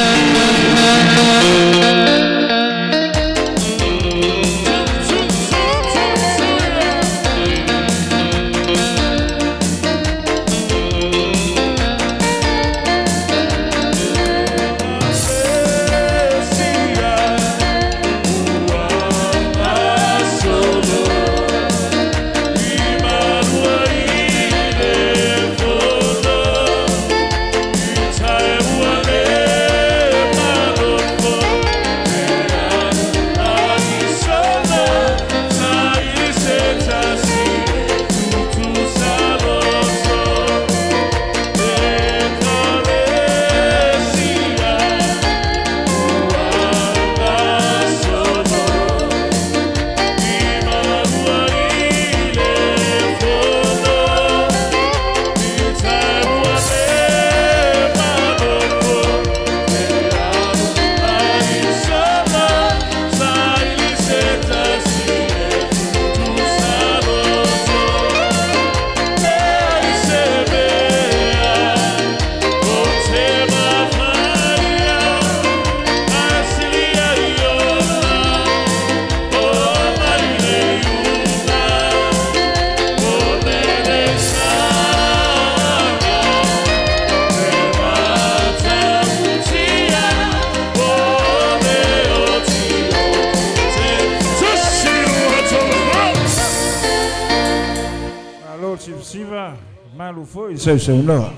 Malo siva, malo foi sausaunoa.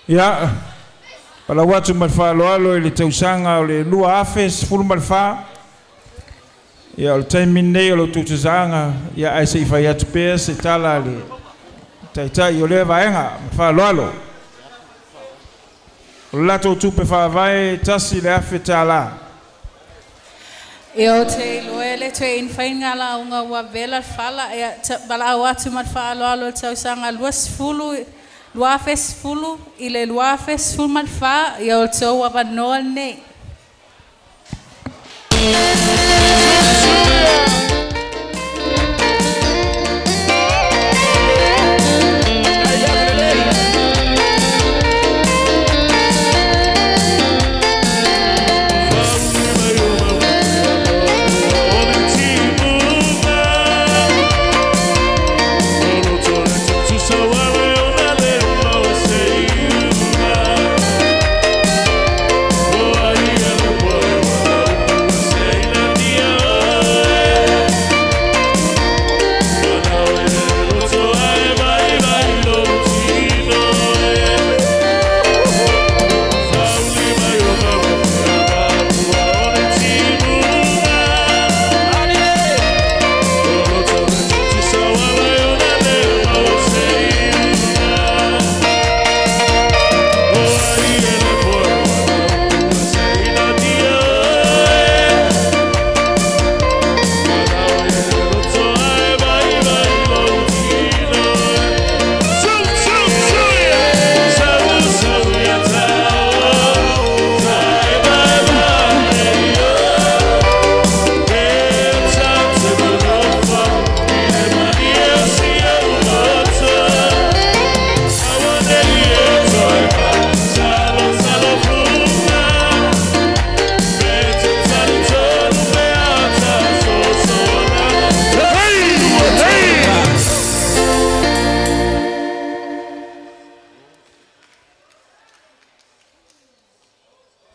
Ia, palau atu ma le faaaloalo i le tausaga o le 2014. Ia, o le taimi lenei o le tou tasaaga, ia ae se i fai atu pea se tala a le taitai o lea vaega ma faaaloalo. O le latou tupe faavae $1,000. Ia o te iloa e le toe infainga la unga ua vela fala ia bala atu ma faaaloalo le tausaga 20 2010 i le 2014 ia o tou avanoa lenei.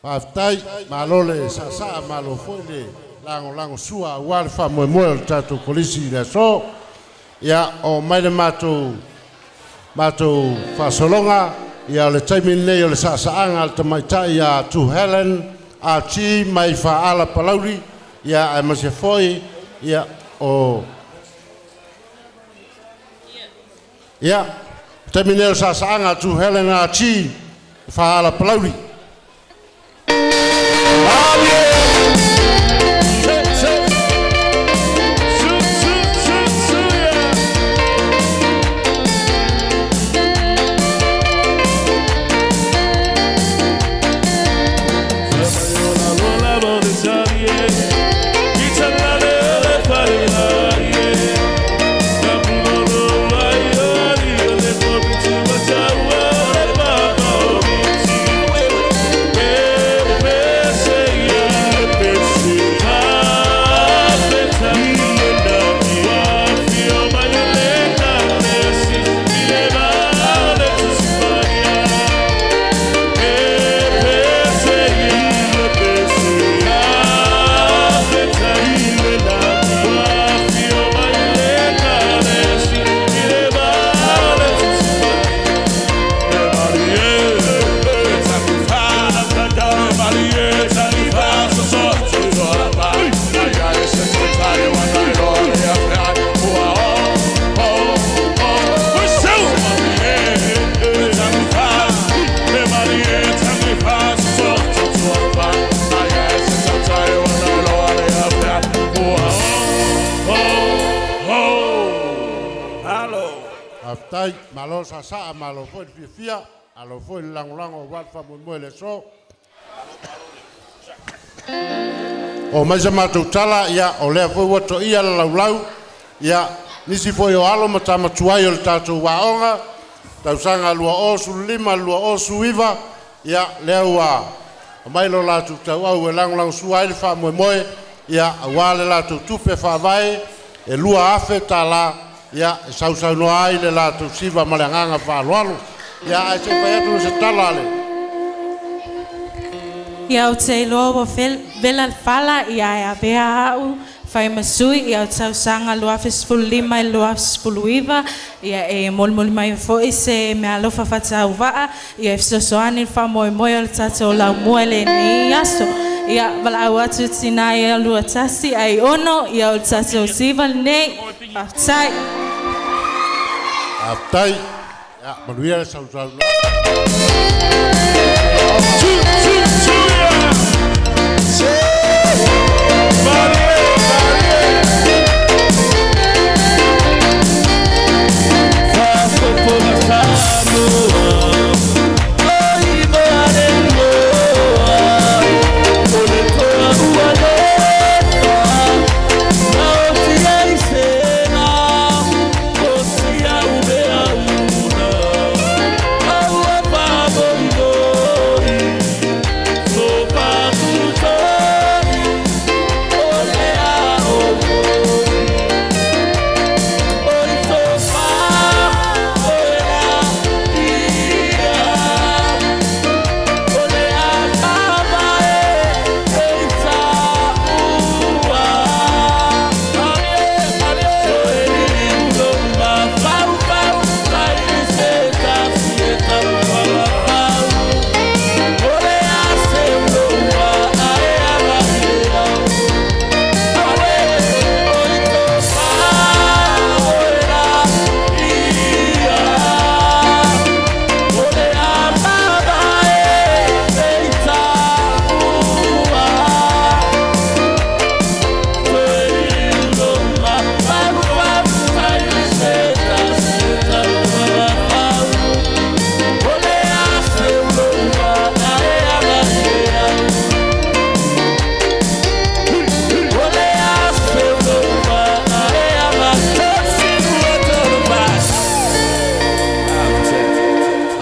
Faafetai, malo le saasaa, malo foi le lagolago sua aua le faamoemoe o le tatou kolisi i le aso. Ia, o mai le matou faasologa, ia o le taimi lenei o le saasaaga a le tamaitai ia Tu Helen Archie mai Faala Palauli, ia aemaise foi, ia o ia, taimi lenei o le saasaaga a Tu Helen Archie Faala Palauli. Faafetai, malo saasaa, malo foi le fiafia, malo foi le lagolago aua le faamoemoe i le aso. O mai sa matou tala, ia, o lea foi ua toia le laulau, ia, nisi foi o alo ma tamatuai o le tatou aoga, tausaga 2015 2019, ia, lea ua aumai lo latou tauau e lagolagosua ai le faamoemoe, ia, aua le latou tupe faavae, e $2,000, ia, e sausaunoa ai le latou siva ma le agaga faaaloalo. Ia, ae se i fai atu se tala a le Ia o te iloa ua vela le fala ia e avea au Fai ma sui ia o tausaga 2015 i le 2019 ia e molimoli mai fo'i se meaalofa faatauva'a ia e fesoasoani le faamoemoe o le tatou laumua i lenei aso. Ia valaau atu tinā ia 21 ai 6 ia o le tatou siva lenei. Faafetai. Faafetai. Ia, manuia le sausaunoa.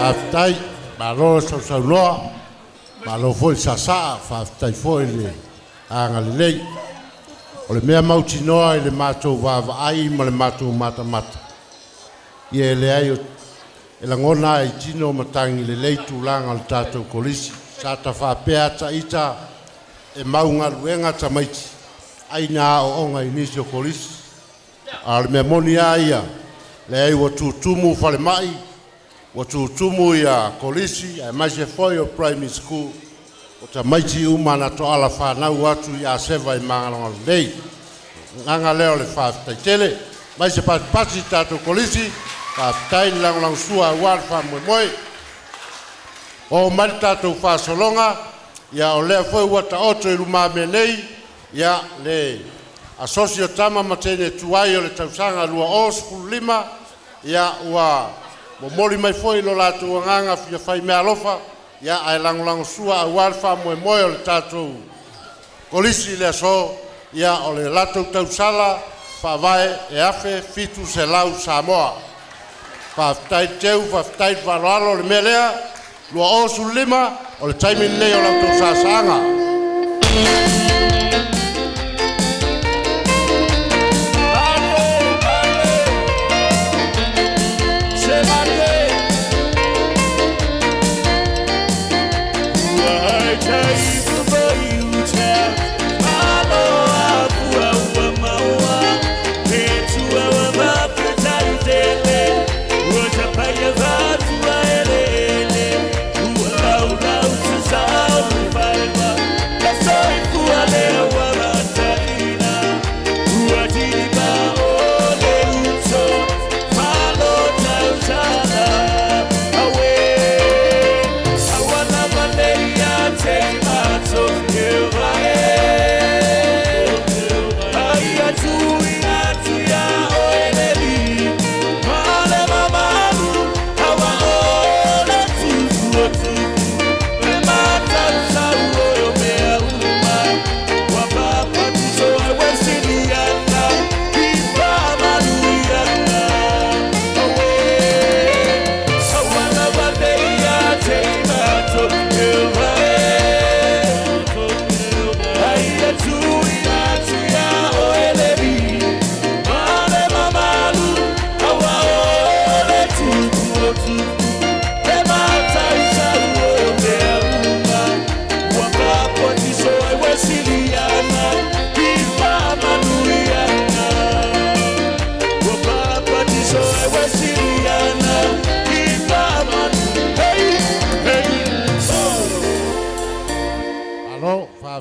Faafetai, malo le sausaunoa, malo foi le sasaa, faafetai foi le agalelei. O le mea mautinoa i le matou vaavaai ma le matou matamata, ia e leai e lagona ai tino matagi lelei tulaga o le tatou kolisi. Sa ta faapea ata ita e mau galuega tamaiti ai na aooga i nisi o kolisi. A o le mea moni lava ia, leai ua tutumu falemai, ua tutumu ia kolisi, aemaise foi o primary school, o tamaiti uma na toala fanau atu i Aseva i Magaloga lelei. Agaga lea o le faafetai tele. Mai se pasipasi tatou kolisi, faafetai le lagolagosua aua le faamoemoe. Oo mai le tatou faasologa, ia o lea foi ua taoto i lumamea nei, ia le asosi o tama ma teine tuai o le tausaga 2015, ia ua momoli mai foi lo latou agaga fia fai meaalofa, ia ae lagolagosua aua le faamoemoe o le tatou kolisi i le aso, ia o le latou tausala faavae e 1700 Samoa. Faafetai teu, faafetai le faaaloalo. O le mea lea, 2015, o le taimi lenei o la outou sasaaga. Soy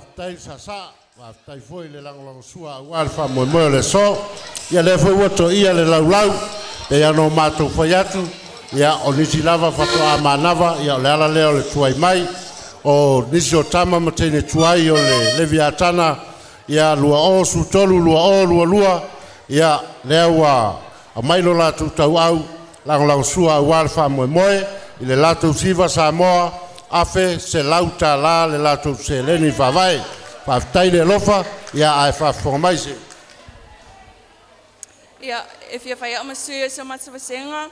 Faafetai le saasaa, faafetai foi i le lagolagosua aua le faamoemoe o le aso. Ia lea foi ua toia le laulau, pei lava ona o matou fai atu, ia o nisi lava faatoa manava, ia o le ala lea o le tuai mai. O nisi o tama ma teine tuai o le Leviatana, ia 2013, 2022, ia lea ua aumai lo latou tauau lagolagosua aua le faamoemoe i le latou siva Samoa, $1,100 le latou seleni faavae. Faafetai le alofa, ia ae faafofoga mai se. Ia, e fia fai au ma sui o si o matou vasega,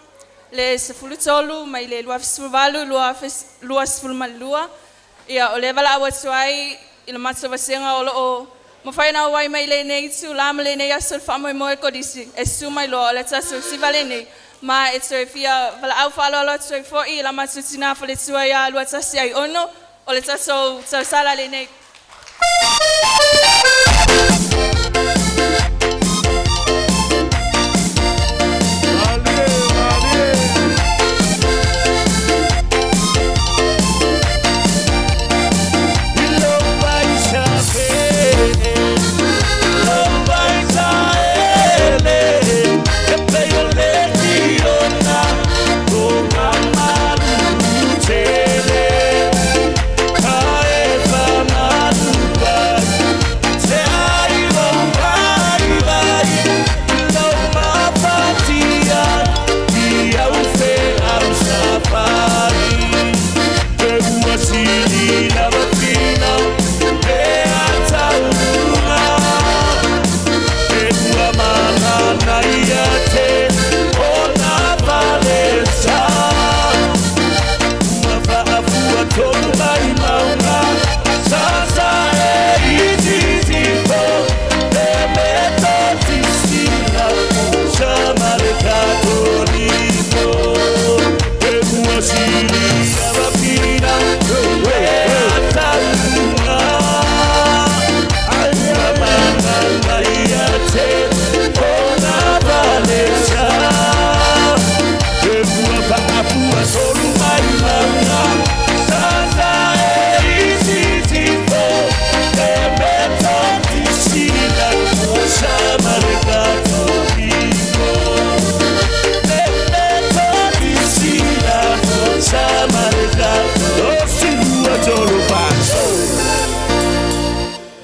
le 13 mai le 2018, 2022. Ia, o le valaau atu ai i le matou vasega o loo mafai ona auai mai lenei itulā ma lenei aso i le faamoemoe o le Kolisi, e susu mai loa o le tatou siva lenei. Ma e toe fia valaau faaaloalo atu ai foi i la matou tinā faletua ia Luatasi Aiono, o le tatou tausala lenei.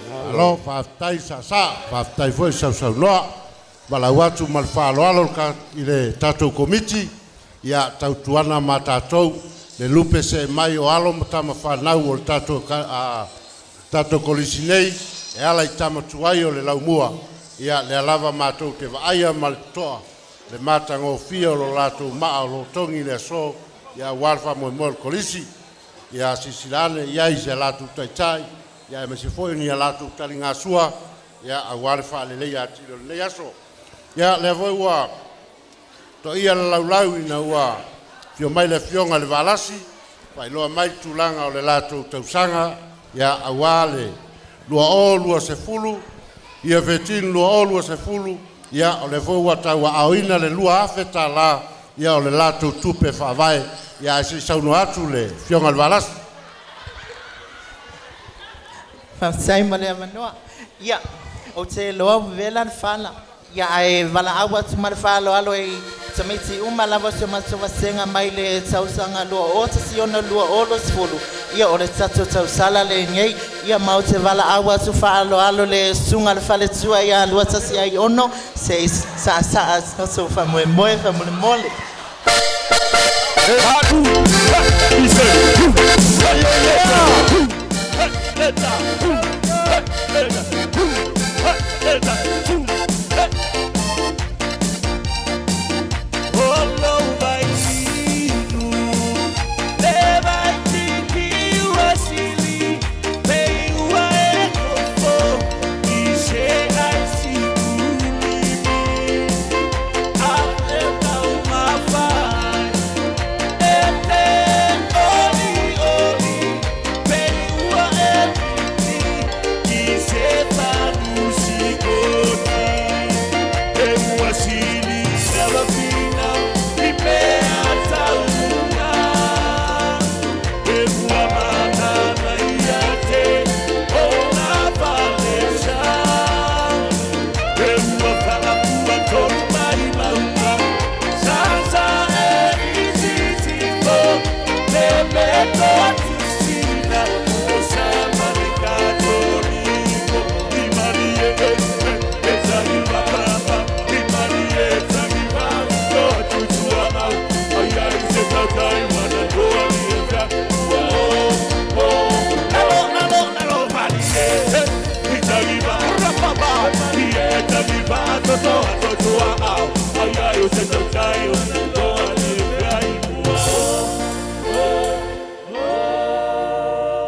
Malo, faafetai saasaa, faafetai foi sausaunoa. Valaau atu ma le faaaloalo i le tatou Komiti, ia tautuana ma tatou le lupe see mai o alo ma tama fanau o le tatou Kolisi nei e ala i tama tuai o le laumua, ia lea lava matou te vaaia ma le totoa le matagofie o lo latou maa o lo togi i le aso, ia aua le faamoemoe o le Kolisi. Ia silasila ane i ai i se latou taitai, ia aemaise foi ni a latou taligasua, ia aua le faaleleia atili o lenei aso. Ia lea foi ua toia le laulau ina ua fio mai le afioga i le Valasi, faailoa mai le tulaga o le latou tausaga, ia aua le 2020, ia 13 2020, ia o lea foi ua tauaaoina le $2,000, ia o le latou tupe faavae, ia ae se i saunoa atu le afioga i le Valasi. Faafetai mo le avanoa. Ia, ou te iloa ua vela le fala. Ia, ae valaau atu ma le faaaloalo i tamaiti uma lava o si o matou vasega mai le tausaga 2016 2020, ia o le tatou tausala lenei. Ia ma ou te valaau atu faaaloalo le susuga i le faletua ia Luatasi Aiono se i saasaa se tatou faamoemoe faamolemole.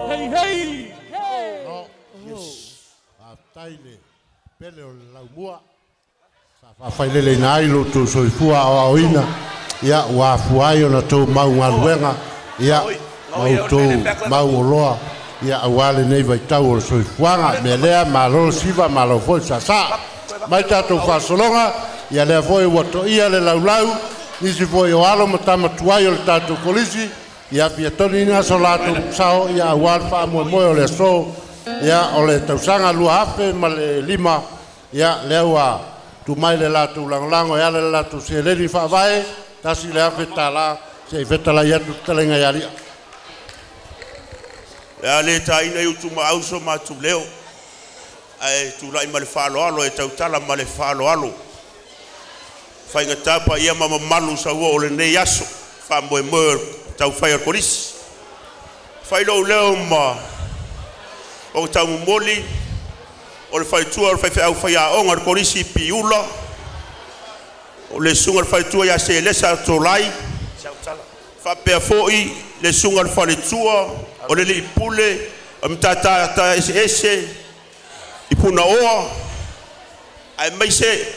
Hey, hey! No, yes. Faafetai le pele o le laumua. Sa faafaileleina ai lo outou soifua aoaoina, ia ua afua ai ona tou mau galuega, ia ma outou mau oloa, ia auā lenei vaitau o le soifuaga. Mea lea, malo le siva, malo foi le saasaa. Mai tatou faasologa, ia lea foi ua toia le laulau, nisi foi o alo ma tama tuai o le tatou kolisi, ia fia toniina so latou sao, ia auā le faamoemoe o le aso, ia o le tausaga 2005, ia lea ua tumai le latou lagolago e ala i le latou seleni faavae $1,000 se i fetalai atu le fetalaiga ia Ali'a. Le a le tāina i utumaau so matou leo, ae tulai ma le faaaloalo e tautala ma le faaaloalo. Faigata paia ma mamalu saua o lenei aso, faamoemoe o le taufai o le kolisi. Fai lou leo ma o taumomoli o le faletua o le faifeau faiaoga o le kolisi i Piula, o le susuga i le faletua ia Selesa Tolai, faapea foi le susuga i le faletua o le alii pule o le Matata Eseese i Punaoa, aemaise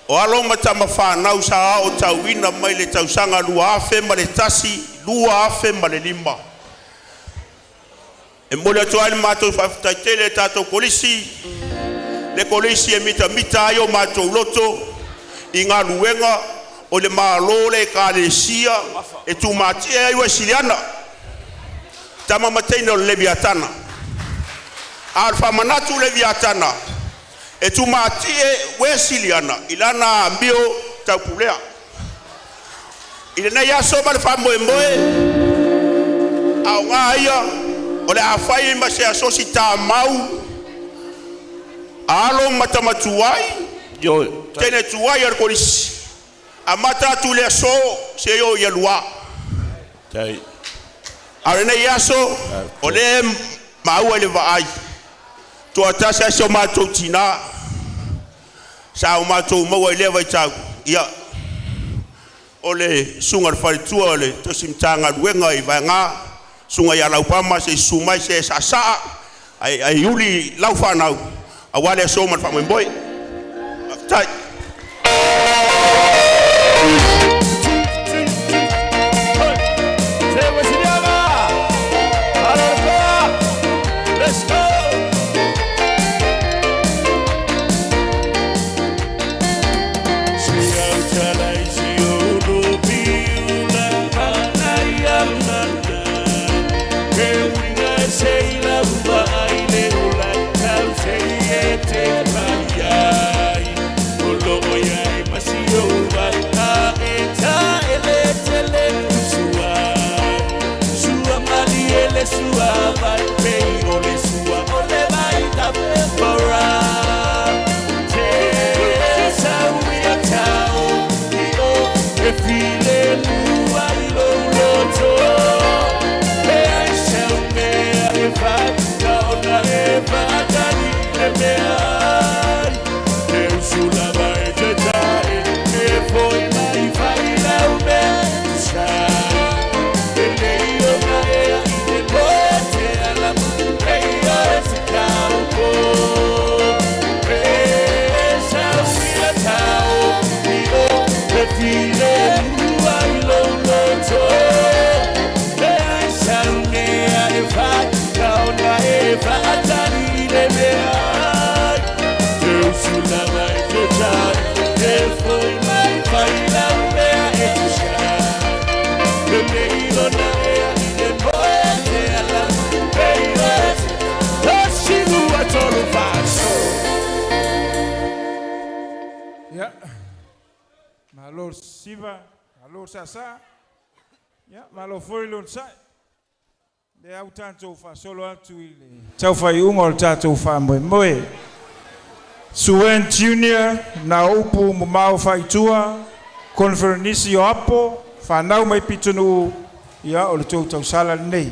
o alo ma tama fanau sa aotauina mai le tausaga 2001, 2005. E momoli atu ai le matou faafetai tele i le tatou Kolisi, le Kolisi e mitamita ai o matou loto i galuega o le Malo, le Ekalesia e tumatie ai Uesiliana, tama ma teine o le Leviatana. A o le faamanatu Leviatana e tumatie Uesiliana i lana amio taupulea. I lenei aso ma le faamoemoe, aoga ia o le a fai ma se asosi tamau a alo ma tama tuai, teine tuai a le Kolisi, amata atu i le aso seia oo ia Luā. A o lenei aso, o lea e maua i le vaai, toatasi lava si o matou tinā sa o matou maua i lea vaitau, ia o le susuga i le faletua o le tausi Matagaluega i Vaega, susuga ia Laupama, se i susu mai se i saasaa ae uli lau fanau aua le aso ma le faamoemoe. Faafetai. Let's go! Ia, malo le siva, malo le saasaa, ia, malo foi le onosai. Le au tātou whaasolo atu i le tauwhaiunga o le tātou whaamoemoe. Suen Junior, nā upu mamao whaitua, konferenisi o apo, whanau mai pitunu, ia o le tau tausala nei.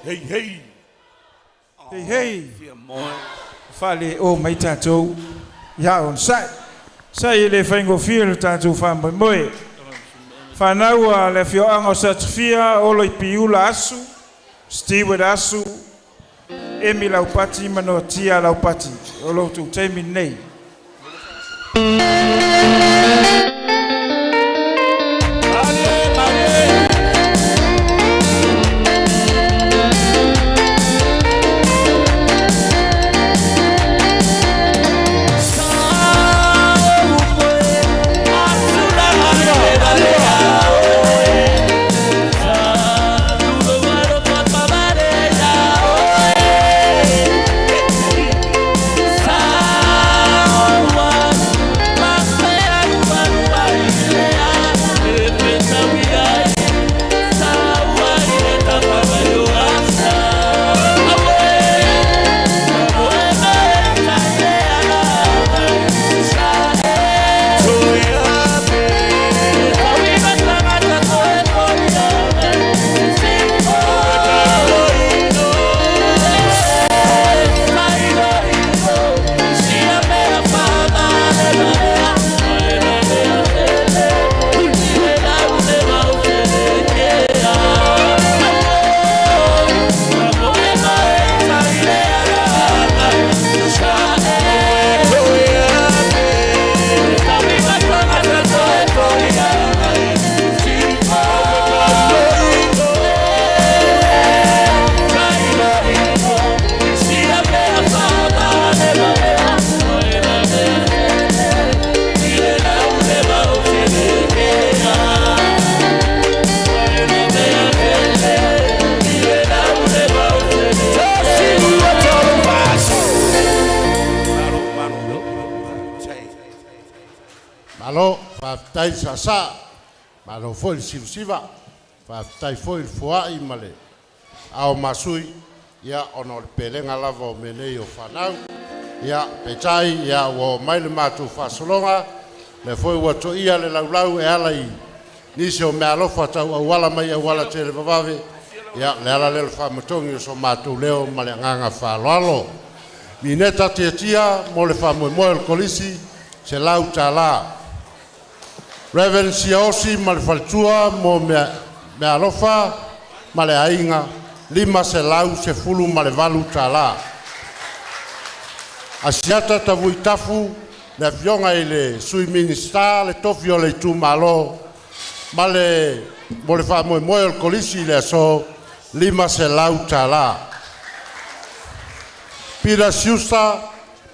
Hey, hey. Hey, hey. Fale o mai tātou. Ia on sai. Sai e le whaingofia le tātou whamoemoe. Whanaua le fioanga o Satufia, Olo i Piula Asu, Stewart Asu, Emi Laupati, Manotia Laupati. O lo tū taimi nei. Malo, faafetai saasaa, malo foi le sivasiva, faafetai foi le foai ma le ao masui, ia ona o le pelega lava o mea nei o fanau. Ia, peitai, ia ua oo mai le matou faasologa, lea foi ua toia le laulau e ala i nisi o meaalofa tauauala mai auala televavave, ia le ala lea o le faamatogi o so matou leo ma le agaga faaaloalo. Mineta tiatia mo le faamoemoe o le kolisi, se lau tālā. Reverend Siaosi ma le faletua mo mea meaalofa ma le aiga, 518 tālā. Asiata Tavuitafu, le afioga i le Sui Minisita, le tofi o le itumalo, ma le mo le faamoemoe o le kolisi i le aso 500 tālā. Peter Siusa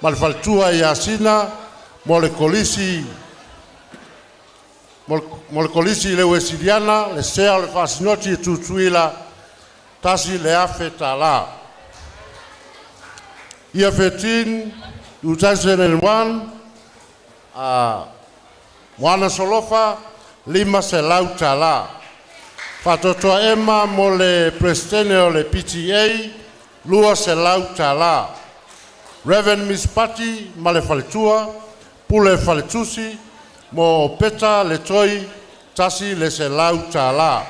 ma le faletua ia Sina mo le kolisi mo le kolisi i le Uesiliana, le sea o le faasinoti e Tutuila, 1,000 tālā. Year 13, 2001, Moana Solofa, 500 tālā. Faatoatoa Ema mo le Presidente o le PTA, 200 tālā. Reverend Miss Patti ma le faletua, Pule Faletusi, mo Peta le Toi, 100 tālā.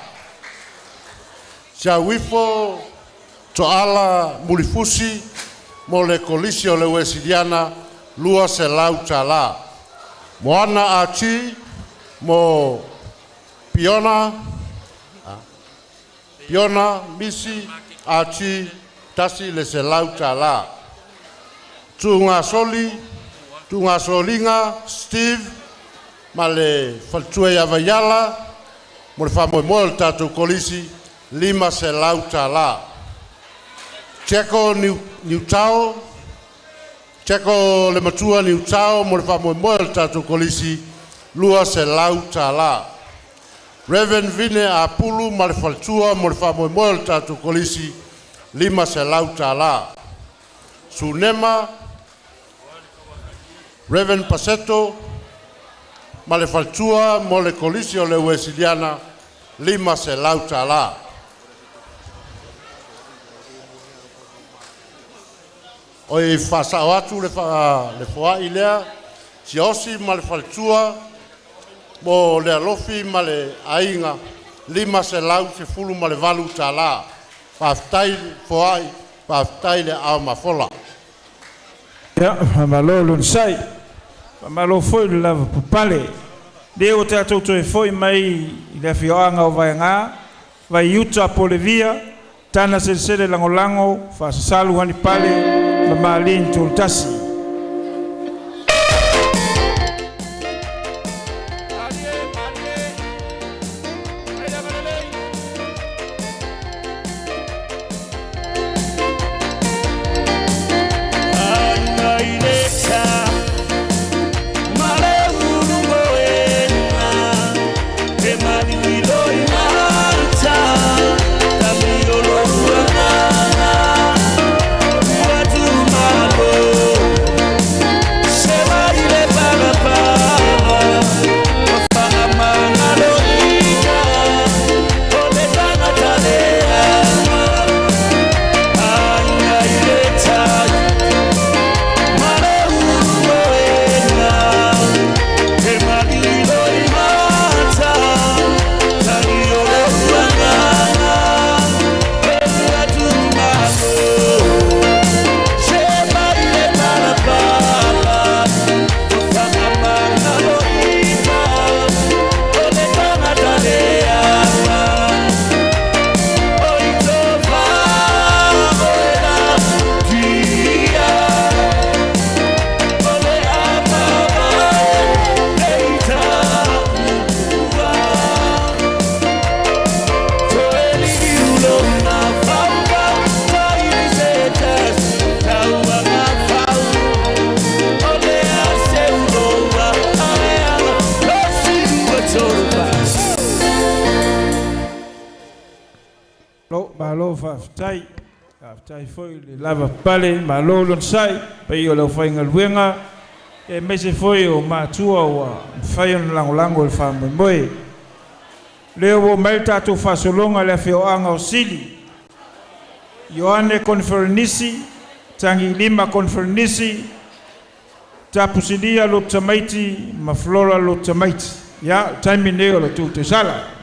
Siauifo Toala Mulifusi mo le kolisi o le Uesiliana, 200 tālā. Moana Ati mo Piona, Piona Misi Ati, 100 tālā. Tuga Soli, Tuga Soliga Steve ma le faletua ia Vaiala mo le faamoemoe o le tatou kolisi 500 tālā. Tiako Niutao, Tiako le matua Niutao mo le faamoemoe o le tatou kolisi 200 tālā. Reverend Vine Apulu ma le faletua mo le faamoemoe o le tatou kolisi 500 tālā. Sunema Reverend Paseto ma le faletua mo le kolisi o le Uesiliana 500 tālā. O i whasao atu le, le foai lea, siaosi ma le faletua mo le alofi ma le aiga 518 tālā. Faafetai foai, faafetai le ao mafola. Ia, faamalo le onosai. Faamalo foi le lava papale. Lea ua tatou toe fo'i mai i le afioaga o Vaegā, Vaiuta Polevia, Tana Selesele Lagolago, Faasasalu Hanipale ma Malin Tolutasi. Lo, malo faafetai. Faafetai foi le lava pale, malo le onosai, paia o le aufaigaluega, aemaise foi o matua ua mafai ona lagolago i le faamoemoe. Lea ua oo mai le tatou faasologa i le afioaga o Sili. Ioane Koneferenisi, Tagilima Koneferenisi, Tapusilia Lotamaiti ma Flora Lotamaiti. Ia, le taimi lenei o le tou tausala.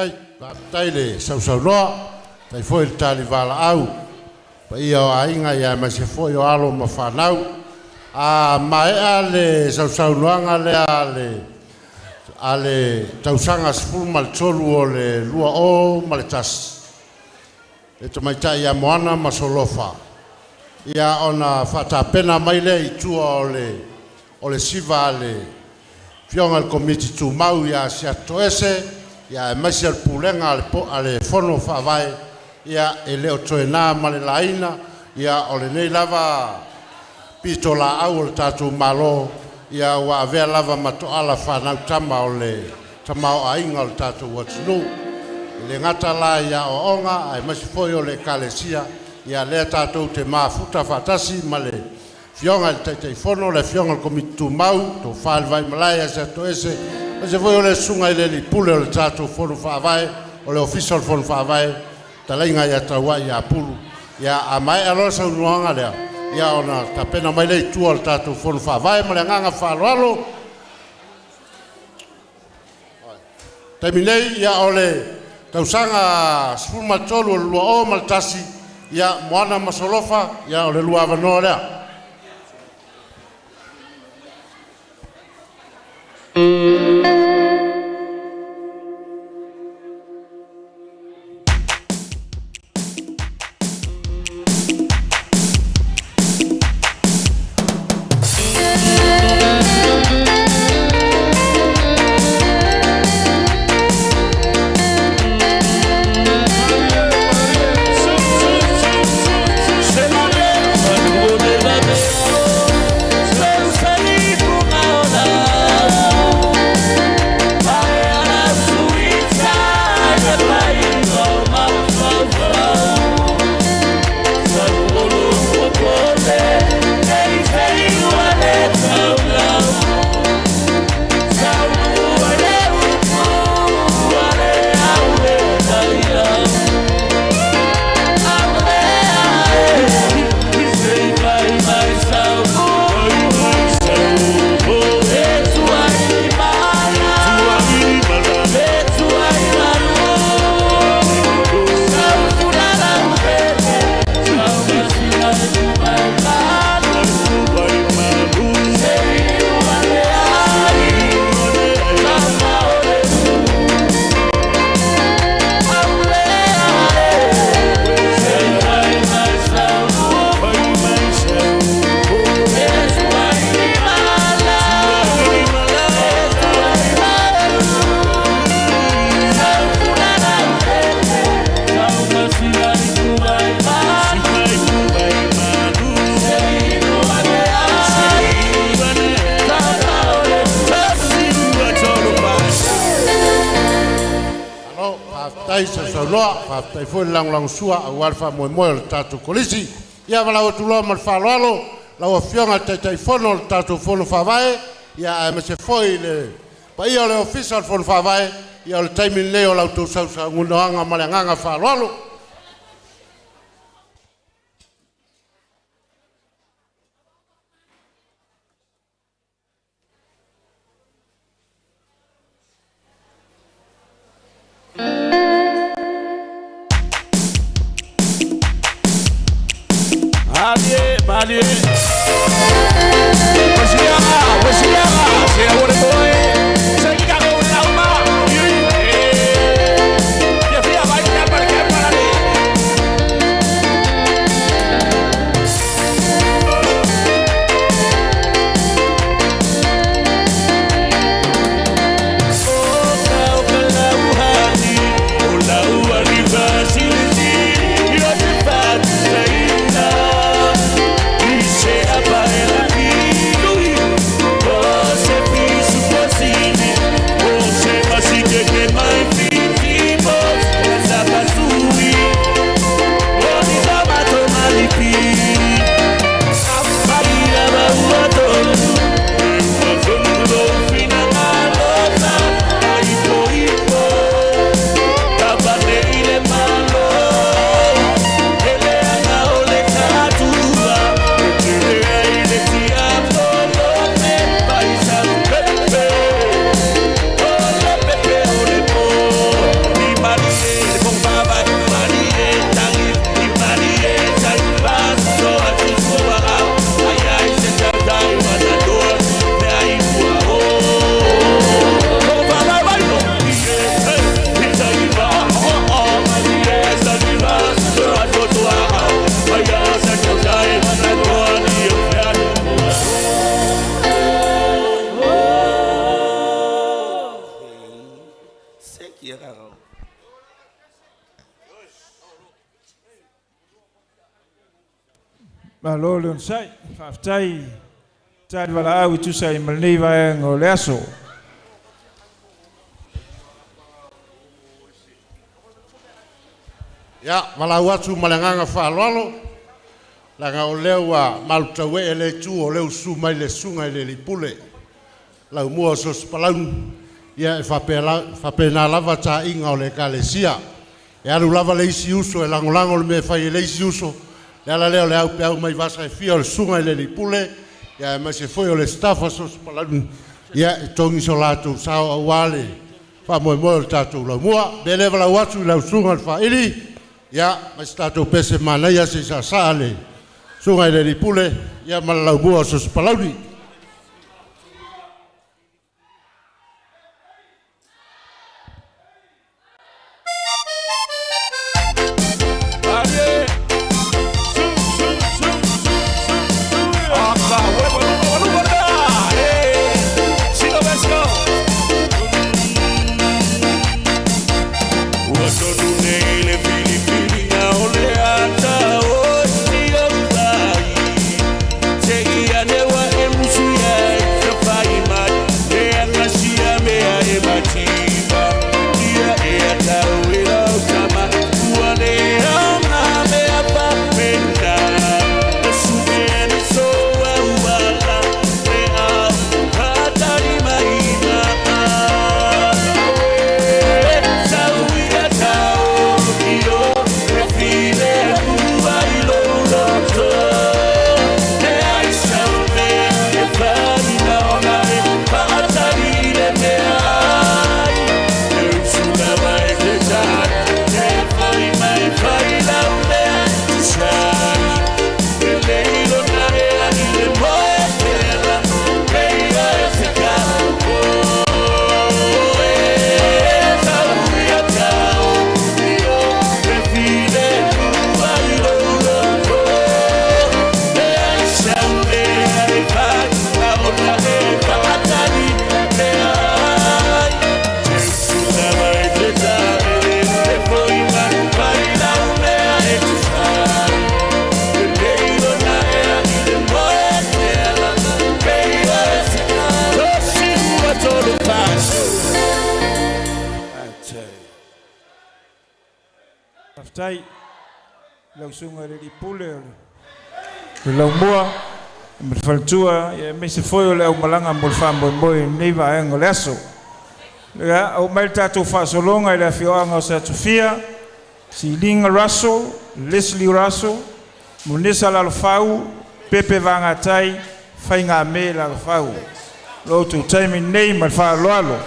Faafetai, faafetai le sausaunoa, faafetai foi le talivalaau, paia o aiga ia aemaise foi o alo ma fanau. A maea le sausaunoaga lea a le tausaga 13 o le 2001, le tamaitai ia Moana ma Solofa, ia ona faatapena mai lea i tua o le siva a le Afioga i le Komiti Tumau ia Siato Ese, ia aemaise o le pulega a le Fono Faavae, ia e le o toe na ma le laina, ia o lenei lava pitolaau o le tatou Malo, ia ua avea lava ma toala fanau tama o le tamaoaiga o le tatou atunuu. E le gata la i aoaoga aemaise foi o le Ekalesia, ia lea tatou te mafuta faatasi ma le Afioga i le Taitaifono, le Afioga i le Komiti Tumau, Tofa i le Vaimalae ia Siatoese, aemaise foi o le Susuga i le Alii Pule o le tatou Fono Faavae, o le Ofisa o le Fono Faavae, talaiga ia Tauai ia Pulu. Ia a maea loa le saunoaga lea, ia ona tapena mai lea i tua o le tatou Fono Faavae ma le agaga faaaloalo. Taimi nei, ia o le tausaga 13 o le 2001, ia Moana ma Solofa, ia o le lua avanoa lea. Faafetai sausaunoa, faafetai foi le lagolagosua aua le faamoemoe o le tatou Kolisi. Ia ma lau atu loa ma le faaaloalo lau Afioga i le Taitaifono o le tatou Fono Faavae, ia aemaise foi le paia o le Ofisa o le Fono Faavae, ia o le taimi lenei o la outou sausaunoaga ma le agaga faaaloalo. Malie, malie. Wasiaga, wasiaga, se a boy. Se ka go la uma. Ya fia vai ka para ka para ni. O ka o ka la uhani, o la uani fasiliti, yo te fatu saina. Malo le onosai, faafetai tali valaau i tusa ai ma lenei vaega o le aso. Ia, valaau atu ma le agaga faaaloalo, leaga o lea ua malutauee le itu o lea ua susu mai le susuga i le Alii Pule, Laumua o Sosipalauni, ia e faapena lava taaiga o le Ekalesia. E alu lava le isi uso e lagolago le mea e fai e le isi uso, le ala lea o le aupeau mai vasa e fia o le susuga i le Alii Pule, ia aemaise foi o le staff a Sosipalauni, ia e togi so latou sao aua le faamoemoe o le tatou laumua. Be le valaau atu i lau susuga i le Faaili, ia ma se tatou pese manaia se i saasaa le susuga i le Alii Pule, ia ma le laumua o Sosipalauni. Ua tonu nei le filifiliga o le ata o i au ai. Te ia ne wa e musu ia e te whai mai. E anga sia mea e mativa. Ia e atau e lau tama. Ua le au ngā mea papena. E sume ane so au ala. E au hatari mai ngā. E tau ia tau i o e file ua i lo loto. E ai sau mea e whaina ona e whaatari i le mea ai. E usuna mai te tai, e whai mai whai lau mea te sai. E leilo na e ani le moe tela, e ia e te kao. E tau ia tau i o e file ua i lo loto. E ai sau mea e whaina ona e whaatari i le mea ai. Te usuna mai te tai, e whai mai whai lau mea e te sai. E leilo na e ani le moe tela, e ia e te kao. Tosi ua tolu whaso. Faafetai lau susuga i le Alii Pule o le laumua ma le faletua, ia aemaise foi o le aumalaga mo le faamoemoe i lenei vaega o le aso. Ia, oo mai le tatou faasologa i le afioaga o Satufia, Siliga Russell, Leslie Russell, Munisa Lalofau, Pepe Vagatai, Faigame Lalofau. Lo outou taimi lenei ma le faaaloalo.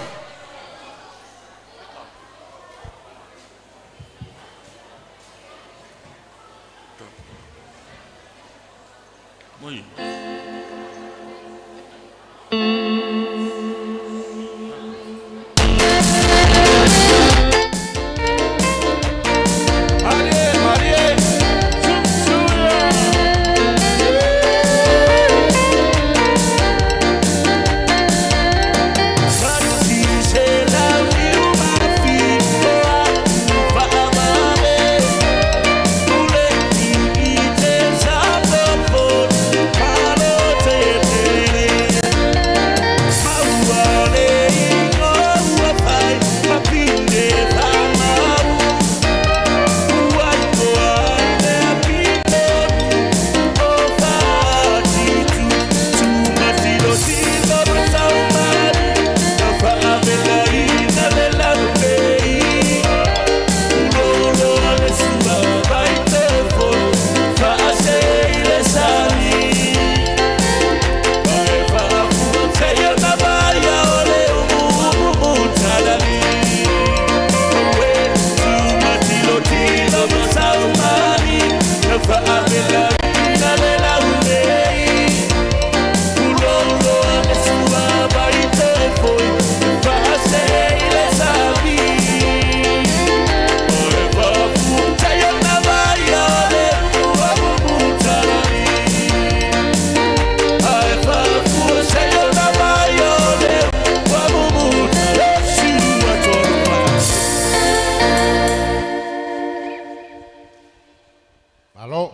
Malo,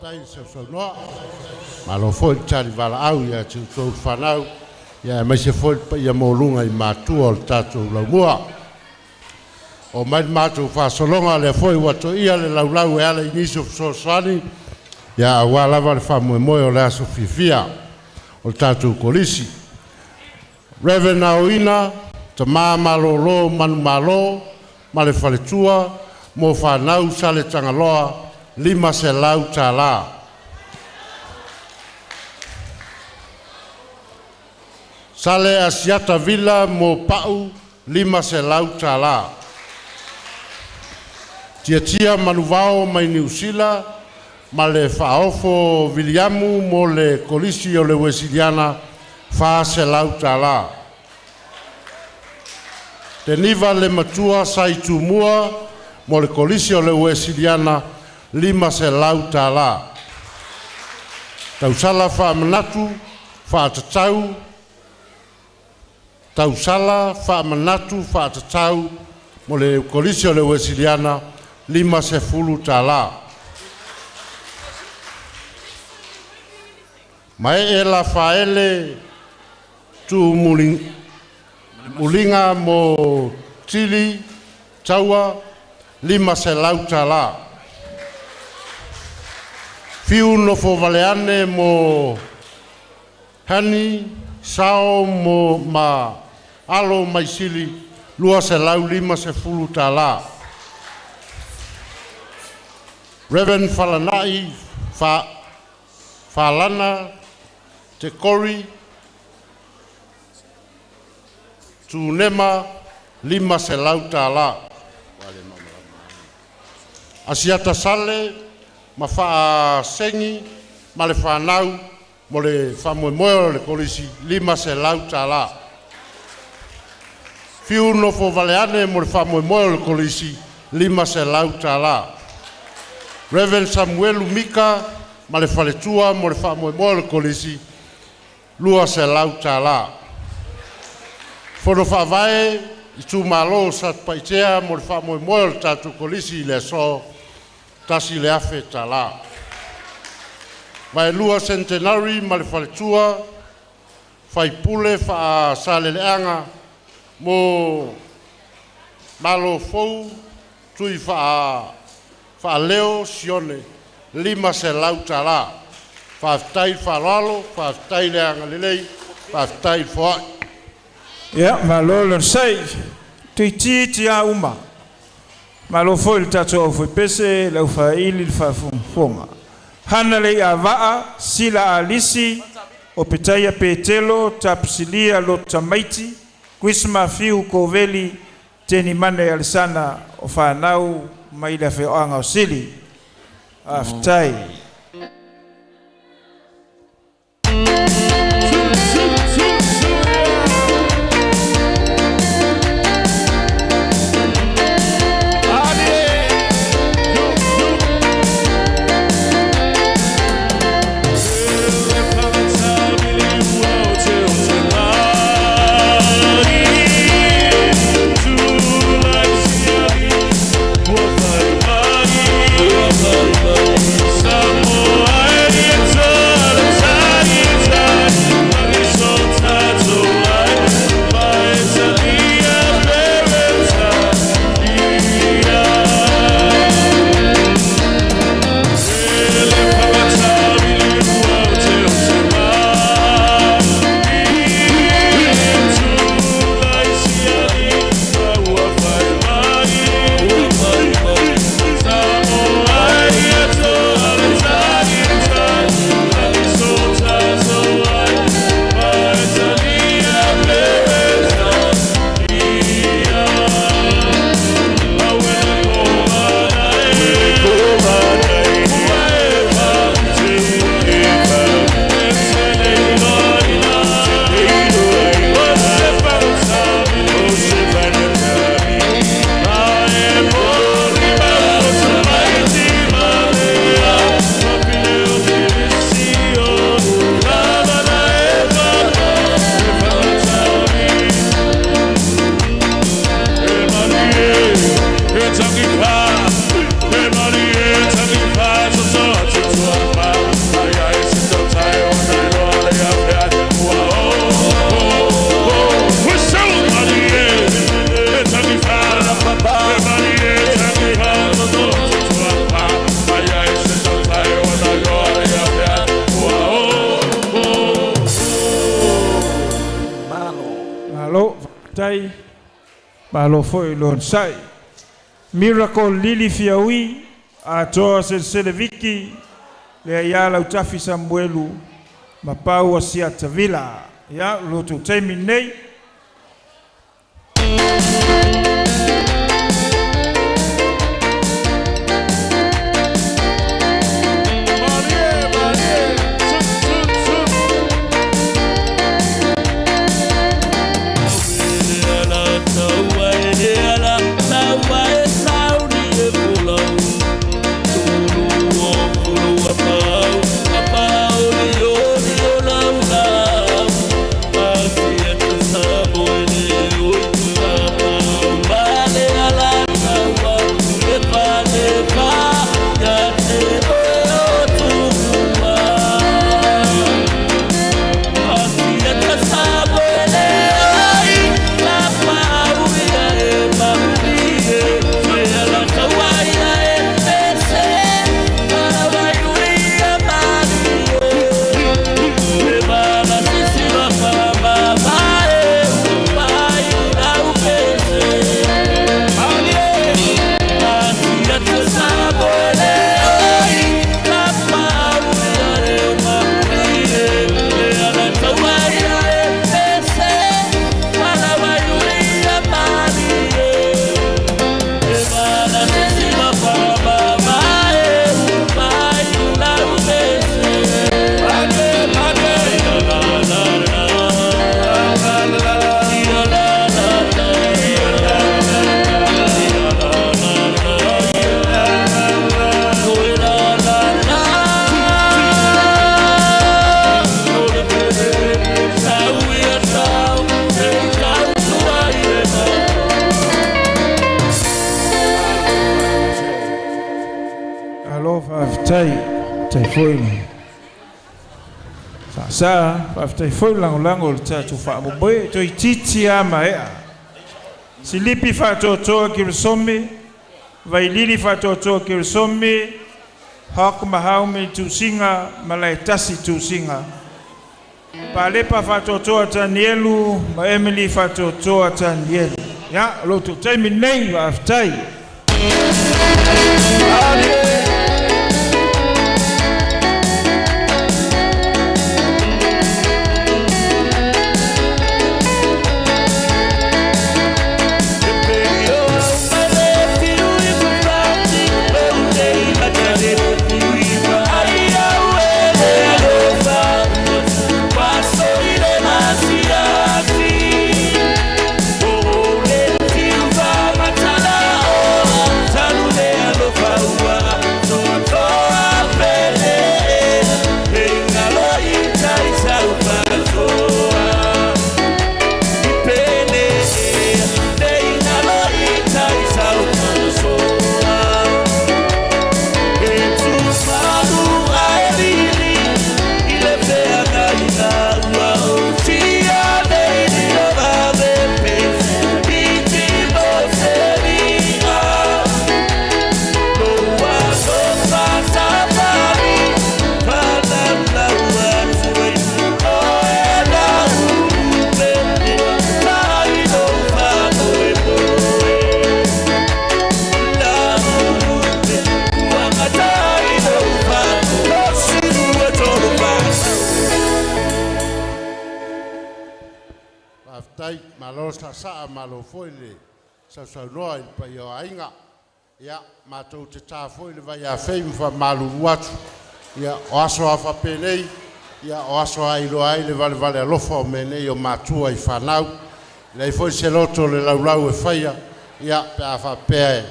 Faafetai le sausaunoa. Malo foi le tali valaau ia te outou fanau, ia aemaise foi le paia maualuga i matua o le tatou laumua. O mai le matou faasologa lea foi ua toia le laulau e ala i nisi o fesoasoani, ia aua lava le faamoemoe o le aso fiafia o le tatou kolisi. Reverend Aoina, Tama Malolo Manumalo, ma le faletua, mo fanau Sale Tagaloa, 500 tālā. Sale Asiata Villa mo Pau, 500 tālā. Tiatia Manuvao mai Niu Sila, ma le faaofo Viliamu mo le kolisi o le Uesiliana, 400 tālā. Teniva le matua sai tumua mo le kolisi o le Uesiliana, 500 tālā. Tausala faamanatu, faatatau, tausala faamanatu faatatau mo le kolisi o le Uesiliana, 50 tālā. Mae e la faele tu mulinga mo tili taua 500 tālā. Fiu nofo valeane mo hani sao mo ma alo maisili 250 tālā. Reverend Falanai Falana Te Kori Tunema 500 tālā. Asiata Sale ma faasengi ma le fanau mo le faamoemoe o le kolisi 500 tālā. Fiu nofo valeane mo le faamoemoe o le kolisi 500 tālā. Reverend Samuelu Mika ma le faletua mo le faamoemoe o le kolisi 200 tālā. Fono faavae i tumalo o Satupaitea mo le faamoemoe o le tatou kolisi i le aso 1,000 tālā. Vaelua Centenary ma le faletua faipule faasaleleaga mo malo fou tui faaleo Sione 500 tālā. Faafetai faaaloalo, faafetai le agalelei, faafetai foai. Ia, malo le onosai. Tuitiiti a uma. Malo foi le tatou aufaipese, le aufaili le faafogafoga. Hana le Avaa, Sila Alisi, o Petaia Petelo, Tapisilia Lotamaiti, Kuisma Fiu Koveli, Teni Mane Alisana o fanau mai le afioaga o Sili. Faafetai. Some Malo foi le onosai. Miracle Lili Fiaui, atoa Selesele Viki, le aia Lautafi Samuelu, ma Pau Asiata Vila. Ia, o lo outou taimi lenei. Alo, faafetai, faafetai foi le saasaa, faafetai foi le lagolago o le tatou faamoemoe, toeitiiti lava maea. Silipi Faatoatoa Kirisome, Vailili Faatoatoa Kirisome, Hawk Mahaume Tusiga ma Laetasi Tusiga. Palepa Faatoatoa Tanielu ma Emily Faatoatoa Tanielu. Ia, o lo outou taimi lenei, faafetai. Faafetai, malo saasaa, malo foi le sausaunoa i le paia o aiga. Ia, matou te ta foi le vaiafei ma faamalulu atu. Ia, o aso lava faapenei, ia, o aso lava e iloa ai le valevale alofa o mea nei o matua i fanau. E leai foi se loto o le laulau e faia, ia, pe a faapea e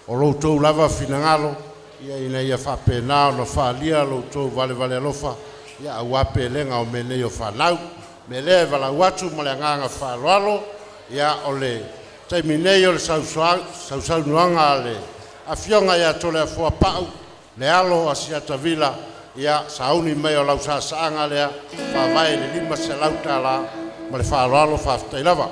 o lo outou lava finagalo, ia, ina ia faapena ona faaalia lo outou valevale alofa, ia, aua pelega o mea nei o fanau. Mea lea e valaau atu ma le agaga faaaloalo, ia, o le taimi nei o le sausaunoaga a le Afioga ia Toleafoa Pau, le alo o Asiata Vila, ia, sauni mai o lau saasaaga lea, faavae i le $500 ma le faaaloalo, faafetai lava.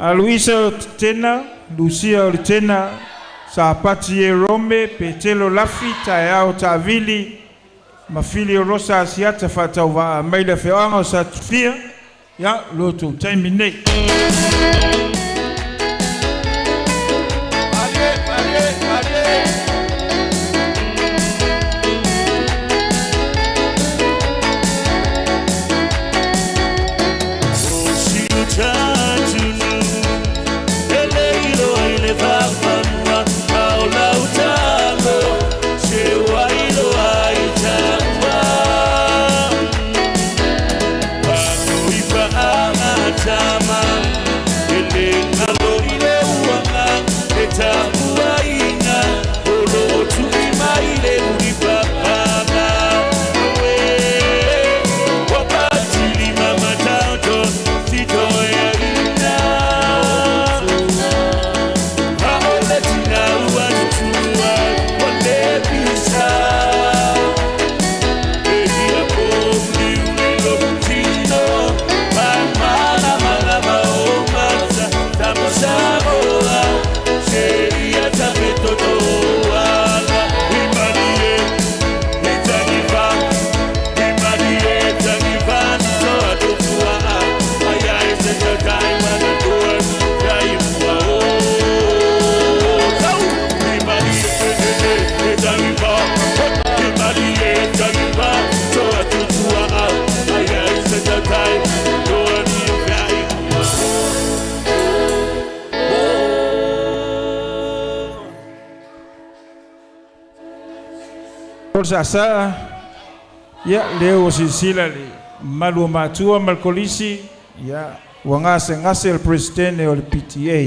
A Luisa o Tetena, Lucia o le Tena, Sapati e Rome, Petelo Lafi, Taeao Tavili, ma Fili o Rosa Asiata whaatau mai le wheoanga o Satufia, ia, lo tō taimi nei. Sa sa ia leo sisila le malu matua malkolisi ia ua gasegase le presidente o le PTA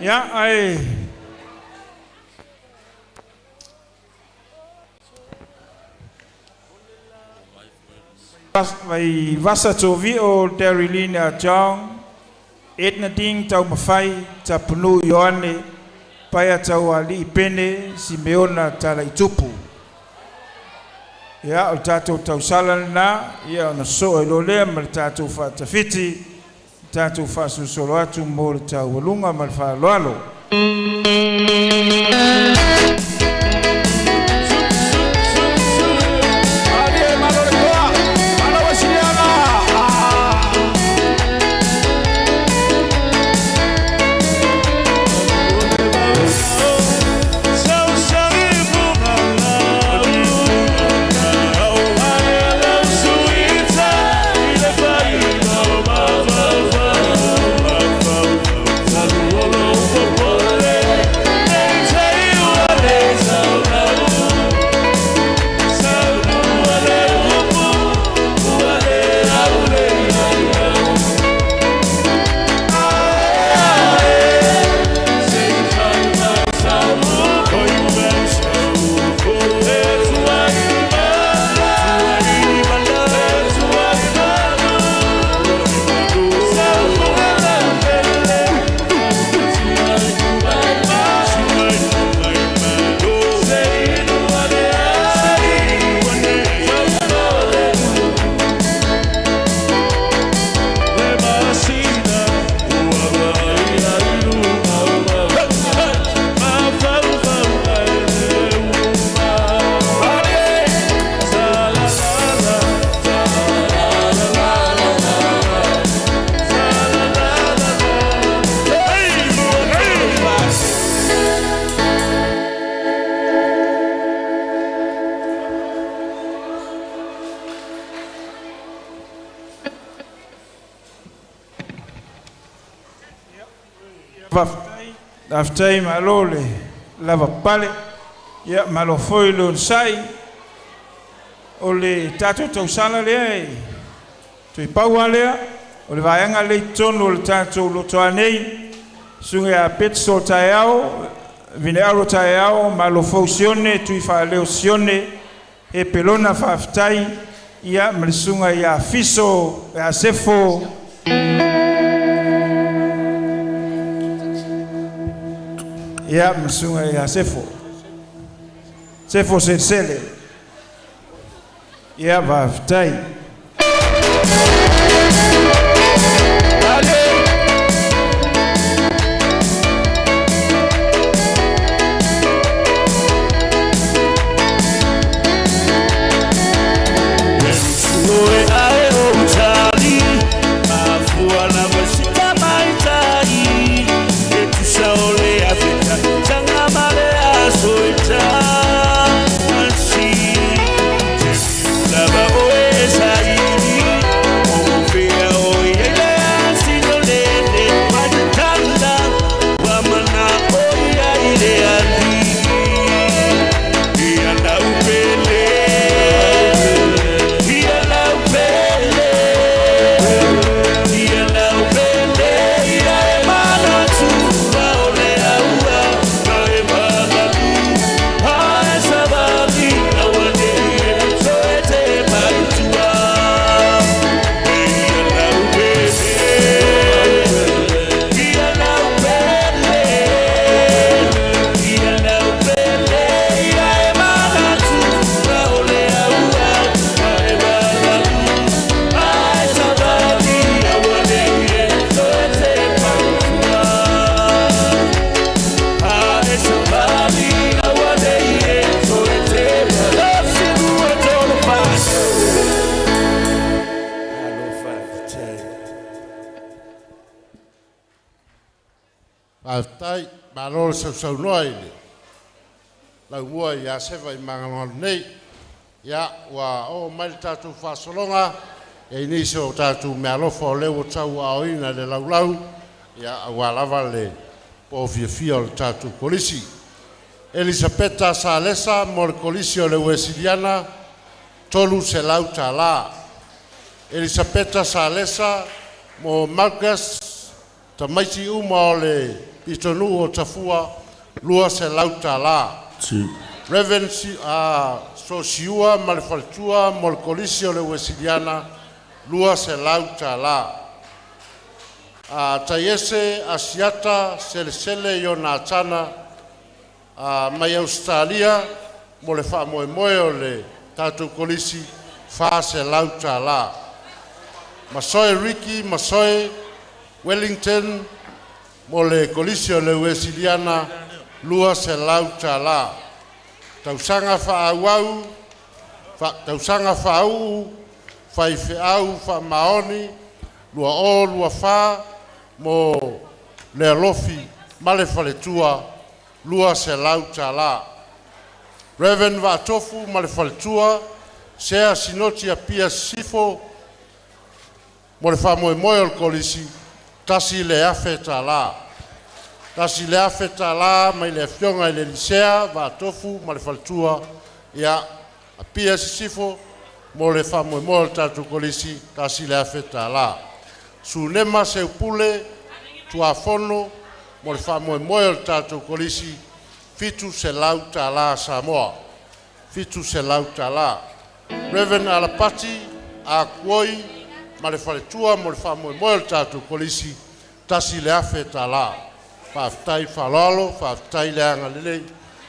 ia ae vai vasa tovi o Terry-Lynn John Edna Ding tau mawhai tapunu Ioane paia tau ali pene Simeona tala itupu. Ia o tātou tausala na ia ona so'o i lo lea ma le tātou fa'atafiti tātou fa'asolosolo atu mo le taualuga ma le fa'aloalo. Aftai malo le lava pale ia malo foi le sai o le tātou tausala lea e tui paua lea o le vaeaga le tonu o le tātou lotoa nei suga a petso taeao vinearo taeao malo fou sione tui faaleo sione e pelona faafetai ia ma le suga ia fiso ia sefo. Ia masunga ia sefo. Sefo sesele. Ia faafetai. Faafetai, malo le sausaunoa i le laumua ia Seva i Magalogalu nei. Ia, ua oo mai le tatou faasologa, e i nisi o tatou meaalofa o lea ua tauaaoina i le laulau, ia aua lava le po'ofiafia o le tatou Kolisi. Elisapeta Salesa mo le Kolisi o le Uesiliana, $300 tala. Elisapeta Salesa mo Marcus, tamaiti uma o le pitonuu o Tafua, $200 tala. Reverend Sosiua ma le faletua mo le Kolisi o le Uesiliana, $200 tala. Taiese Asiata Selesele Ionatana mai Ausetalia mo le faamoemoe o le tatou Kolisi, $400 tala. Masoe Riki Masoe Wellington mo le Kolisi o le Uesiliana, $200 tala. Tausaga faaauau tausaga faauu faifeau faamaoni 2024 mo le alofi ma le faletua, $200 tala. Reverend Vaatofu ma le faletua, Sea Sinoti Apia Sisifo mo le faamoemoe o le Kolisi, $1,000 tala. $1,000 tala mai le afioga i le Lisea Vaatofu ma le faletua ia Apia Sisifo mo le faamoemoe o le tatou Kolisi, $1,000 tala. Sunema Seupule Tuafono mo le faamoemoe o le tatou Kolisi, $700 tala Samoa. $700 tala. Reverend Alapati Akuoi ma le faletua mo le faamoemoe o le tatou Kolisi, $1,000 tala. Faafetai faaaloalo, faafetai le agalelei,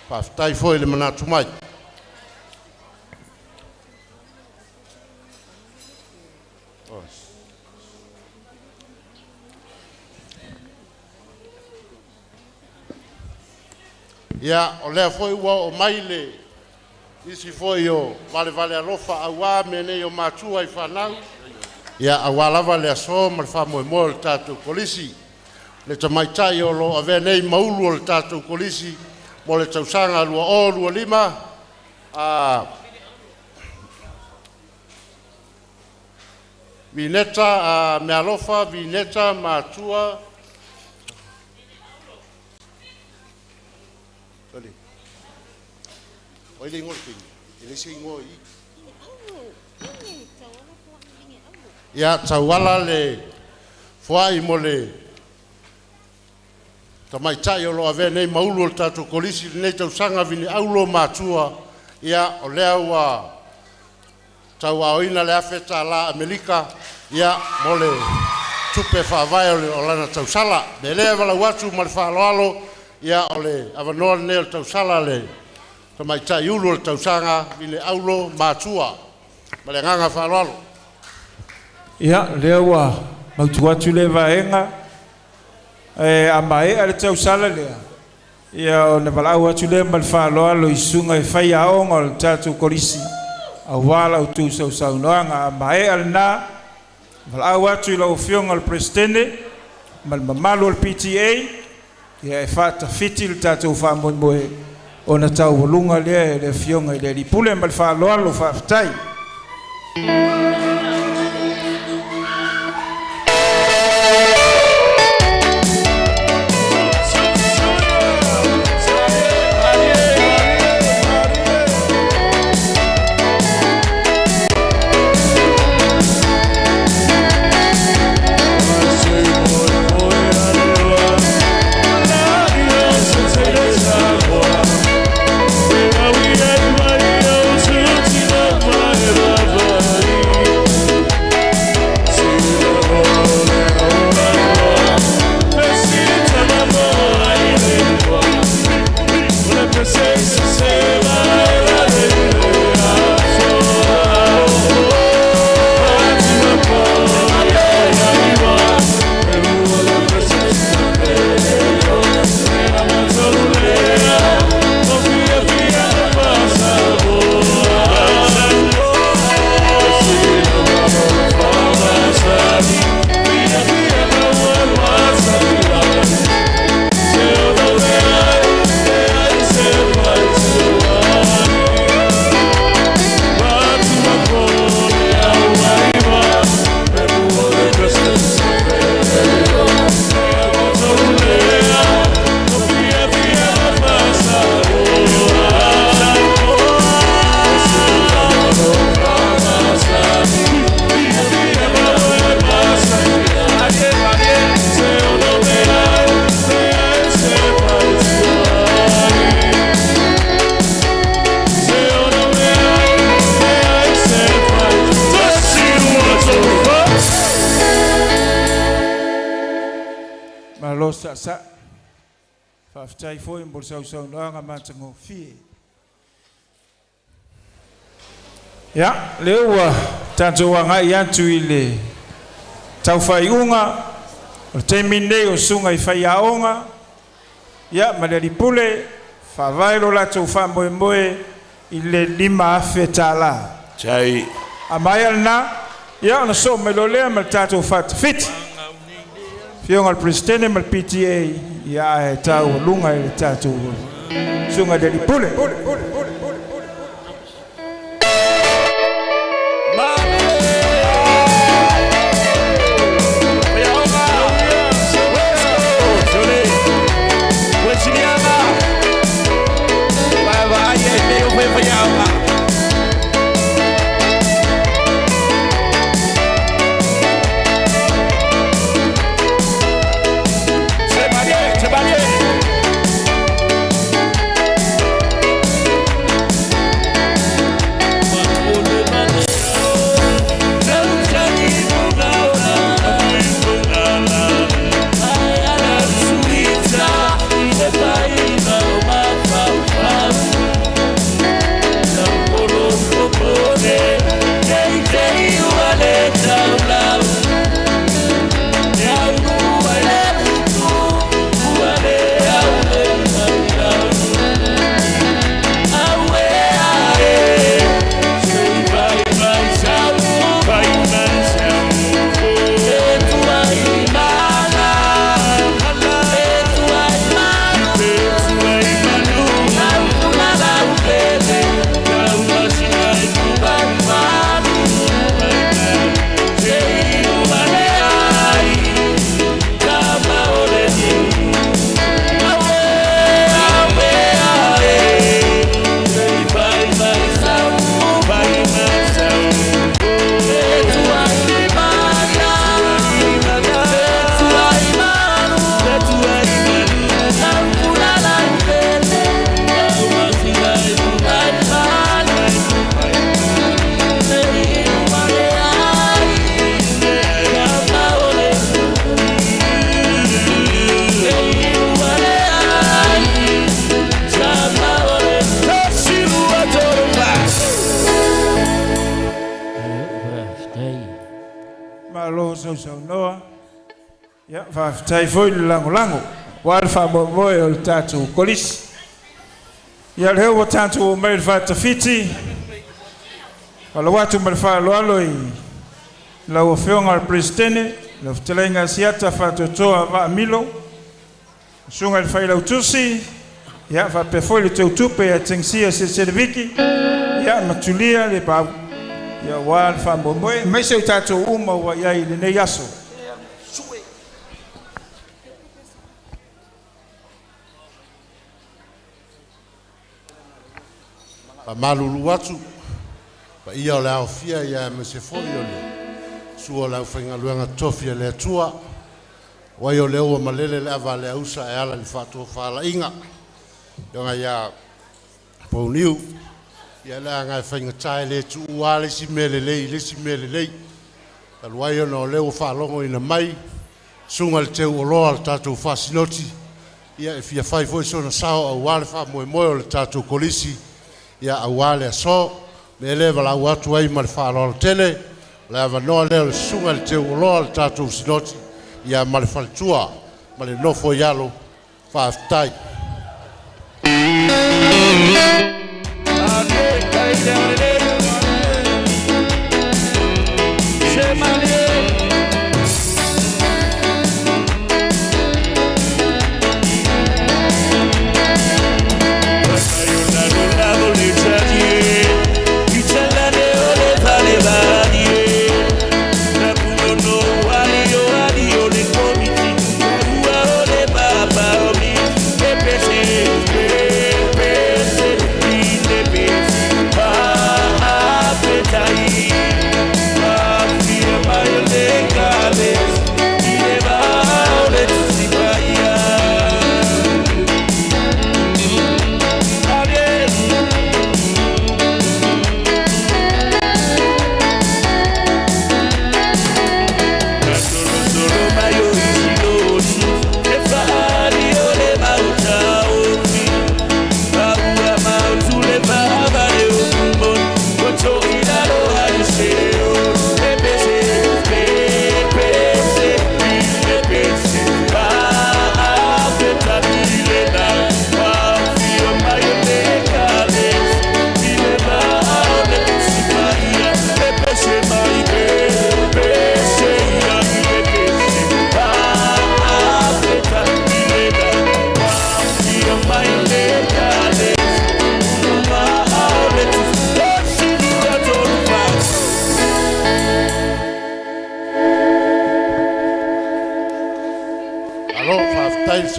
faafetai foi le manatu mai. Ia, o lea foi ua oo mai le isi foi o valevale alofa auā mea nei o matua i fanau. Ia, auā lava le aso ma le faamoemoe o le tatou Kolisi. Le tamaitai o lo o avea nei ma ulu o le tatou Kolisi mo le tausaga 2025, Vineta Mealofa, Vineta Matua, Sorry. O ile ingoa le teine, e le se ingoa i. Ia, tauala le foai mo le tamaitai o lo o avea nei ma ulu o le tatou Kolisi i lenei tausaga, Vini Aulo Matua, ia, o lea ua tauaoina le $1,000 Amerika, ia, mo le tupe faavae o le o lana tausala. Me lea valau atu ma le faaaloalo, ia, o le avanoa lenei o le tausala le tamaitai ulu o le tausaga, Vini Aulo Matua. Ma le agaga faaaloalo. Ia, lea ua mautu atu le vaega, e a maea le tausala lea, ia ona valaau atu lea ma le faaaloalo i susuga i faiaoga o le tatou Kolisi, auā la outou sausaunoaga. A maea lena, valaau atu i lau Afioga le Peresetene ma le mamalu o le PTA, ia e faatafiti le tatou faamoemoe ona taualuga lea e le Afioga i le Alii Pule ma le faaaloalo. Faafetai. sa'asa'a. Faafetai foi mo le sausaunoaga matagofie. Ia, lea ua tatou agai atu i le taufaaiuga o le taimi lenei o susuga i faiaoga, ia ma le alii pule, faavae lo latou faamoemoe i le $5,000. Chai. A maea lena, ia ona soo mai loa lea ma le tatou faatafiti. Afioga i le Peresetene ma le PTA, ia ae taualuga i le tatou susuga i le alii pule. Malo sausaunoa. Ia, faafetai foi le lagolago aua le faamoemoe o le tatou Kolisi. Ia, lea ua tatou omai i le faatafiti, faalogo atu ma le faaaloalo i lau Afioga i le Peresetene, lau Fetalaiga Asiata Faatoatoa Vaamilo, susuga i le Failautusi, ia faapea foi le Teutupe ia Tegasia Seleseleviki, ia ma Tulia le Pau, ia aua le faamoemoe, aemaise o tatou uma ua i ai i lenei aso. Faamalulu atu paia o le aofia ia aemaise foi o le sua o le aufaigaluega totofi a le Atua. Ua ai o lea ua malele le ava a le ausa e ala i le faatofalaiga. Afioga ia Pouniu, ia le aga e faigata e le tuua le isi mea lelei i le isi mea lelei. Talu ai ona o lea ua faalogoina mai susuga i le teuoloa o le tatou faasinoti, ia e fia fai foi sona sao aua le faamoemoe o le tatou Kolisi, ia aua le aso. Mea lea e valaau atu ai ma le faaaloalo tele, o le avanoa lea o le susuga i le teuoloa o le tatou sinoti, ia ma le faletua ma le nofo i alo. Faafetai.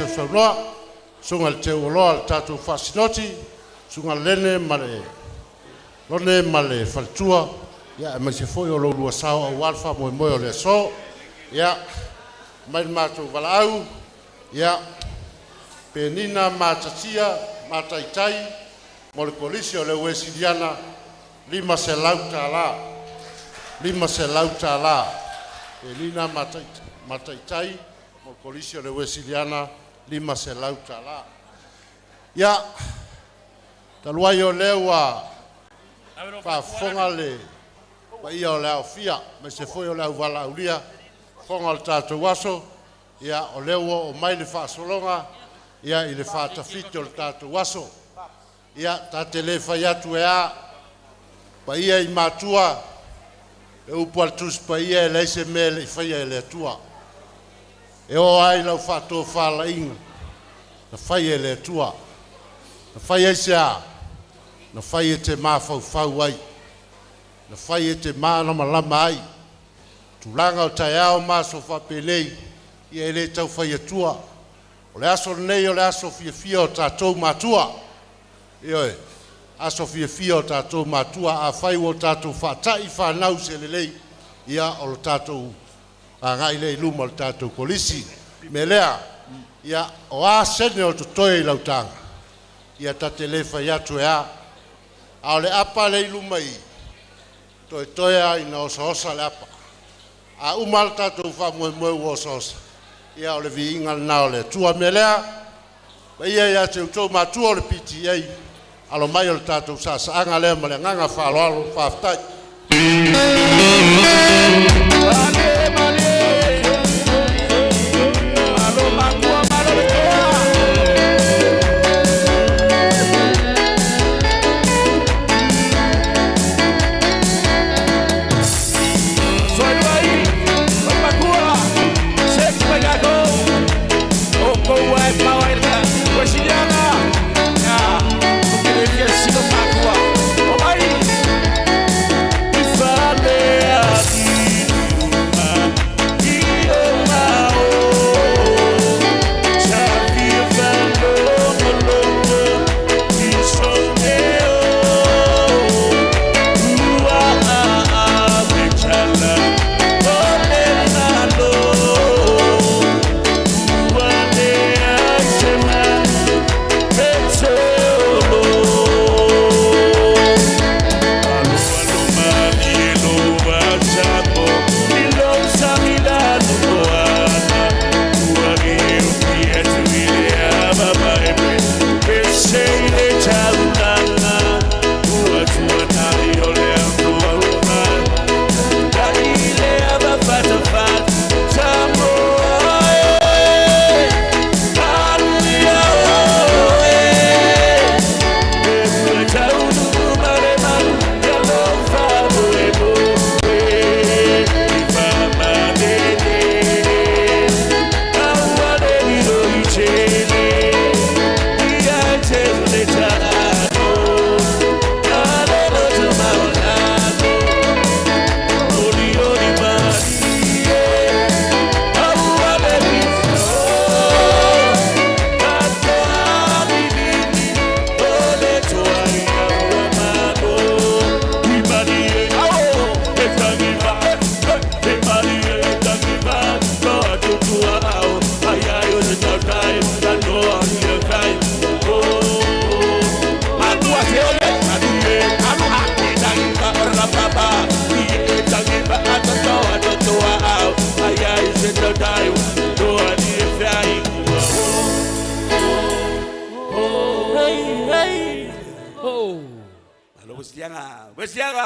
sausaunoa, susuga i le teuoloa o le tatou faasinoti, susuga Lene ma le Lone ma le faletua, ia aemaise foi o lo oulua sao aua le faamoemoe o le aso. Ia, mai le matou valaau, ia, Penina Matatia Mataitai mo le Kolisi o le Uesiliana, $500. $500. Penina Mataitai mo le Kolisi o le Uesiliana, $500. Ia, talu ai o lea ua faafofoga le paia o le aofia, aemaise foi o le auvala'aulia, fofoga o le tatou aso, ia o lea ua oo mai le faasologa ia i le faatafiti o le tatou aso. Ia, ta te le fai atu e a paia i matua, le upu a le Tusi Paia e leai se mea e le i faia e le Atua. E oo ai lau faatofalaiga na fai e le Atua. Na fai ai se a? Na fai e te mafaufau ai. Na fai e te malamalama ai. Tulaga o taeao ma aso faapenei, ia e le tau fai atua. O le aso lenei o le aso fiafia o tatou matua. Ioe, aso fiafia o tatou matua. Afai ua tatou faatai fanau se lelei, ia o le tatou agai lea i luma o le tatou kolisi. Me lea, ia o a sene o totoe i lautaga, ia ta te le fai atu e a. A o le apa le i luma i, toe a ina osaosa le apa. A uma le tatou faamoemoe ua osaosa, ia o le viiga lena o le Atua. Me lea, paia ia te outou matua o le PTA, alo mai o le tatou saasaaga lea ma le agaga faaaloalo. Faafetai.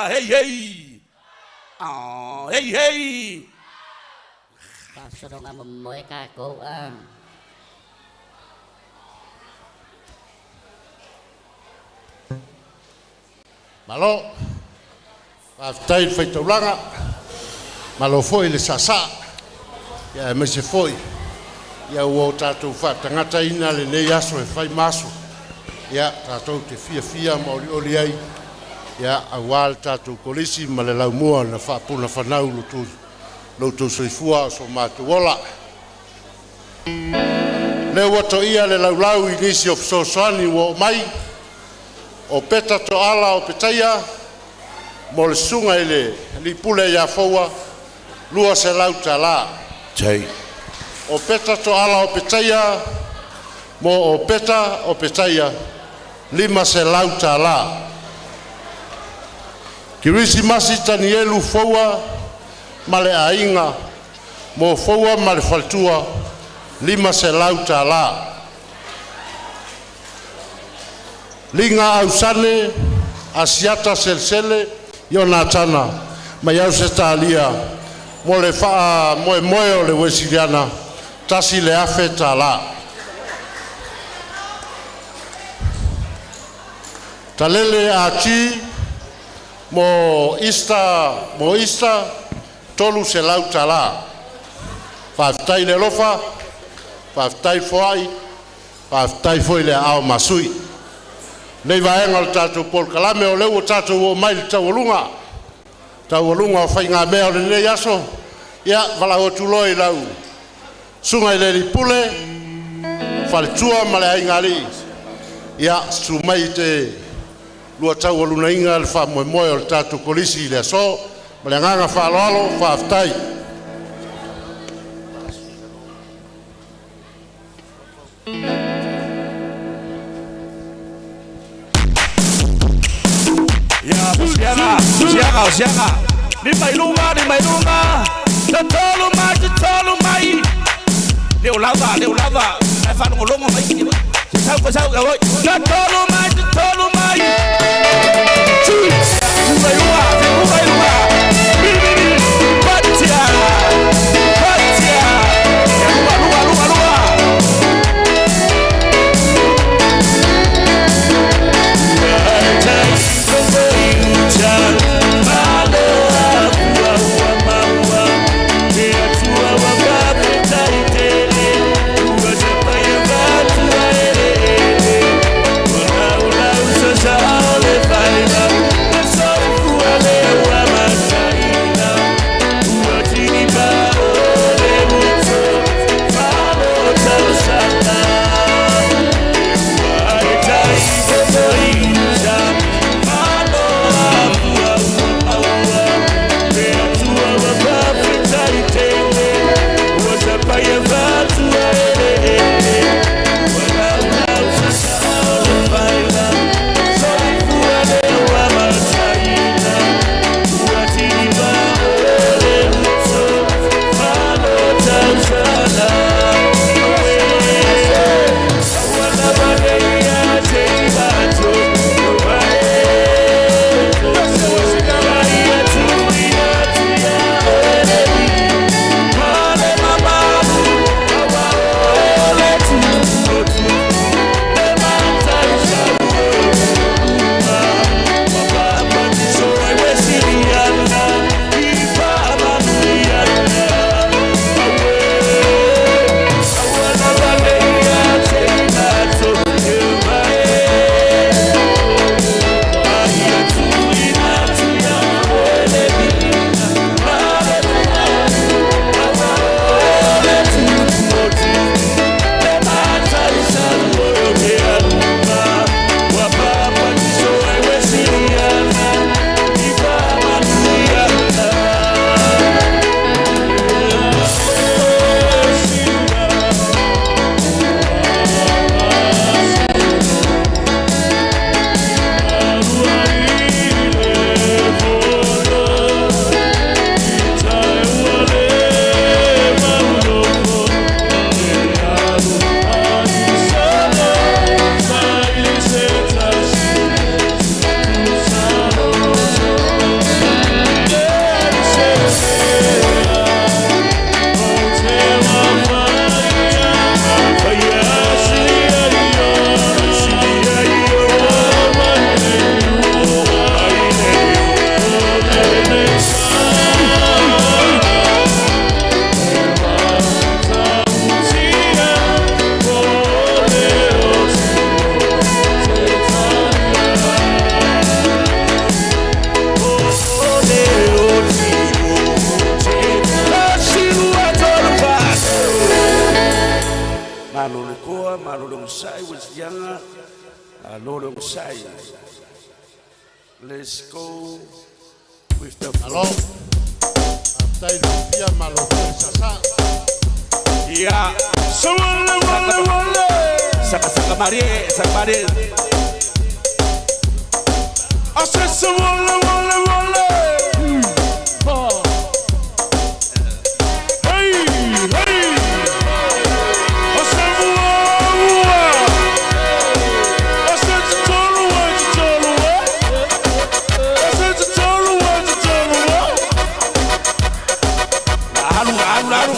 Hey hey. Oh, hey hey. Faasologa momoe tatou a. Malo, faafetai i le faitaulaga, malo foi le saasaa, ia aemaise foi ia ua o tatou faatagataina lenei aso e fai ma aso. Ia tatou te fiafia ma olioli ai, ia aua le tatou kolisi ma le laumua na faapunafanau lo outou soifua o so matou ola. Lea ua toia le laulau i nisi o fesoasoani ua oo mai, o Peta Toala o Petaia mo le susuga i le Alii Pule ia Foua, $200. O Peta Toala o Petaia mo o Peta o Petaia, $500. Kerisimasi Tanielu Foua ma le aiga mo Foua ma le faletua, $500. Liga Ausane Asiata Selesele Ionatana mai Ausetalia mo le faamoemoe o le Uesiliana, $1,000. Talele Ati mo Ista mo Ista $300. Faafetai le alofa, faafetai foai, faafetai foi le aao masui. Nei vaega o le tatou polokalame o lea ua tatou oo mai i le taualuga, taualuga o faigamea o lenei aso. Ia valaau atu loa i lau susuga i le alii pule, faletua ma le aigaalii, ia susu mai i te lua taualugaina le faamoemoe o le tatou kolisi i le aso. Ma le agaga faaaloalo, faafetai. Ya, siaga, siaga, siaga. Ni mai lunga, ni mai lunga. Tatolu mai, tatolu mai. Leo lava, leo lava. Ai fa longo longo mai. Se sau ko sau oi. Tatolu mai, tatolu mai. Chi. Mai lunga, se mai lunga. Mi mi mi. Patia. Patia. Ya lunga, lunga, lunga, lunga. Lord onosai. Let's go with the Alo. Faafetai le fia malo foi sasā. Yeah. So wale wale wale. Saka saka marie, saka marie. I said so wale wale wale. Hey hey. I said wah wah. I said tolu wa tolu wa. I said tolu wa tolu wa. Alu alu alu.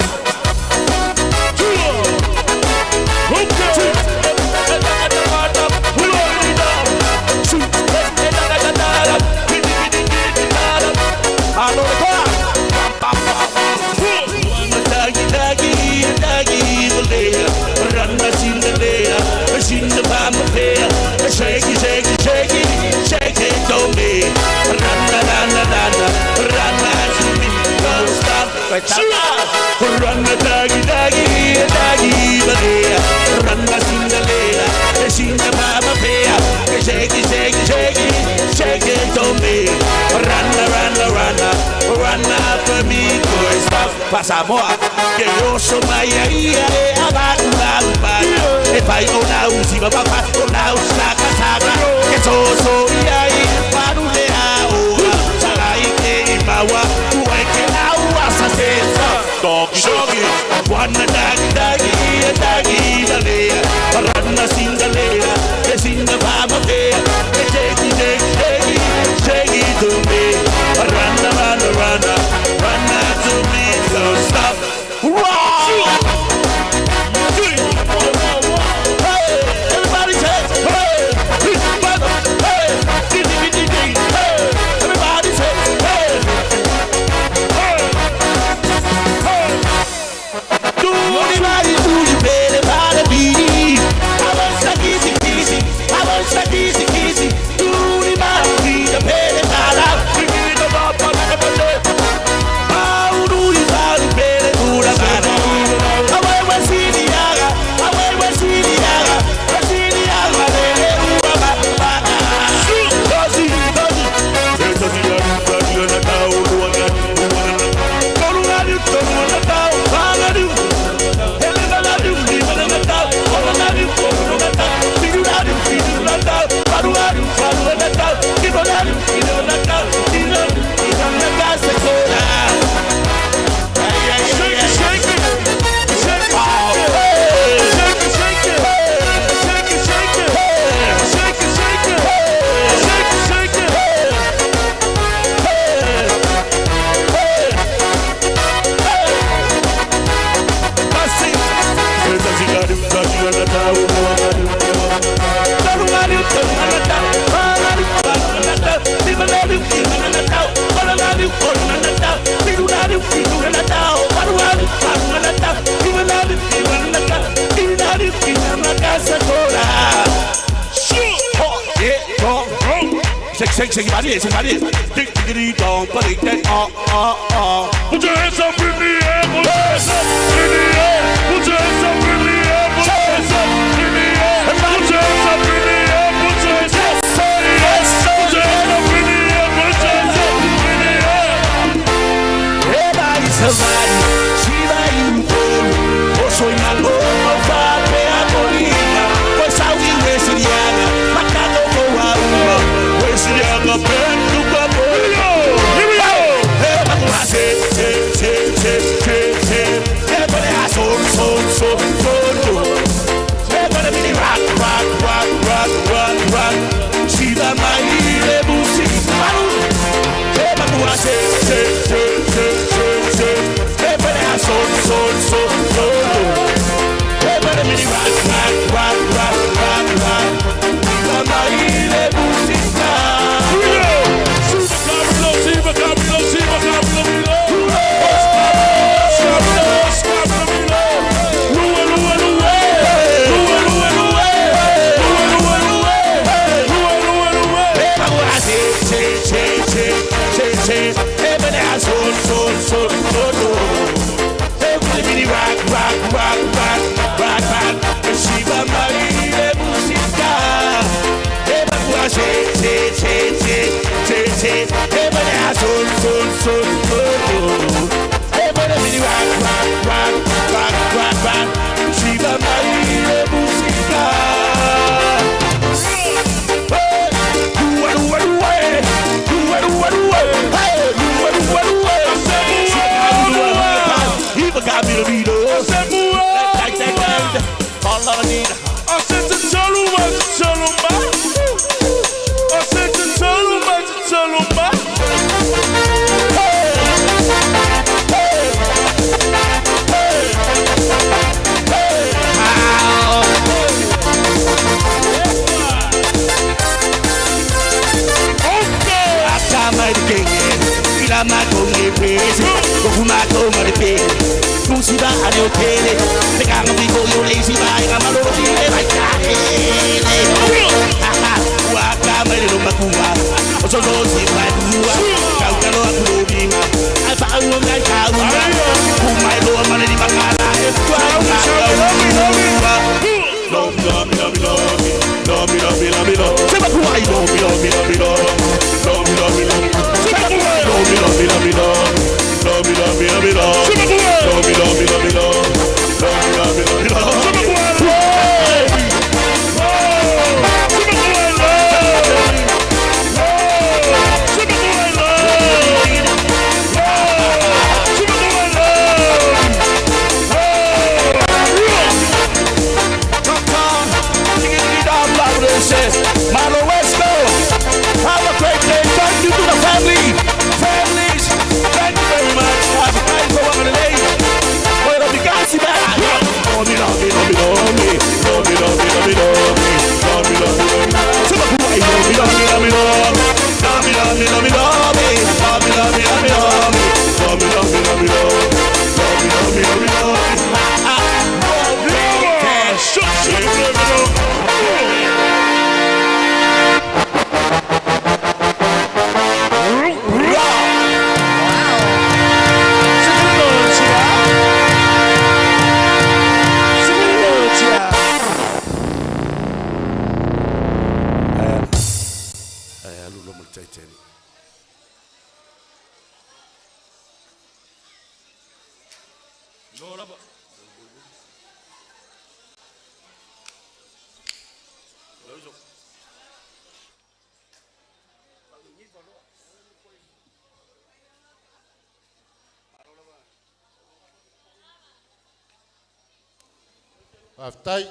Shake it, shake it, shake it, shake it to me. Run, run, run, run, run to me. Don't stop. Run, dagi, dagi, dagi, balea. Run, singalea, singa mama pea. Shake it, shake it, shake it, shake it to me. Run, run, run, run after me. Don't stop. Pasamoa, que yo soy maya, ia, abaku, abaku. E pai o na usi ba pa o na usaka saka. Que so so ia i paru le a o. Sagai ke mawa, uai ke au asa se. Doggy doggy, one doggy doggy doggy dalea. Run singalea, singa mama pea. Shake it, shake it, shake it, shake it to me. Run, run, run, run to me. Don't stop. Rock! Hey, everybody say, hey, hey, hey, hey, everybody say, hey, hey, hey. Do anybody do you better by the beat? I want some kissy kissy, I want some kissy kissy. Do anybody the better by the How do you buy the better do the better? I want to see the yaga, I want to see the yaga, I see the yaga, Shake it, shake it. Shake it, shake it. Shake it, shake it. Shake it, shake it. Shake it, shake it. Shake, shake, shake your body, shake your body. Tick, tick, dong, but it, oh, oh, oh. Put your hands up in the air, put your hands up in the air, put your hands up in the air, put your hands up in the air, put your hands up in the air, put your hands up in the air, put your hands up in the air, put your hands up in the air. Eba isavai, siva impolu, oso inalo fape akolima, kosawi wesiriaga, makako kowauma, wesiriaga pendu kapo. Here we go. Eba kula se se se se se se, eba le aso so so. I shake, shake, shake, shake, shake, shake. Everybody I soul, soul, soul, soul. Everybody really rock, rock, rock, rock, rock, rock. Shiva Maria Musica. Hey, do do do do do do hey, do do do. He got me to be the. All I need. I said to tell him, I tell him, I said to tell him, I tell him. Hey, hey, hey, hey. Okay. Thank you to the family, families. Thank you very much. Have a great day. Faafetai,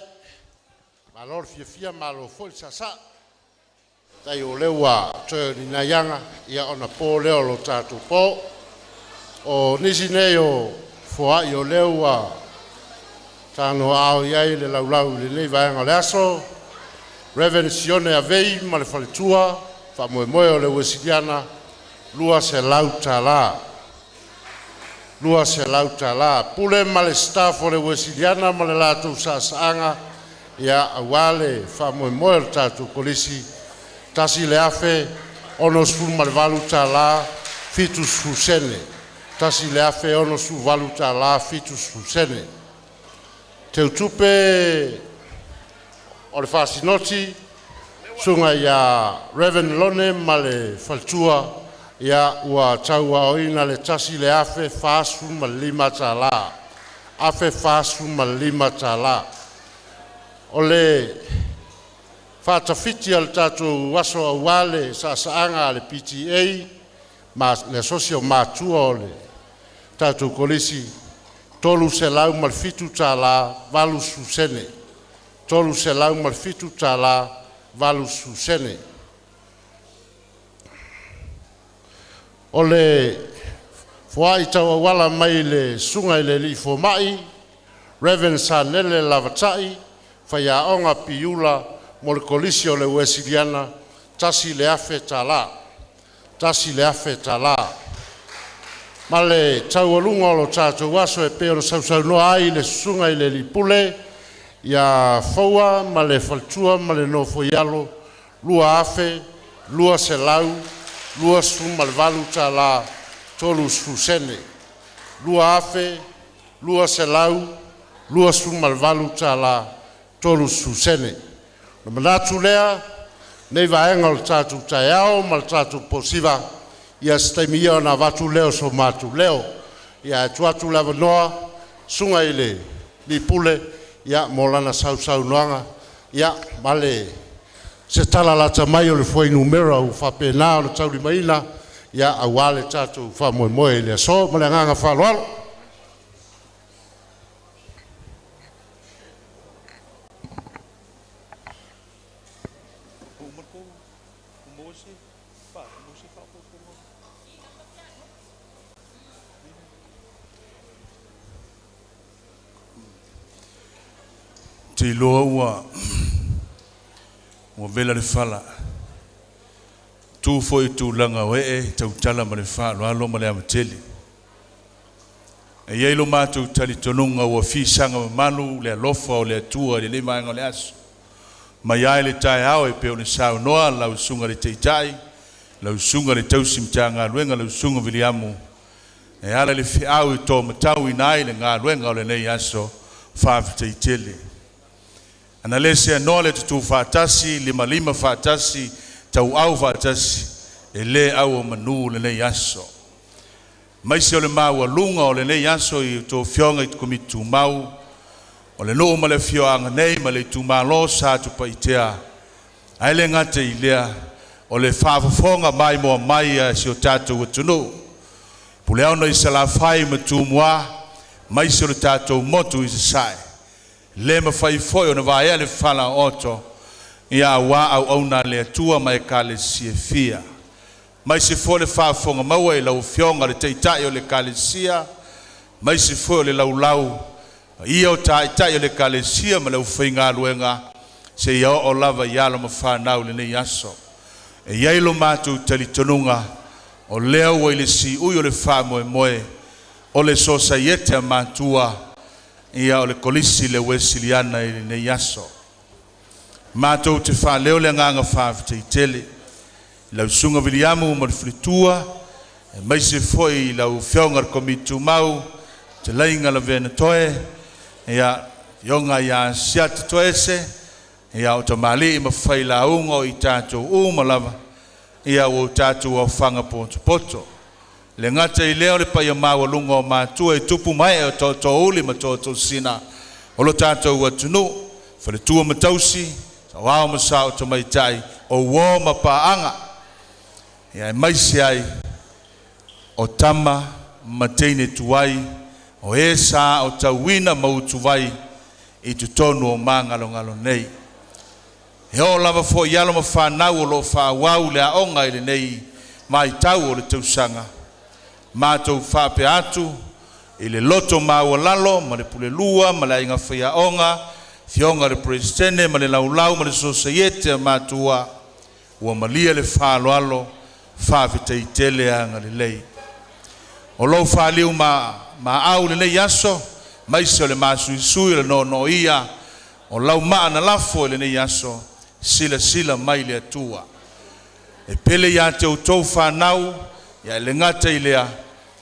malo le fiafia malo foi le saasaa. Tai o lea ua toe ni nai aga ia ona po lea o lo tatou po. O nisi nei o foai o lea ua tagoaao i ai le laulau i lenei vaega o le aso. Reverend Sione Avei ma le faletua, faamoemoe o le Uesiliana, $200. $200. Pule ma le staff o le Uesiliana ma le latou saasaaga ia auā le faamoemoe o le tatou kolisi, $1,068 70 sene. $1,068 70 sene. Teutupe o le faasinoti suga ia Reverend Lone ma le faletua ia ua tauaoina le $1,045. $1,045. O le faatafiti a le tatou aso auā le saasaaga a le PTA ma le asosi o matua o le tatou kolisi, $307 80 sene. $307 80 sene. O le foai tauauala mai le suga i le alii foma'i Reverend Sanele Lavata'i, faiaoga piula mo le kolisi o le Uesiliana, $1,000. $1,000. Ma le taualuga o lo tatou aso e pei ona sausaunoa ai le susuga i le alii pule ia Foua ma le faletua ma le nofoialo, $2,228 30 sene. $2,228 30 sene. O le manatu lea Nei vaega o le tatou taeao ma le tatou posiva, ia se taimi ia ona avatu lea o so matou leo. Ia ae tuu atu le avanoa susuga i le Lipule ia mo lana sausaunoaga ia ma le se tala lata mai o le fuainumera ua faapena ona taulimaina ia aua le tatou faamoemoe i le aso ma le agaga faaaloalo. Te iloa ua ua vela le fala. Tu foi i tulaga o ee tautala ma le faaaloalo ma le avatele. E i ai lo matou talitonuga ua fisaga mamalu le alofa o le Atua i lenei vaega o le aso. Mai lava i le taeao e pei ona saunoa lau Susuga i le Taitai, lau Susuga i le Tausi Matagaluega, lau Susuga Viliamu, e ala i le feau e tomatauina ai le galuega o lenei aso, faafetai tele. Ana le seanoa le tutu faatasi, limalima faatasi, tauau faatasi, e le auomanu lenei aso. Maise o le maualuga o lenei aso i outou afioga i Komiti Tumau, o le nuu ma le afioaga nei ma le itumalo o Satupaitea, ae le gata i lea, o le faafofoga maimoa mai a si o tatou atunuu, Puleono i Salafai ma Tumua, maise o le tatou motu i Sasae. Le mafai foi ona vaea le falaooto, ia aua auauna a le Atua ma Ekalesia e fia. Maise foi le faafofoga maua i lau Afioga le Taitai o le Ekalesia, maise foi o le laulau paia o Taitai o le Ekalesia ma le aufaigaluega, seia oo lava i alo ma fanau i lenei aso. E i ai lo matou talitonuga, o lea ua i le siui o le faamoemoe o le Sosaiete a Matua, ia o le Kolisi le Uesiliana i lenei aso. Matou te faaleo le agaga faafetai tele i lau Susuga Viliamu ma le faletua, aemaise foi i lau Afioga i le Komiti Tumau, fetalaiga Lavena Toe, ia, afioga ia Asiata Toese, ia o tamalii ma failauga o i tatou uma lava, ia ua o tatou aofaga potopoto. Le gata i lea o le paia maualuga o matua e tupu ma ee o tootoouli ma tootoosinga o lo tatou atunuu, faletua ma tausi, saoao ma sao tamaitai, o uo ma paaga, ia aemaise ai o tama ma teine tuai, o e sa aotauina ma utuvai i totonu o magalogalo nei. E oo lava foi i alo ma fanau o lo o faaauau le aoga i lenei vaitau o le tausaga, matou faapea atu i le loto maualalo ma le pulelua ma le aiga faiaoga, afioga i le Peresetene ma le laulau ma le Sosaiete a Matua, ua malie le faaaloalo, faafetai tele agalelei. O lou faliu ma maau i lenei aso, maise o le masuisui o le noonooia o lau maa na lafo i lenei aso, silasila mai le Atua. E pele ia te outou fanau, ia e le gata i lea,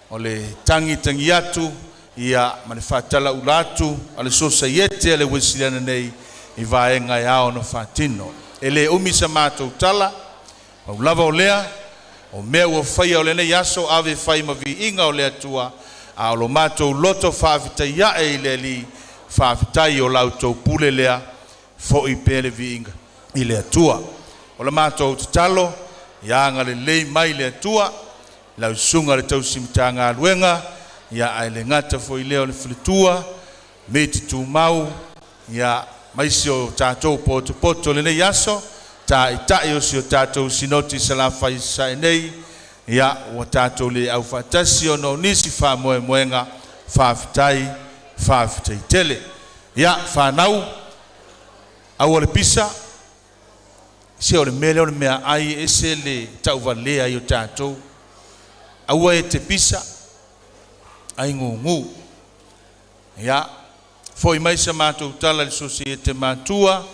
o le tagitagi atu ia ma le faatalaula atu a le Sosaiete a le Uesiliana nei i vaega e ao ona faatino. E le umi sa matou tala, pau lava o lea, o mea ua faia o lenei aso ave fai ma viiga o le Atua, a o lo matou loto faafetai ae i le Alii, faafetai o la outou pule lea, foi pea le viiga i le Atua. O la matou tatalo, ia agalelei mai le Atua i lau susuga i le tausi Matagaluega, ia ae le gata foi i lea o le faletua, miti tumau, ia maise o tatou potopoto i lenei aso, taitai o si o tatou Sinoti i Salafai i Sasae nei, ia ua tatou le aufaatasi ona o nisi faamoemoega, faafetai, faafetai tele. Ia, fanau, aua le pisa, se o le mea lea o le meaai e ese le tauvalea ai o tatou. Aua e te pisa, ai gugu. Ia, foi mai sa matou tala i le Sosiaiete Matua,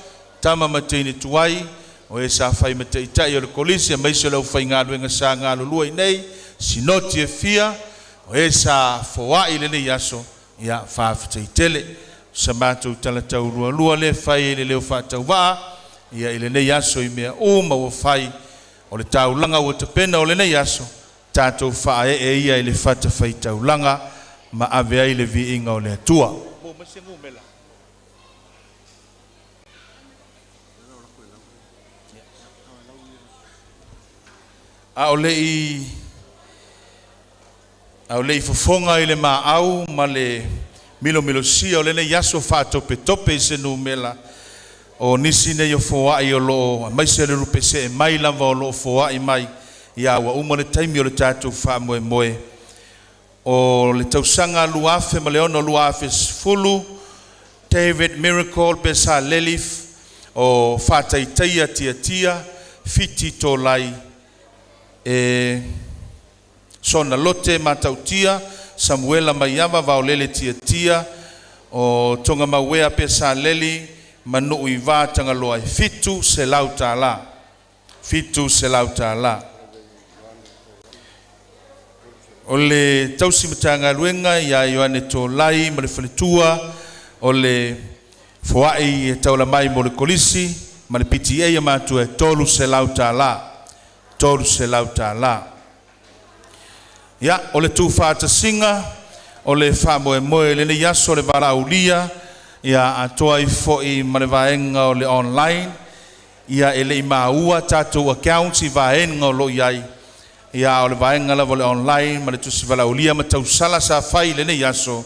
tama ma teine tuai, o e sa fai ma taitai o le Kolisi aemaise o le aufaigaluega sa galulue i inei, Sinoti e fia, o e sa foai i lenei aso, ia, faafetai tele. O sa matou tala taulualua lea e fai ai le leo faatauvaa, Ia i lenei aso i mea uma ua fai o le taulaga ua tapena o lenei aso tatou faaee ia i le fatafaitaulaga ma ave ai le viiga o le Atua. A o lei fofoga i le maau ma le milomilosia o lenei aso faatopetope i se numera o nisi nei o foai o loo aemaise le lupe see mai lava o loo foai mai ia ua uma le taimi o le tatou faamoemoe o le tausaga 2006 2010 David Miracle Pesaleli o Fataitaia Tiatia Fiti Tolai e Sona Lote Matautia Samuela Maiava Vaolele Tiatia o Togamauea Pesaleli Manuu i va Tagaloa e $700 $700. O le tausi matagaluega ia Ioane Tolai ma le faletua o le foai e taula mai mo le kolisi ma le PTA ia matua e $300 $300. Ia o le tuufaatasiga o le faamoemoe lenei aso le valaaulia ia atoa ai foi ma le vaega o le online ia e lei maua tatou accounts i vaega o loo i ai ia o le vaega lava o le online ma le tusi valaaulia ma tausala sa fai i lenei aso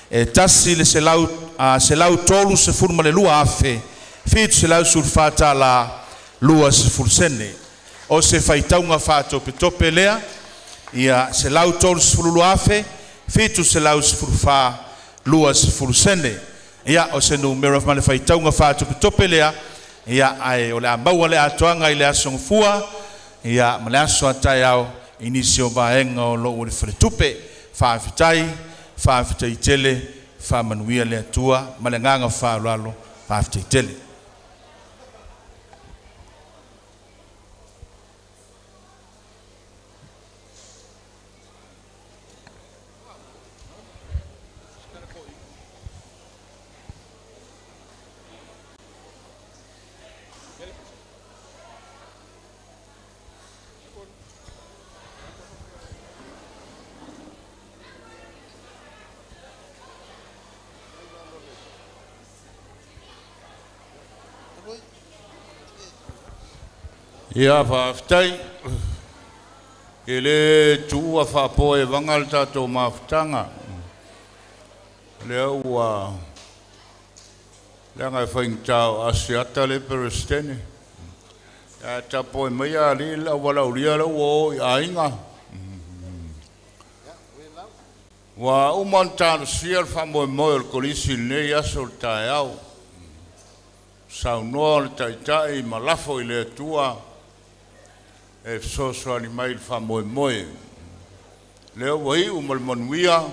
e tasi le selau $132,714 20 sene. O se faitauga faatopetope lea ia $132,714 20 sene. Ia o se numera ma le faitauga faatopetope lea ia ae o le a maua le atoaga i le aso Gafua ia ma le aso a taeao i nisi o vaega o loo i le faletupe. Faafetai, faafetai tele, faamanuia le Atua ma le agaga faaaloalo. Faafetai tele. Ia faafetai e le tuua faapoa e vaga le tatou mafutaga lea ua leaga e faigata o Asiata le Peresetene ae tapuai maia alii le auvalaulia lea ua o i aiga. Ua uma ona talosia le faamoemoe o le Kolisi i lenei aso o le taeao. Saunoa le Taitai ma lafo i le Atua e fesoasoani mai i le faamoemoe. Lea ua iu ma le manuia,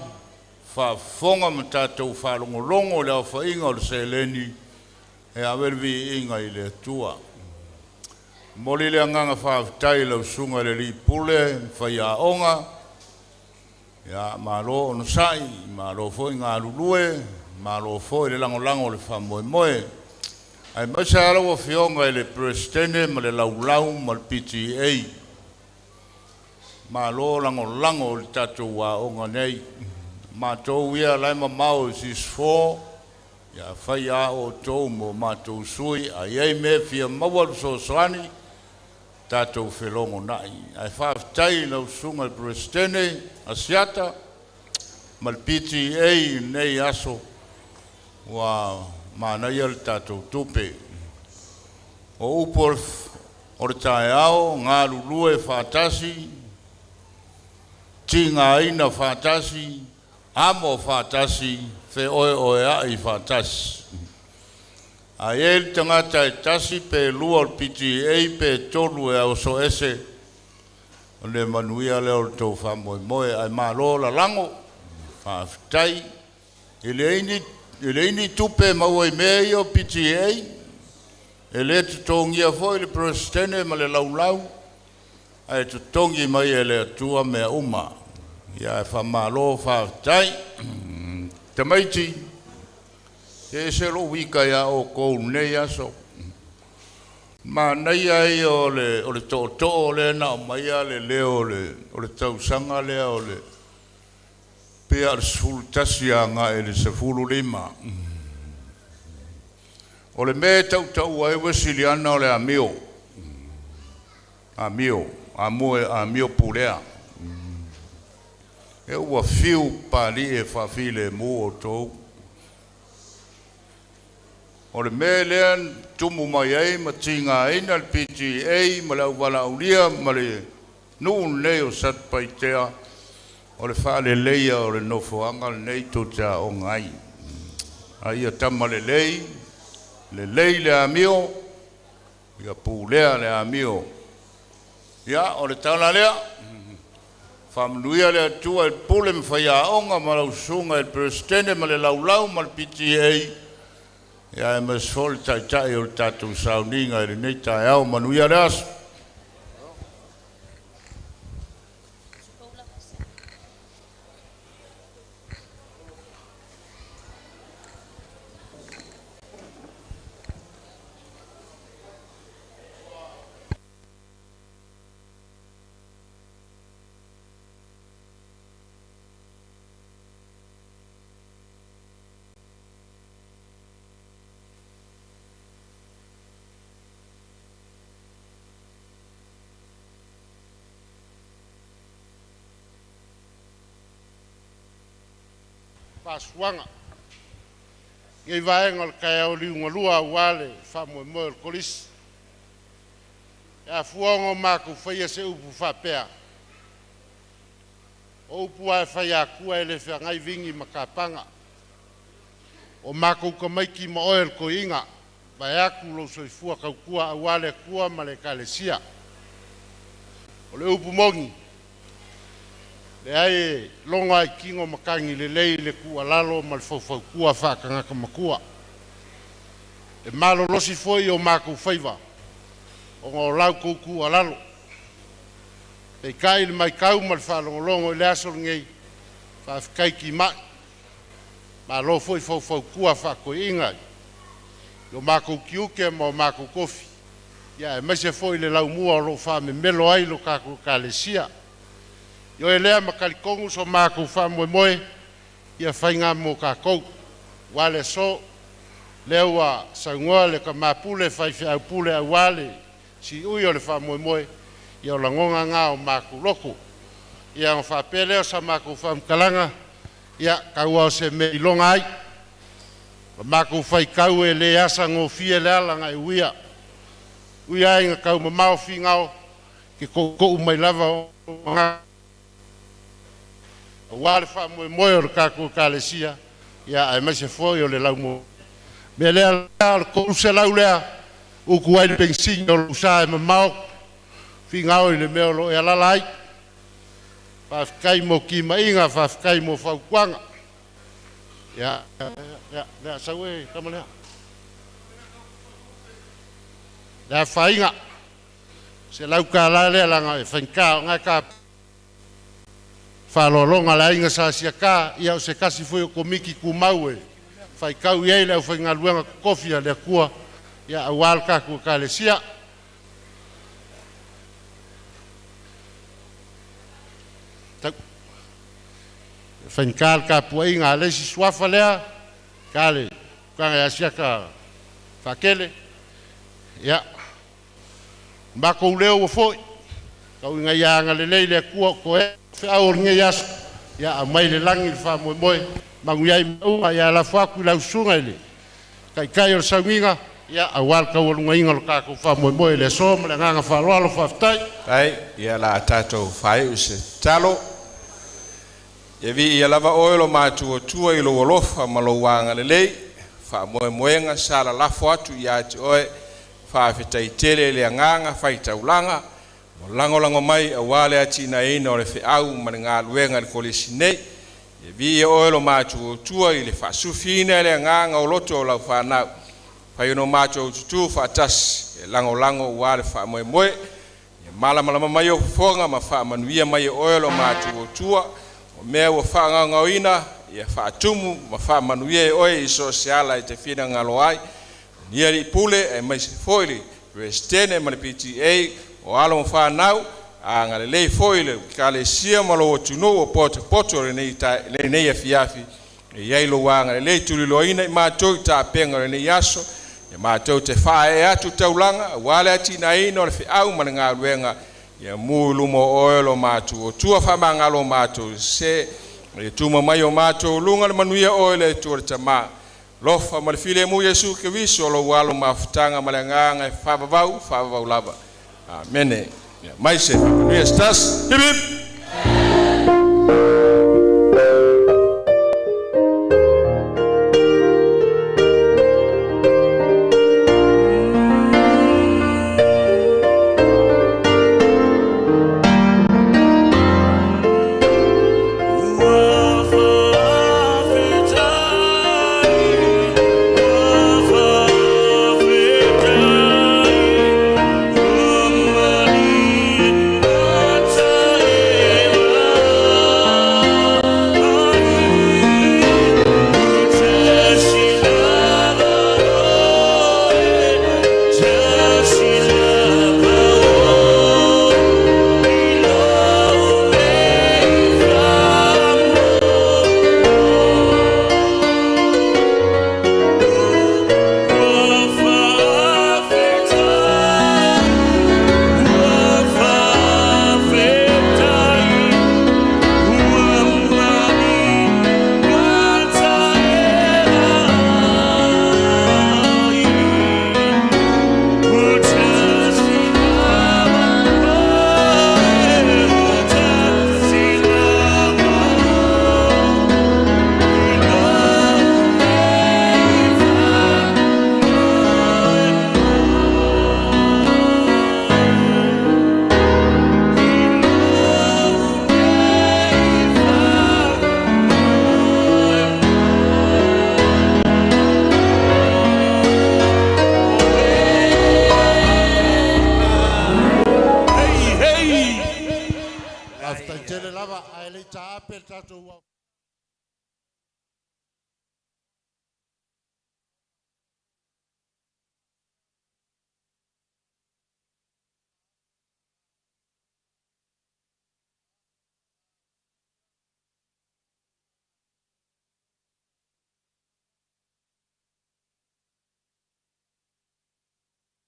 faafofoga ma tatou faalogologo i le aofaiga o le seleni e ave le viiga i le Atua. Momoli le agaga faafetai i lau susuga i le Alii Pule ma faiaoga, ia malo onosai, malo foi galulue, malo foi le lagolago i le faamoemoe. Aemaise lava lau Afioga i le Peresetene ma le Laulau ma le PTA. Malo lagolago i le tatou aoga nei. Matou ia la e mamao i Sisifo, ia fai lava outou ma o matou sui, a i ai mea e fia maua le fesoasoani, tatou felogonai. Ae faafetai i lau Susuga i le Peresetene Asiata ma le PTA i lenei aso ua manaia le tatou tupe. O upu o le taeao, galulue faatasi, tigaina faatasi, amo faatasi, feoeoeai faatasi. A i ai le tagata e tasi pe lua o le PTA pe tolu e oso ese, o le manuia lea o le tou faamoemoe. Ae malo lalago, faafetai. E leai ni tupe maua i mea ia o PTA, e le totogia foi le Peresetene ma le Laulau, ae totogi mai e le Atua mea uma. Ia e faamalo faafetai. Tamaiti, e ese lou wika ia oukou lenei aso. Manaia ia o le tootoo lea na aumaia le leo o le tausaga lea o le pea o le 11 agai i le 15. O le mea e tautaua ai Uesiliana o le amio. Amio, amio pulea. E ua fiu pali e faafilemu outou. O le mea lea tumu mai ai ma tigaina le PTA ma le auvalaulia ma le nuu lenei o Satupaitea o le faaleleia o le nofoaga lenei tou te aoga ai. A ia tama lelei, lelei le amio, ia pulea le amio. Ia, o le tala lea, faamanuia le Atua i le pule ma faiaoga ma lau susuga i le Peresetene ma le laulau ma le PTA, ia e aemaise foi le taitai o le tatou sauniga i lenei taeao. Manuia le aso. Faasuaga. Nei vaega o le taeao liugalua auā le faamoemoe o le Kolisi. E afua ona o matou faia se upu faapea, o upu lava e fai a Atua e le feagai vigi ma tapaga. O matou tamaiti ma oe o le toeaina, vaeatu lou soifua tautua aua le Atua ma le Ekalesia. O le upu moni, leai e logo lava i tino matagi lelei le tuualalo ma le faufautua faa-tagata matua. E malolosi foi o matou faiva ona o la outou tuualalo. Peitai i le matau ma le faalogologo i le aso lenei, faafetai timai, malo foi faufautua faa-toeaina i o matou tiute ma o matou tofi, aemaise foi le laumua o lo o faamemelo ai lo tatou Ekalesia. Ioe lea ma talitonu so matou faamoemoe, ia faiga mo tatou. Aua le aso, lea ua saunoa le tama pule faifeau pule aua le siui o le faamoemoe, ia o lagona na o matou loto. Ia ona faapea lea o sa matou faamatalaga, ia tau lava o se mea e iloga ai. O le matou faitau e le asagofie le ala na e uia. Ui lava ina taumamao Finao, e te toutou mai lava o aua le faamoemoe o le tatou Ekalesia, ia aemaise foi o le laumua. O le mea lea, o le $300 lea, utu ai le penisini o lou sa e mamao Finao i le mea o lo o e alaala ai. Faafetai mo timaiga, faafetai mo fautuaga. Ia, lea, sau e tama lea. Le afaina, $100 lea leaga e faigata o na e ta faaaloaloga le aiga sa Siata, ia o se tasi foi o komiti tumau e faitau i ai le aufaigaluega totofi a le Atua, ia aua le tatou Ekalesia. Tau. E faigata le tapuaiga a le isi suafa lea, ta le tutaga ia Siata Faatele. Ia, matou leo ua foi, tau ina ia agalelei le Atua o toe feau o lenei aso, ia aumai le lagi le faamoemoe, manuia ai mea uma, ia lafo atu i lau susuga i le taitai o le sauniga, ia aua le taualugaina o le tatou faamoemoe i le aso ma le agaga faaaloalo. Faafetai. Ai, ia la tatou faaiu se talo. Ia viia lava oe lo matua tua i lou alofa ma lou agalelei, faamoemoega sa lalafo atu ia te oe, faafetai tele i le agaga faitaulaga, o lagolago mai aua le atinaeina o le feau ma le galuega i le kolisi nei. Ia viia oe lo matua tua i le faasufiina e le agaga o loto o lau whanau. Whai ono mātou tutu whaatasi, e langolango ua le whaamoemoe. Ia malamalama mai o fofoga ma faamanuia mai e oe lo mātou tua. O mea ua whaangauina, ia whaatumu ma faamanuia e oe i so se ala i te whina ngalo ai. Nia li pule e mai se foi li Peresetene ma le PTA o alo ma fanau agalelei foi le ekalesia ma lou atunuu o potopoto o lenei lenei afiafi e iai lou agalelei tuliloaina i matou i tapega o lenei aso ia matou te faaee atu taulaga auā le atinaeina o le feau ma le galuega ia mu i luma o oe lo matou Atua faamagalo o matou sesē ia tuma mai o matou luga le manuia oe le Atua le Tamā lofa ma le filemu Iesu Keriso o lou alo mafutaga ma le agaga e faavavau faavavau lava. Amene. Ia mai se faamanuia se tasi. Hip hip! Faafetai tele lava ae le i taape le tatou